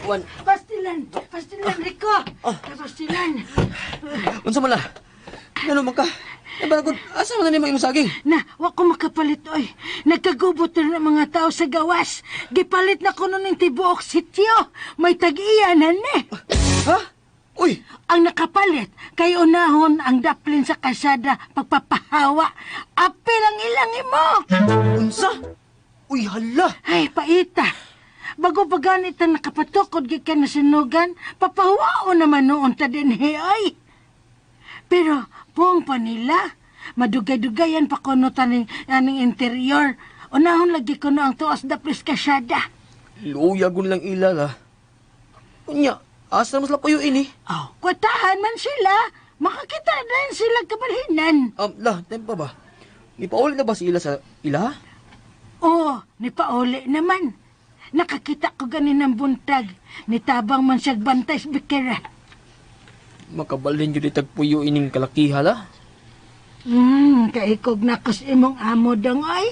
1. Pastilan! Pastilan, Rico! Pastilan! Unsa man la? Ngano man ka? Nabaragod, asa man na nimo imong saging? Na, wa ko makapalit, oy. Nagkagubot na ng mga tao sa gawas. Gipalit na ko nun ng tibuok sityo. May tag-iyanan eh. Ha? Uy! Ang nakapalit, kay unahon ang daplin sa kalsada pagpapahawa. Apil ang ilang imo! Unsa? Uy, hala! Ay, paita. Bago pa ganit ang nakapatukod gikan na sinugan, papahuwao naman noon ta din, ay. Pero, buong pa nila, madugay-dugayan pa kuno taning aning interior. Unahon lagi kuno ang tuos da preskasyada. Luyagon lang ila la. Unya, asa mas lapuyo ini? Oh, kwatahan man sila. Makakita na sila kabalhinan. La, tempa ba? Nipauli na ba sila sa ila? Oo, nipauli naman. Nakakita ko ganin ng buntag. Nitabang man siyag bantay sa bikira. Makabalhin yun itagpuyo ining kalakiha la. Kaikog na ko sa imong amo dong, ay.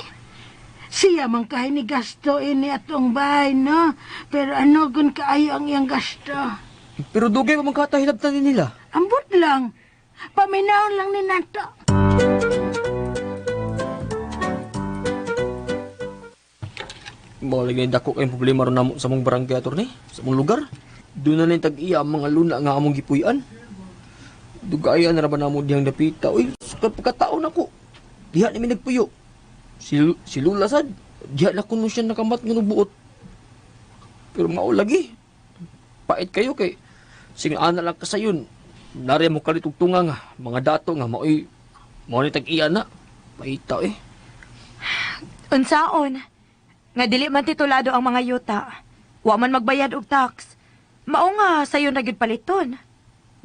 Siya man kahay ni gasto ini atong bahay, no? Pero ano gun kaayo ang iyang gasto? Pero dugay pa man katahilabtan nila. Ambot lang. Paminaon lang ni Nato. Mga lagi dako kayong problema ron namo sa mong barangay, attorney, sa mong lugar. Doon na lang tag-iya ang mga luna nga among gipuy-an. Dugayan na ra ba namo dihang dapita. Uy, sa pagkataon ako. Diha ni mi nagpuyo. Si Lula sad, diha na kuno siya nakamat nga nubuot. Pero mao lagi. Pait kayo kay sing ana lang kasayon. Nari mo kalit og tunga nga mga dato nga maoy mao ni tag-iya na. Paita eh. Unsaon? Nga dili man titulado ang mga yuta. Wa man magbayad og tax. Mao nga sayo na gyud paliton.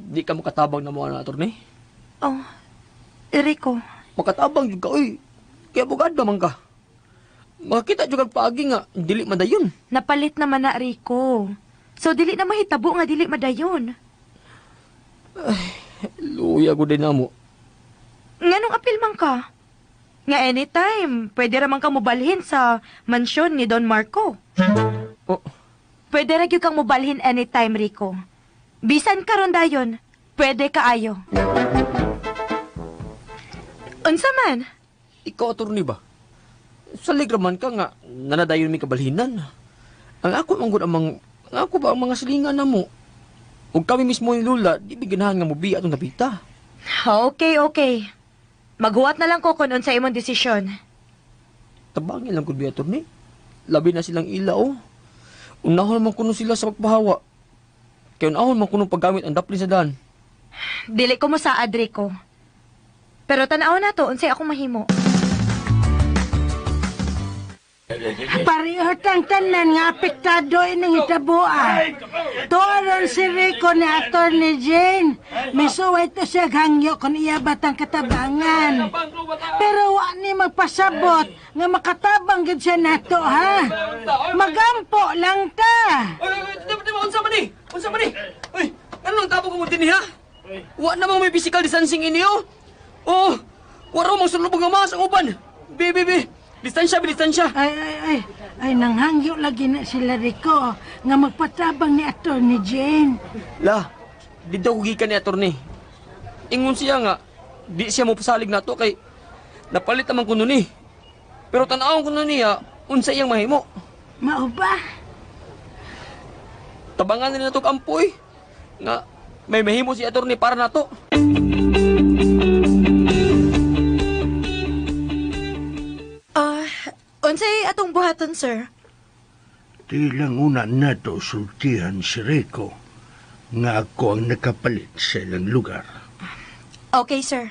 Di ka makatabang na mo ana, attorney. Oh, Rico. Makatabang jud ka oy. Kaya abogado man ka. Makakita jud kag paagi nga dili madayon. Napalit naman na, Rico. So dili na mahitabo nga dili madayon. Ay, luya ko din namo. Nganong apil man ka? Nga anytime, pwede ra man kang mobalhin sa mansyon ni Don Marco. Oh. Pwede ra gyud kang mobalhin anytime, Rico. Bisan karon dayon, pwede kaayo. Unsa man? Ikaw, attorney ba? Salig raman ka nga nanadayon mi kabalhinan. Ang ako man gud ang ako ba ang mga silingan namo? Ug kami mismo ni Lula, di biganahan nga mobiya atong napita. Okay, okay. Maghuwat na lang ko kung unsa imong desisyon. Tabangin lang gud bi, attorney. Labi na silang ila, oh. Unahon man kuno sila sa pagpahawa. Kaya unahon man kuno paggamit ang daplin sa daan. Dili ko mosaad, Rico. Pero tan-aw na to, unsay akong mahimo. Pareho tang tanan nga apektado ining hitaboa. Tuaron si Rico ni Attorney Jane. Misuway to siya hangyo kung iya batang katabangan. Pero wa ni magpasabot nga makatabang gid siya nato, ha? Magampo lang ta. Unsa man ni? Unsa man ni? Uy, ano lang tabog mo din ha? Wa namang may physical distancing ini, oh. Oh, waro mong sulubog nga mas ang uban. Bi, bi, bi. Distansya, distansya. Ay, ay, ay. Ay, nanghangyo lagi na sila, Rico, nga magpatabang ni Attorney Jane. La, di daw gikan ni Attorney. Ingon siya nga, di siya mo pasalig na to kay napalit naman kuno ni. Pero tan-awon kuno niya, unsa iyang mahimo. Mao ba? Tabangan nila to kampoy. Nga, may mahimo si Attorney para nato. Unsay atong buhaton, sir? Tilang una nato sultihan si Rico nga ako ang nakapalit sa ilang lugar. Okay, sir.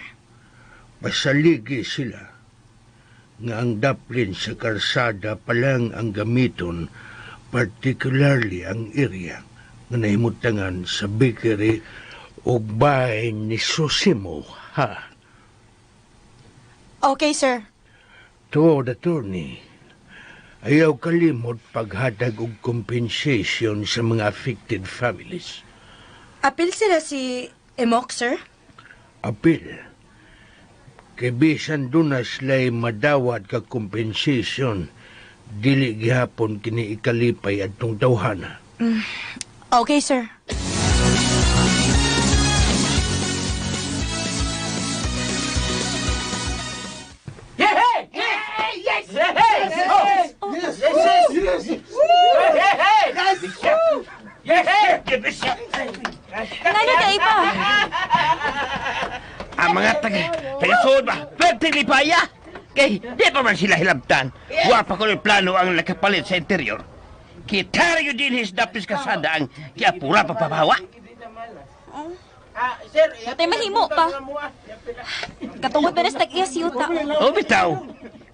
Pasaligi sila nga ang daplin sa karsada pa lang ang gamiton, particularly ang area nga nahimutangan sa bakery o bahay ni Sosimo, ha? Okay, sir. Tuod, attorney, ayaw kalimot paghatag og compensation sa mga affected families. Apil sila si Emok, sir? Apil? Kay bisan doon na sila'y madawat ka compensation, dili gihapon kini ikalipay adtong tawhana. Okay, sir. Ngano kay pa? Ang mga taga-sud ba? Pwede lipaya! Kay, di pa man sila hilabtan. Wa pa ko plano ang nakapalit sa interior. Kita rin yun din his dapis kasada ang kiapura pa pabawa. Natay mahimo pa. Katungod ba na sa tag-iya si Yuta? O bitaw.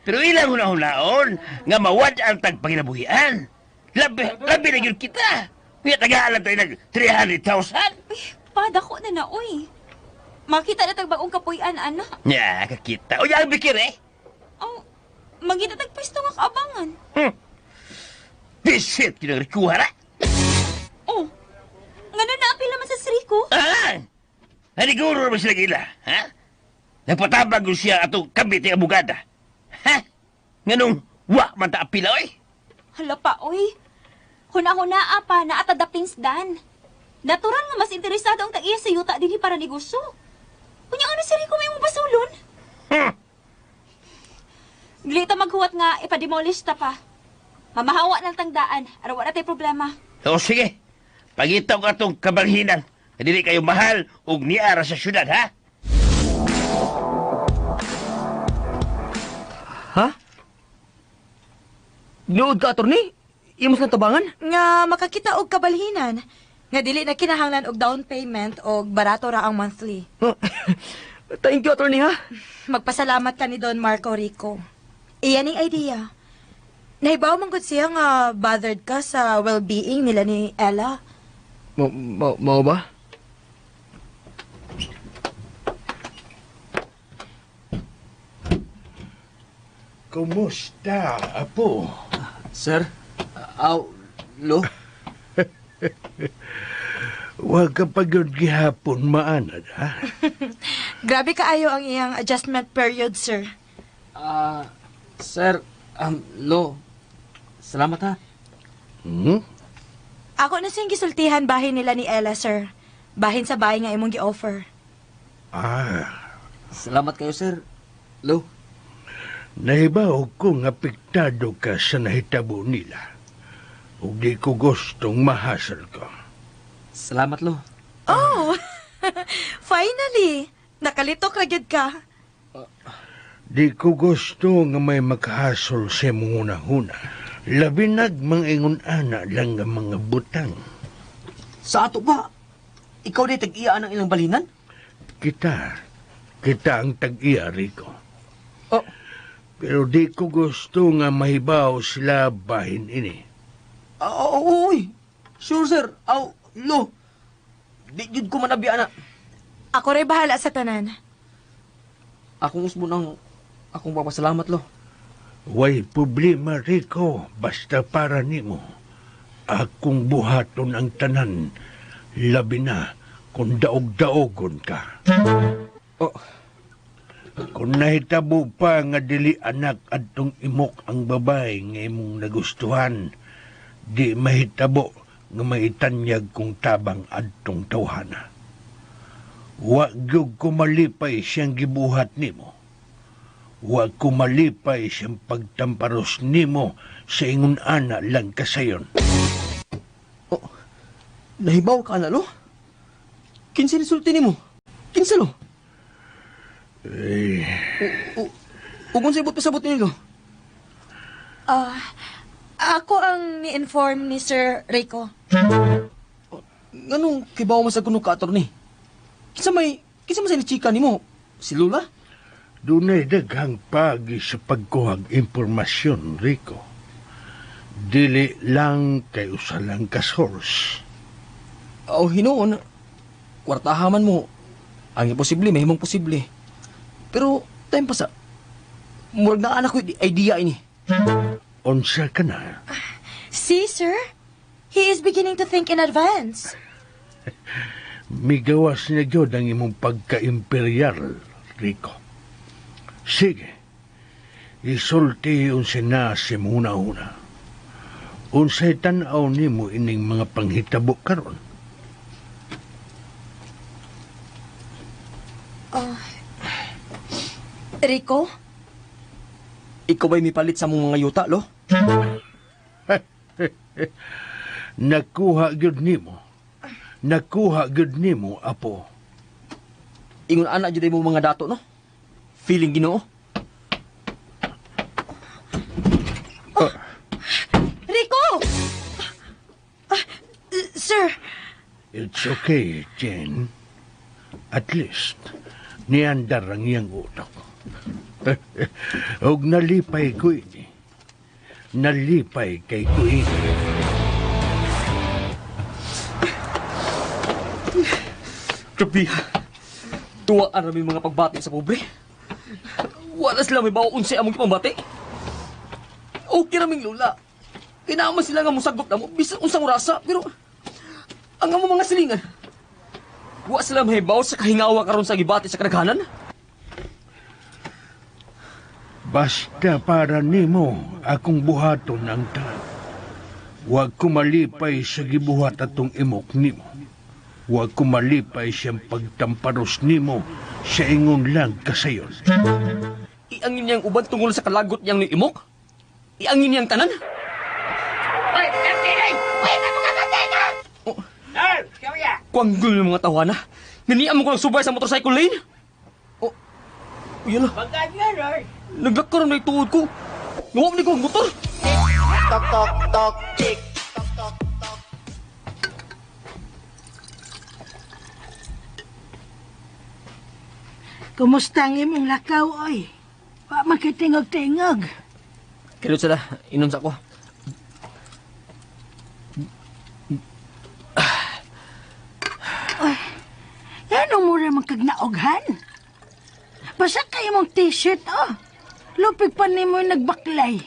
Pero ilang hunahulaon nga mawad ang tagpanginabuhian. Labi na yun kita. Kaya taga-alam tayo nag 300,000. Uy, padako na na, uy. Makita na tag bagong kapuy-an, ana. Nya, kakita. O ang bikir eh. Oh, magita tag pwesto nga kaabangan. Bisit kinang rikuha ra. Oh, ngano na apila man sa Sriko? Ah! Haniguro naman sila gila, ha? Nagpatabag ko siya atong kabit ng abogada. Ha? Nganong wa man ta apila, oy? Hala pa, oy. Huna-huna pa na atadapting dan. Natural nga mas interesado ang tag-iya sa yuta dinhi para negosyo. Kunya ano si Rico may mong basulon? Dili ta maghuwat nga ipademolish ta pa. Mamahawa ng tangdaan, araw wala tay problema. O sige, pagitaw ka atong kabalhinan. Dili kayo mahal ug niara sa syudad, ha? Ha? Nood ka, attorney? Imos lang tabangan? Nga makakita og kabalhinan. Nga dili na kinahanglan og down payment og barato ra ang monthly. Thank you, attorney, ha? Magpasalamat ka ni Don Marco Rico. Iyan ning idea. Nahibaw man gud siya nga bothered ka sa well-being nila ni Ella. Mao ba? Kumusta, apo? Sir? Aw, lo? Huwag ka pagod gihapon maanad, ha? Grabe kaayo ang iyang adjustment period, sir. Sir, lo, salamat ha. Hmm? Ako na siyang gisultihan bahin nila ni Ella, sir. Bahin sa bahay nga imong gi-offer. Ah. Salamat kayo, sir. Lo. Nahibaw ko nga apektado ka sa nahitabo nila. Ug di ko gustong mahasal ko. Salamat, lo. Oh! Finally! Nakalitok ra gyud ka. Di ko gusto nga may makahasol sa imong hunahuna. Labi nag mangingon ana lang nga mga butang. Sa ato ba? Ikaw di tag-iya ang ilang balinan? Kita ang tag-iya, Rico. Oh. Pero di ko gusto nga mahibaw sila bahin ini. Oo, uy. Sure, sir. Aw, lo. Di jud ko manabi, ana. Ako rin bahala sa tanan. Akong usbo ng akong papasalamat, lo. Way problema, Rico. Basta para nimo. Akong buhaton ang tanan. Labi na kung daog-daogon ka. Oh. Kung nahitabo pa nga dili anak adtong imok ang babae nga imong nagustuhan, di mahitabo nga maitanyag kung tabang adtong tawhana. Wa gyud ko malipay siyang gibuhat nimo. Wa ko malipay siyang pagtamparos nimo sa ingon ana lang kasayon. Oh, nahibaw ka na, lo? Kinsa ni sulti nimo? Kinsa, lo? Eh. Ug unsay buot pasabot nilo? Ako ang ni-inform ni Sir Rico. Oh, nganong kibaw mo sa kuno ka, attorney? Kinsa man sa ni chika nimo? Si Lula? Dunay daghang pagi sa pagkuhag impormasyon, Rico. Dili lang kay usa lang ka source. Aw, hinuon, kwartahaman mo. Ang imposible, mahimong posible. Pero, time pa sa... Murag na anak ko idea ini. Unsa ka na? See, sir? He is beginning to think in advance. Migawas na gyud ang imong pagka-imperial, Rico. Sige. Isulti unsa na si muna-una. Unsay tan-aw nimo ining mga panghitabo karon? Rico? Ikaw ba'y mipalit sa mong mga yuta, lo? Nakuha gyud nimo. Nakuha gyud nimo, apo. Ingon ana jud mo mga dato, no? Feeling Ginoo. Rico! Sir, It's okay, Jane. At least, niandar ang iyang utok. Og nalipay ko ini. Nalipay kay ko ini. Grabe. Tuwa ang rami mga pagbati sa pobre. Wala sila may bawo unsay among ipambati. Okay raming lula. Kinaman sila nga musagot na mo bisan unsang orasa, pero ang among mga silingan. Wa sila mahibaw sa kahingawa karon sa gibati sa kadaghanan. Basta para nimo akong buhaton ang tanan. Huwag ko malipay sa gibuhat atong imok nimo. Huwag ko malipay siyang pagtamparos nimo sa ingon lang kasayon. Iangin niyang uban tungol sa kalagot niyang ni imok? Iangin niyang tanan? Oh. Kwanggol yung mga tawana. Nanian mo ko lang subay sa motorcycle lane. Oh, yun lang. Naglakaroon na ituod ko. Nawap ni ko ang motor. Tok tok tok chick. Kumusta ang imong lakaw, oy? Wa man kay tingog-tingog. Kilot sila, inom sa ako. Ano mura man kag naoghan? Basa kay imong t-shirt, oh. Lupig pa nimo yung nagbaklay.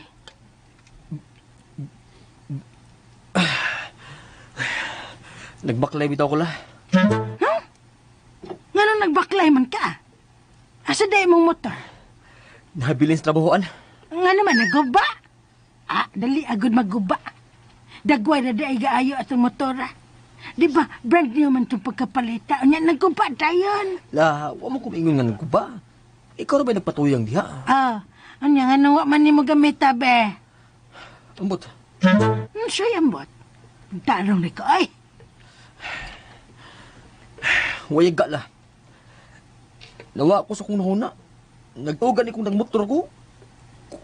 Nagbaklay bitaw ko la. Huh? Ngano nagbaklay man ka? Asa day imong motor? Nabilin sa trabahoan. Nga naman, naguba? Ah, dali agad maguba. Dagway na day gaayo atong motora. Di ba, brand new man itong pagkapalita. Unya, nagguba dayon. La, wa mo kumingon nga nagguba. Ikaw ra ba nagpatuyang diha? Ah, unya nga nung wa man nimo gamita, be. Ambot. Siya ambot. Tarong ni ko, ay. Wayag ga la. Nawa ko sa kong nahuna. Nagtugan ni kong nagmotor ko.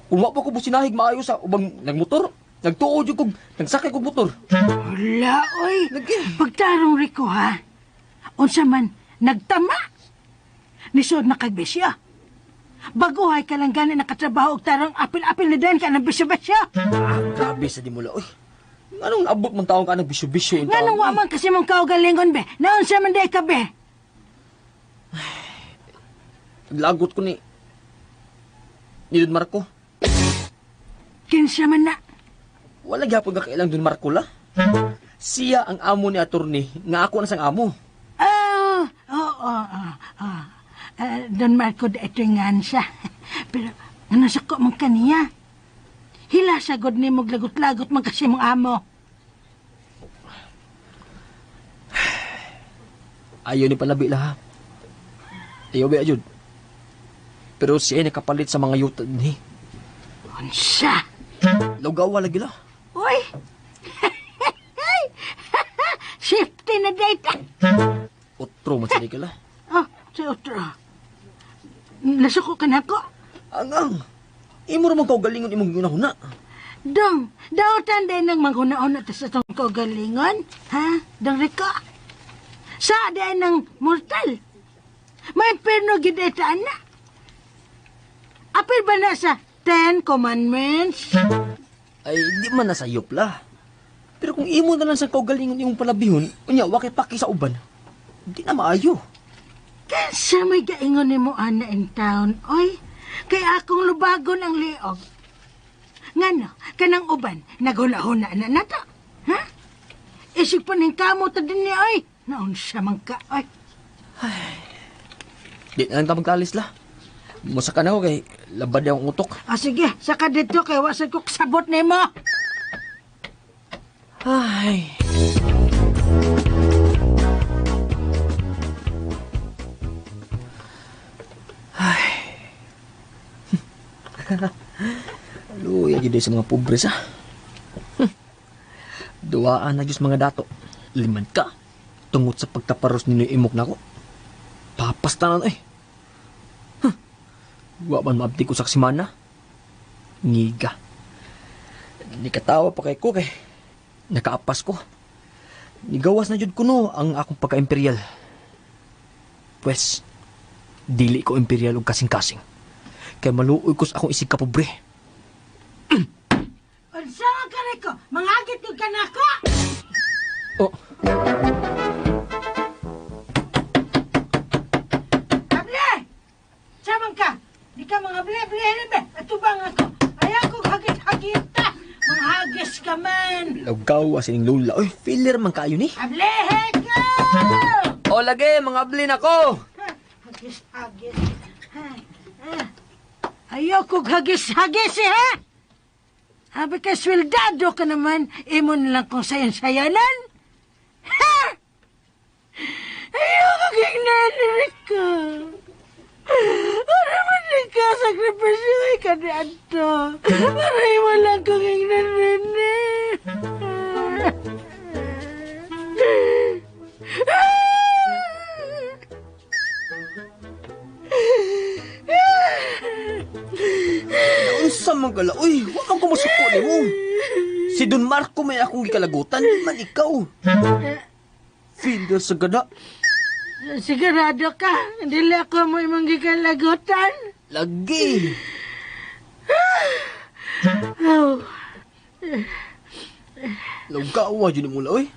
Kung wa pa ko businahig maayo sa ubang nagmotor, nagtuo jud kog nagsakay kog motor. Wala, oy. Pagtarong Rico, ha? Unsa man, nagtama. Nisod na kag bisyo. Baguhay ka lang gani nakatrabaho og tarong apil-apil na din ka ng bisyo-bisyo. Ah, grabe sa dimula, oy. Nganong naabot man taong ka ng bisyo-bisyo in Nganong wa man kasi mong kaugalingon, be? Naunsa man day ka, be? Naglagot ko ni Don Marco. Kinsa man na? Wala gyapon ka kailang Don Marco la. Siya ang amo ni attorney nga ako na sang amo. Ah, oo, oo, oo. Don Marco da ito nga siya. Pero ano sa ko man kaniya? Hila sagod ni mo lagot-lagot man kasi mong amo. Ayaw ni palabi la ha. Ayaw ba jud. Pero siya ay nakapalit sa mga yuta ni. Unsa? Lugawa lagi la. Uy! Safety na data. Otro man sa ni la. Oh, si otro. Nasuko ka na ko. Angang. Imo ra man kaugalingon imong ginahuna. Dong, dautan din ng manghuna-una ta sa itong kaugalingon. Ha? Dong Rico? Sa din ng mortal. May perno gid ita ana. Apil ba na sa 10 Commandments? Ay, di man na sayop la. Pero kung imo na lang sa kaugalingon imong palabihon, unya wa kay paki sa uban. Di na maayo. Kinsa may gaingon nimo ana in town, oy? Kay akong lubagon ang liog. Ngano, kanang uban, naghuna-huna na nato. Ha? Isip pa ning kamo ta din ni, oy. Naunsa man ka, oy. Di na lang ta magkalis la. Musaka na ko kay labad akong utok. Ah, sige, saka dito kay wa sad ko kasabot nimo. Ay. Ay. Luya gyud sa mga pobre sa. Duwaan na Diyos mga dato. Liman ka. Tungod sa pagtaparos ninyo imok nako. Papastanan eh. Huh. Wa man maabdi ko sa simana. Ngiga. Nikatawa pa kay ko kay nakaapas ko. Nigawas na jud ko no ang akong pagka-imperial. Pwes, dili ko imperial og kasing-kasing. Kay maluoy ko sa akong isig kapobre. Unsa ka Rico? Mangagit gyud ka nako. Oh. Able! Saman ka? Di ka mga ble-ble be. Atubang ako. Ayaw ko hagit-hagita. Manghagis ka man. Lagaw as ining lula. Oy, filler man kaayo ni. Able, heko! O lagi, mga ablin ako. Hagis, hagis. Ayaw ko hagis-hagis eh, ha? Abi ka sweldado ka naman, imo na lang kung sayan-sayanan. Ha? Ayaw ko ginanari ko. Ano man din ka sakripisyo ka ni Anto. Para imo lang kong ginanari. Unsa man gala, uy, wa man ko masuko nimo. Si Don Marco may akong gikalagutan, di man ikaw. Feel sa gana. Sigurado ka, hindi ako mo imong gikalagutan. Lagi. Oh. Lagawa dyan mo la, uy.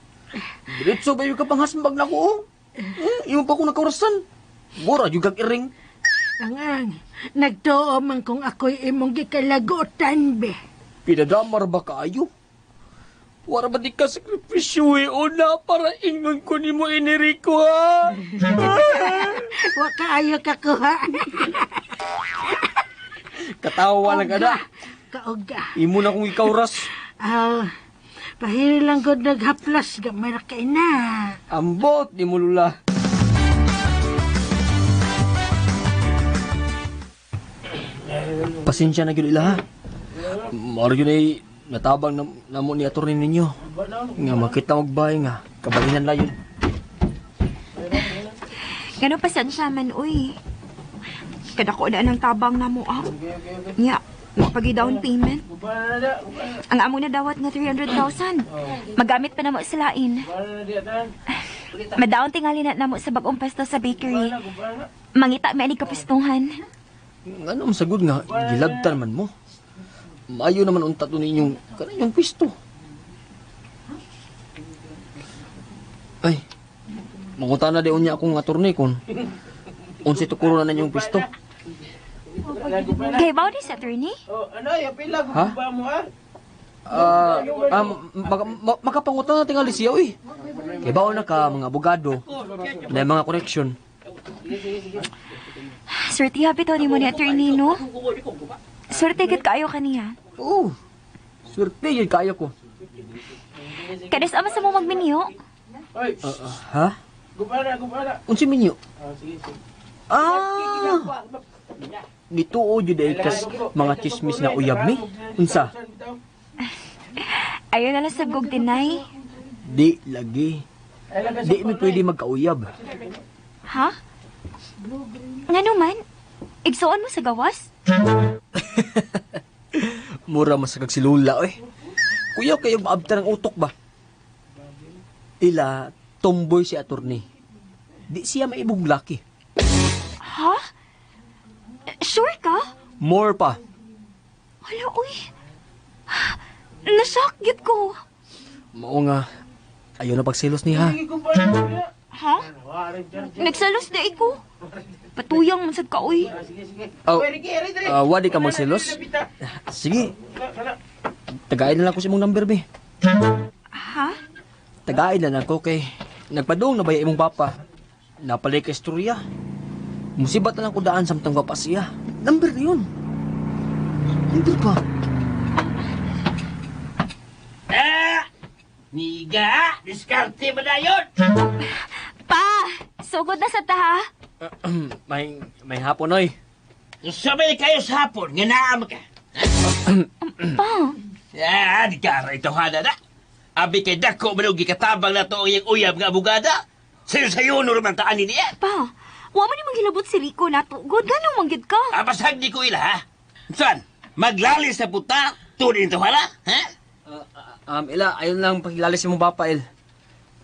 Diretso ba yung kapanghasbag na ko, oh? Yung pa ko nakaurasan. Mura, yung kag iring. Ang nagtuo man kung ako'y imong gikalagutan, be. Pinadamar ba kaayo? Wara ba di ka sakripisyo eh, una para ingon ko ni mo iniriko, ha? Wa kaayo kakuha. Katawa lang ka na. Kauga. Imo na kong ikauras. Ah, pahiri lang ko naghaplas, gamay ra kay na. Ambot ni mo, Lula. Pasensya na gyud ila, ha? Maro yun ay natabang na mo ni attorney ninyo. Nga makita magbay nga, kabalinan la yun. Gano pasensya man, uy. Kadako na ng tabang na mo, ah. Nya, mapagi down payment. Ang amo na dawat nga 300,000. Magamit pa na mo sa lain. Madaon tingali na namo sa bagong pwesto sa bakery. Mangita may ani kapustuhan. Ano masagod nga, gilabtan man mo. Maayo naman unta to ninyong, kanang pwesto. Ay, manguta na di unya akong attorney kung unsay tukuro na ninyong pwesto. Kay bao di sa attorney? Ha? Makapangutan na tingali siya, uy. Kay bao na ka, mga abogado, na mga correction. Swerte happy to ni mo ni attorney, no? Swerte gid kaayo kaniya. Oo. Swerte yun kaayo ko. Kadas ama sa mo magminyo? Ha? Unsa minyo? Ah! Nituo jud ay kas mga chismis nga uyab ni. Unsa? Ayaw na lang sa gog tinay. Di lagi. Di mi pwede magkauyab. Ha? Ngano man? Igsuon mo sa gawas? Mura masagag si Lula, oy. Kuya, kayo maabta ng utok ba? Ila, tomboy si attorney. Di siya maibog laki. Ha? Sure ka? More pa. Hala, uy. Nashock gyud ko. Mao nga, ayaw na pagselos niya. Ha? Nagselos na iko. Patuyang man sad ka, uy. Oh, wadi ka magselos? Sige. Tagain na lang ko sa imong number, be. Ha? Tagain na lang ko kay nagpadung na ba imong papa? Napalay ka istorya. Musibat na lang ko daan samtang pa siya. Number na yun. Number pa. Ah! Niga! Diskarte ba na yun? Pa, sugod na sa ta ha. May hapon, oy. Sabay kayo sa hapon, nga naam ka. Pa, Ah, di ka ito hana na. Abi kay dako man og gikatabang na to ang iyang uyab nga abogada. Sayo-sayo no raman taan niya. pa. Wa man imong gilabot si Rico nato. God, ganong manggid ka. Abasag di ko ila, ha? Saan? Maglalis sa puta, tunin to hala, ha? Ila, ayon lang pagilalis imong bapa, Il.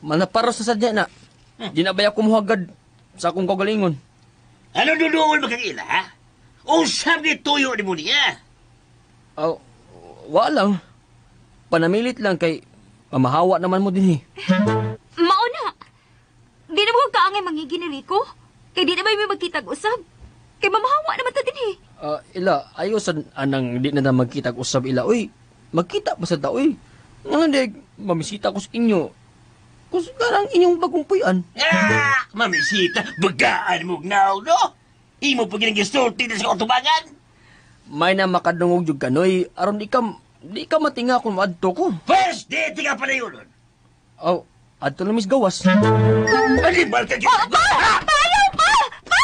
Manaparos na sadya na. Di na ba ako muhagad sa akong kagalingon? Ano duduol mo kang ila, ha? Usab ni tuyo ni mo niya. Aw, wa lang. Panamilit lang kay pamahawa naman mo din eh. Mao na. Di na mo kaangay mangigi ni Rico. Kay di na ba may magkitag usab. Kay mamahawa naman ta din eh. Ah, ila, ayo sa anang di na na magkita usab ila. Uy, magkita pa sa ta, uy. Nga di, mamisita ko sa inyo. Kus karang inyong bagong puyan. Ah, mamisita, bagaan mo gnaw, no? Imo pa ginagisulti na sa kautubangan. May na makadungog jud kanoy aron di ka matinga kung maadto ko. First date ka pala yun. Aw, adto na mis gawas. Animal ka Oh, pa! Payaw pa! Pa!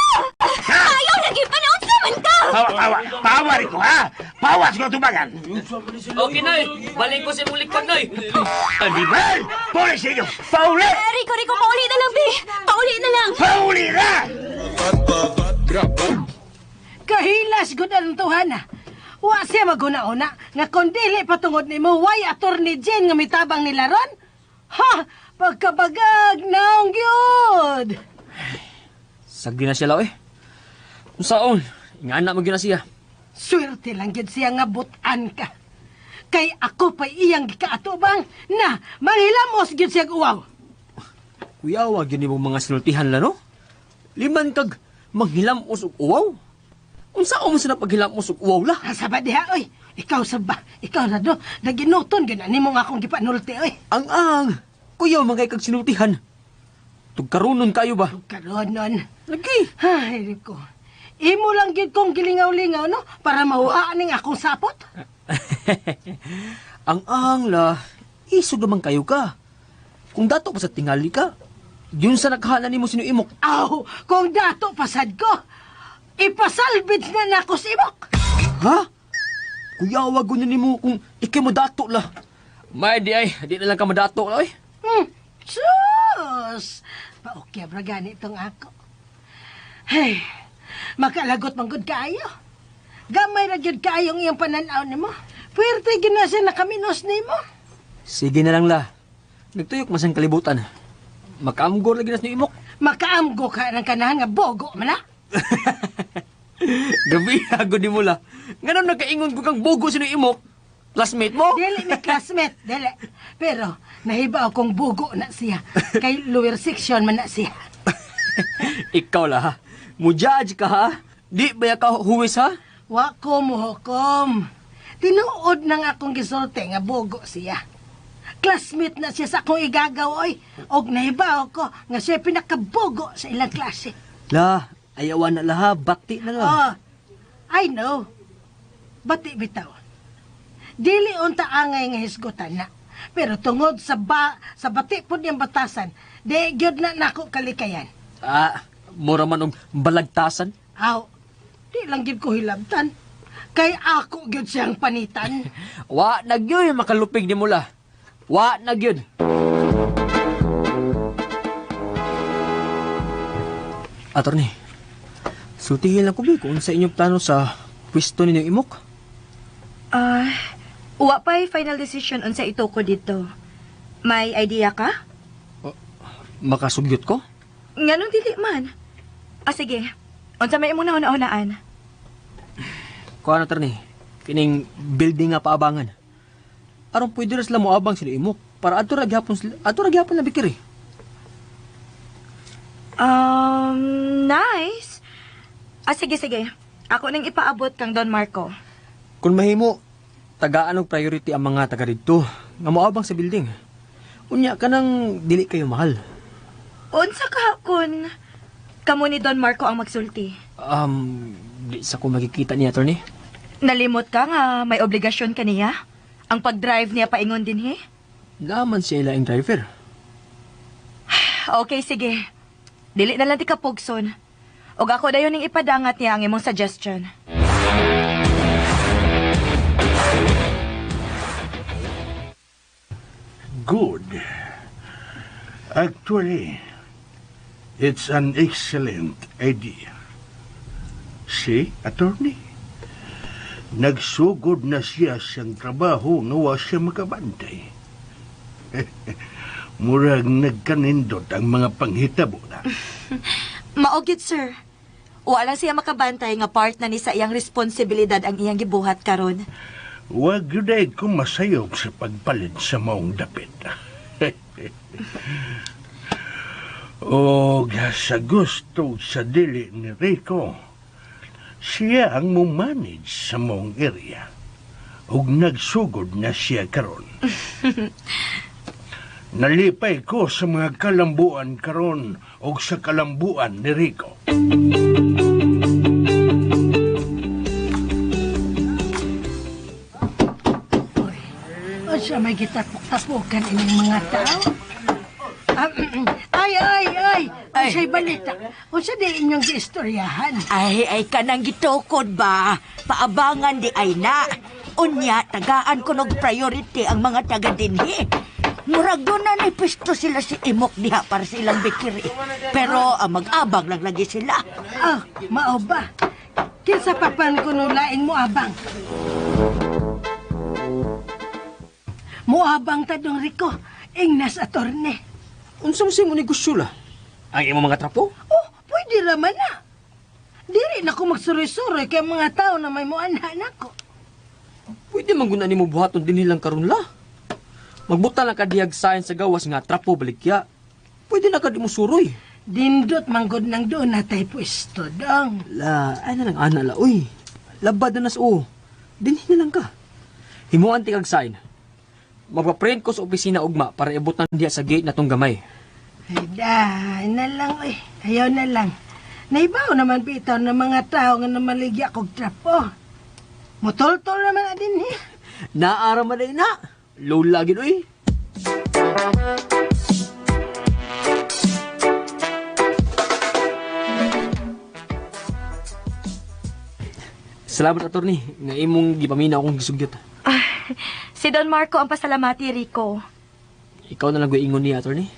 Payaw lagi pa na unsa man ka! Pawa, pawa, pawa rin ko, ha? Pawa sa kautubangan. Okay, Noy. Balik ko sa imong likod, Noy. Animal! Pauli sa inyo! Pauli! Eh, Rico, Rico, pauli na lang, be! Pauli na lang! Pauli na! Kahilas gud ang tuhana. Wa siya maguna-una nga kung dili patungod nimo way attorney Jane nga mitabang nila ron. Ha, pagkabagag naong gyud. Sagdi na siya law eh. Unsaon? Ingana mo gyud na siya. Swerte lang gyud siya nga butan ka. Kay ako pa'y iyang gikaatubang na manghilamos gyud siya uwaw. Kuya, wag yun imong mga sinultihan la, no? Liman kag manghilamos og uwaw. Unsaon mo sa napaghilamos og uwaw la? Asa ba diha oy? Ikaw sa ba? Ikaw na do. Naginuton gyud nimo nga akong gipanulti oy. Ang. Kuya, mga kag sinultihan. Tugkaronon kayo ba? Karon nun. Lagi. Ay, Rico. Imo lang gyud kong gilingaw-lingaw no para mahuhaan ning akong sapot. Ang la, isog naman kayo ka. Kung dato pa sa tingali ka, yun sa naghahanan nimo sino imok. Aw, kung dato pasad ko, ipasalbid na nako si imok. Ha? Kuya, wag na nimo kung ikay mo dato la. May di ay, di na lang ka madato la, oy. Sus! Paokya bra gani itong ako. Hey, makalagot man gud kaayo. Gamay ra gyud kaayo ang iyong pananaw nimo. Puwerte gyud na siya nakaminos nimo. Sige na lang la. Nagtuyok man sang kalibutan. Makaamgor lagi na sa imok. Makaamgo ka ng kanahan nga bogo man la. Gabi, agod ni mo la. Nganon nagkaingon ko kang bogo sino imok? Classmate mo? Dili mi classmate, dili. Pero nahibaw kong bugo na siya. Kay lower section man na siya. Ikaw la ha. Mo-judge ka ha? Di ba ka huwis ha? Wa ko muhukom. Tinuod nang akong gisulti nga bogo siya. Classmate na siya sa akong igagaw oy. Og nahibaw ko nga siya pinakabogo sa ilang klase. La, ayawan na la ha. Bati na la. Oh, I know. Bati bitaw. Dili unta angay nga hisgutan na. Pero tungod sa sa bati pud niyang batasan, di gyud na nako kalikayan. Ah, mura man og balagtasan. Aw, di lang gyud ko hilabtan. Kay ako gyud siyang panitan. Wa na gyud makalupig ni mula. Wa na gyud. Attorney, sultihin lang ko bi kung sa inyong plano sa pwesto ninyong imok. Ah, wa pa'y final decision unsa ito ko dito. May idea ka? Makasugyot ko? Nganong dili man? Ah, sige. Unsa may imong nahuna-hunaan? Kuha na, attorney. Kining building nga paabangan. Aron pwede ra sila moabang sila imok para adto ra gyapon sila, adto ra gyapon na bikiri. Nice. Ah, sige, sige. Ako nang ipaabot kang Don Marco. Kung mahimo, tagaan og priority ang mga taga didto nga moabang sa building. Unya kanang dili kayo mahal. Unsa ka kun kamo ni Don Marco ang magsulti? Di sa ko magkikita niya, attorney. Nalimot ka nga may obligasyon ka niya? Ang pag-drive niya paingon din, he? Naman siya ilaing driver. Okay, sige. Dili na lang ti kapugson. Og ako dayon ning ipadangat niya ang imong suggestion. Good. Actually, it's an excellent idea. See, attorney? Nagsugod na siya siyang trabaho nga wa siya makabantay. Murag nagkanindot ang mga panghitabo na. Mao gyud, sir. Wala siya makabantay nga part na ni sa iyang responsibilidad ang iyang gibuhat karon. Wag yun ay ko masayop sa pagpalit sa maong dapit. O sa gusto sa dili ni Rico, siya ang mumanage sa maong area. Ug nagsugod na siya karon. Nalipay ko sa mga kalambuan karon og sa kalambuan ni Rico. O siya may gitapok-tapokan ining mga tao. Ah, ay, ay, ay! Unsay balita? Unsa di inyong giistoryahan? Ay, ay kanang gitukod ba? Paabangan di ay na. Unya, tagaan ko nog priority ang mga taga dinhi. Murag doon na ni pisto sila si Imok diha para sa ilang bikiri. Pero mag-abang lang lagi sila. Ah, mao ba? Kinsa pa pan kuno laing moabang? Moabang ta dong Rico, ingnas atorne. Unsa mo sa imo negosyo la? Ang imong mga trapo? Oh, pwede raman na. Dili na ko magsuroy-suroy kay mga tao na may muanha nako. Pwede man guna nimo buhaton dinhi lang karon la. Magbuta lang ka dihag sign sa gawas nga trapo baligya. Pwede na ka di mo suroy. Dindot manggod nang doon natay pwesto dong. La, ay na lang ana la, uy. Labad na nas o. Dinhi na lang ka. Himuan ti kag sign. Magpa-print ko sa opisina ugma para ibutan diha sa gate na tong gamay. Ay, da, na lang, oy. Ayaw na lang. Naibaw naman bitaw ng mga tao nga namaligya kog trapo. Mutol-tol naman na din, eh. Naara man ay na. Lola gid uy. Salamat, attorney, nga imong gipamina akong gisugyot. Si Don Marco ang pasalamati, Rico. Ikaw na lang ingon niya, attorney.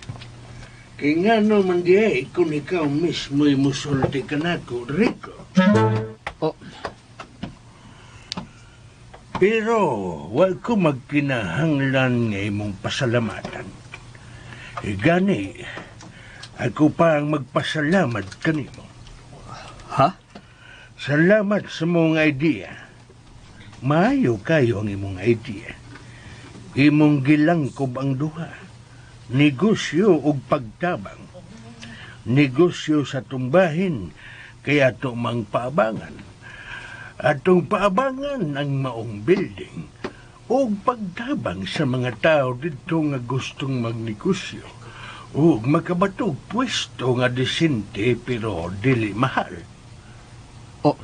Kaya nga naman di ay, kung ikaw mismo'y musulti ka nako, Rico. Oh. Pero wag ko magkinahanglan nga imong pasalamatan. E gani, ako pa ang magpasalamat kanimo. Ha? Salamat sa mong idea. Maayo kayo ang imong idea. Imong gilangkob ang duha. Negosyo ug pagtabang. Negosyo sa tumbahin, kaya ato mang paabangan. Atong paabangan ang maong building ug pagtabang sa mga tao didto nga gustong magnegosyo ug makabatog pwesto nga disente pero dili mahal. Oh.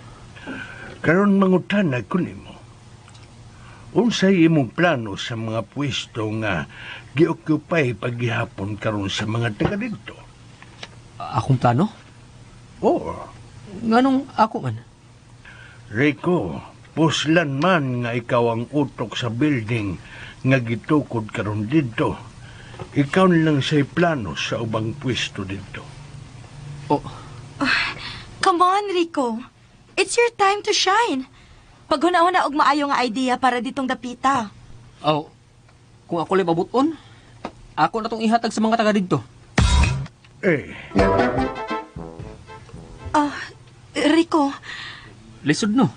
Karon mangutana ko nimo. Unsay imong plano sa mga pwesto nga gioccupy paghihapon karon sa mga taga didto? Akong plano? Oo. Nganong ako man? Rico, puslan man nga ikaw ang utok sa building nga gitukod karon didto. Ikaw na lang say plano sa ubang pwesto didto. Oh. Come on, Rico. It's your time to shine. Paghuna-huna og maayo nga idea para ditong dapita. Oh, kung ako lang mabuton, ako na tong ihatag sa mga taga didto. Eh. Ah, Rico. Lisod no.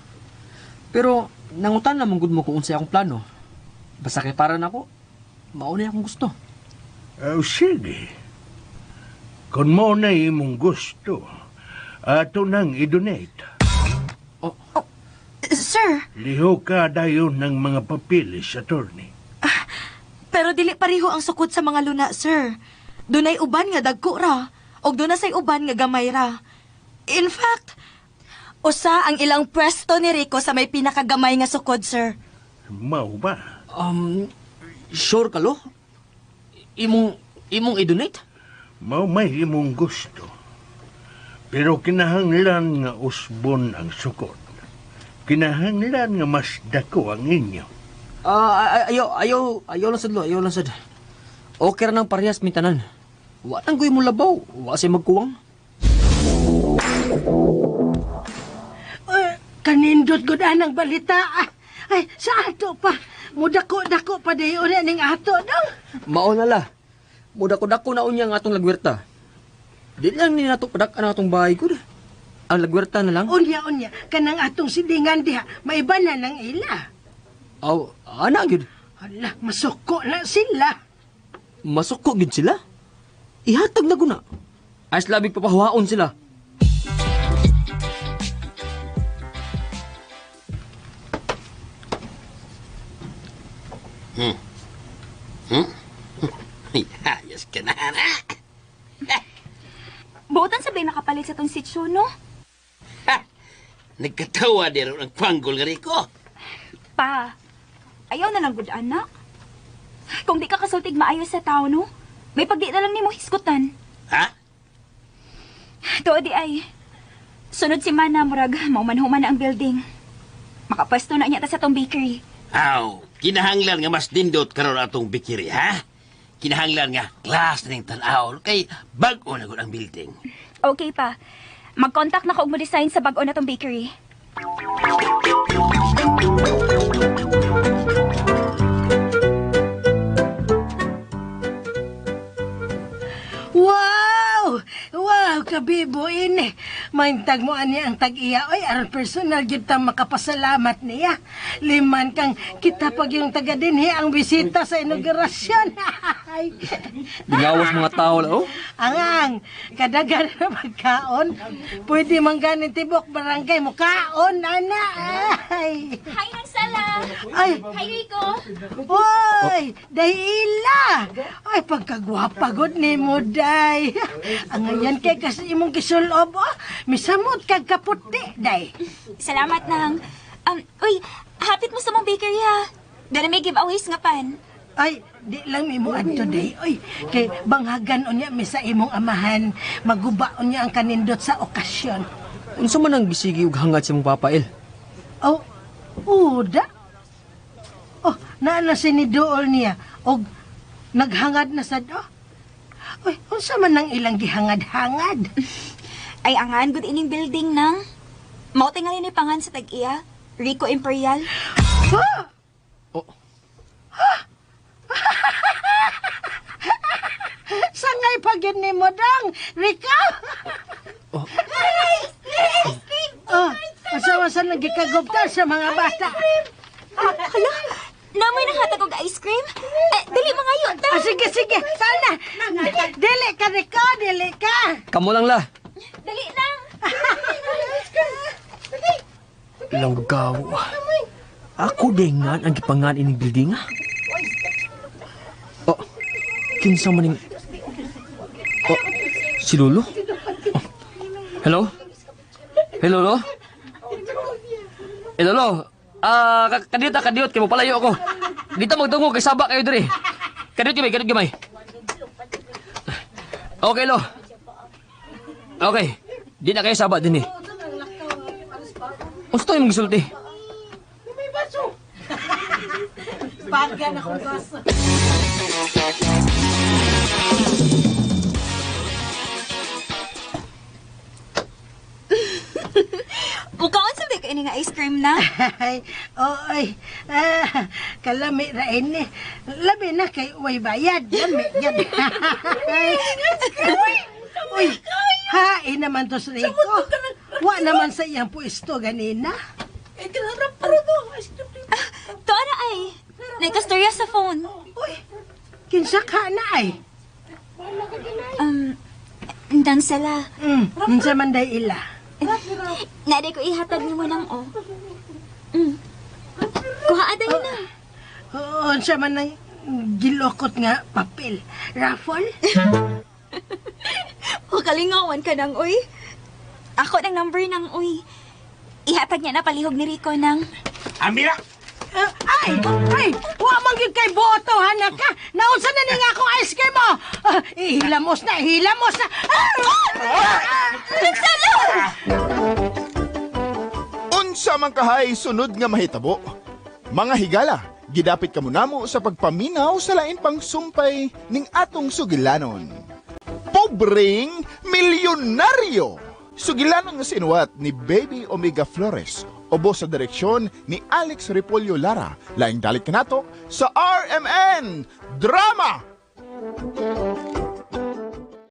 Pero nangutan na mong gud mo kung unsay akong plano. Basta kay para nako, mauna akong gusto. Oh, sige. Kung mo na imong gusto, ato nang i-donate. Oh. Oh, sir. Liho ka dayon ng mga papilis, attorney. Ah, pero dili pareho ang sukod sa mga luna, sir. Dunay uban nga dagko ra, og dunay say uban nga gamay ra. In fact, Usa ang ilang pwesto ni Rico sa may pinakagamay nga sukod, sir. Mao ba? Sure ka, lo? Imong i-donate? Mao may imong gusto. Pero kinahanglan nga usbon ang sukod. Kinahanglan nga mas dako ang inyo. Ayaw, ayaw lang sad, lo, ayaw lang sad. Okay ra nang parehas mintanan. Wa nang goy mo labaw, wa say magkuwang. Kanindot gud anang balita. Ay, sa ato pa. Mudako-dako pa dayon na ning ato daw. Mao na la. Mudako-dako na unya ang atong lagwerta. Di lang ni nato padak-an ang atong bahay gud. Ang lagwerta na lang. Unya, unya, kanang atong silingan diha, maiba na ng ila. Aw, ana gyud. Hala, masuko na sila. Masuko gyud sila? Ihatag na guna. As labig papahuwaon sila. Ayos ka na, anak. Buotan sabay nakapalit sa tong sityo, no? Ha! Nagkatawa din ang panggol nga Rico. Pa, ayaw na lang gud, anak. Kung di ka kasultig maayo sa tao, no? May pagdi na lang nimo hisgutan. Ha? Tuo di ay. Sunod si Mana, murag, mauman-human na ang building. Makapwesto na niya ta sa tong bakery. Aw, kinahanglan nga mas dindot karon atong bakery, ha? Kinahanglan nga class ning tan-aw kay bag-o na gud ang building. Okay pa. Mag-contact na ko og mo design sa bag-o na tong bakery. Wow! Wow, kabibo ini. Maintag mo ani ang tag-iya. Oy, aron personal gyud ta makapasalamat niya. Liman kang kita pag yung taga dinhi ang bisita sa inaugurasyon. Ay. Bingawas mga tao la, oh. Angang, kadagan na pagkaon. Pwede man ganin tibok barangay mo kaon, ana. Ay. Hi, Nang Sala! Ay. Hi, Rico! Uy, dahila. Ay, pagkagwapa gud ni mo, day. Ang ngayon kay kasi imong gisulob, oh. Misamot kag kaputi, day. Salamat, Nang. Uy, hapit mo sa mong bakery, ha? Dala may giveaways nga pan. Ay, di lang mi mo adto day. Oy, kay banghagan unya mi sa imong amahan. Maguba unya ang kanindot sa okasyon. Unsa man ang gisigi og hangad sa imong papa, El? Oh, uda. Oh, naa na siniduol niya og naghangad na sad oh. Uy, unsa man ang ilang gihangad-hangad? Ay, angan, good ining building, Nang. Mao tingali ni pangan sa tag-iya. Rico Imperial. Ha? Oh. Sangay pa gyud nimo dang, Rico. Oh. Oh, asa-asa nagikagupta sa mga bata. Hala, namoy nanghatag og ice cream? Eh, dali mga yun, ta. Ah, sige, sige, sana. Dili ka, Rico, dili ka. Kamo lang la. Dali lang. Langgaw. Ako dingan ang gipangan ining building, ah. Oh, kinsa man ning... Oh, si Lolo? Oh, hello? Hello, Lolo? Eh, Lolo, kadiyot, kadiyot, kay mo palayo ako. Dito magdungog, kay saba kayo diri. Kadiyot gamay, kadiyot gamay. Okay, Lo. Okay, di na kayo saba din eh. Gusto yung gisulti. Bagan akong baso. Mukaon sa kayo nga ice cream na. Ay, oy, kalami ra ini. Labi na kay way bayad. Lami yan. Ay, uy, hain naman to sa Rico. Wa naman sa iyang puisto ganina. Tuwa na ay. Nagkastorya sa phone. Uy, kinsa ka na ay? Nang sala. Unsa man day ila? Naday ko ihatag nimo nang o. Kuha aday na. Oo, unsa man ang gilokot nga papel. Raffle? O kalingawan ka nang uy. Ako ng number nang uy. Ihatag niya na palihog ni Rico ng... Amira! Ay, ay, wa man gyud kay boto hanak ka. Naunsa na ni nga akong ice cream mo? Ah, ihilamos na, ihilamos na. Ah! Nagsala! Unsa man kahay sunod nga mahitabo? Mga higala, gidapit kamo namo sa pagpaminaw sa lain pang sumpay ning atong sugilanon. Pobreng milyonaryo! Sugilanon nga sinuwat ni Baby Omega Flores, ubo sa direksyon ni Alex Repolyo Lara. Laing dalik kanato sa RMN Drama!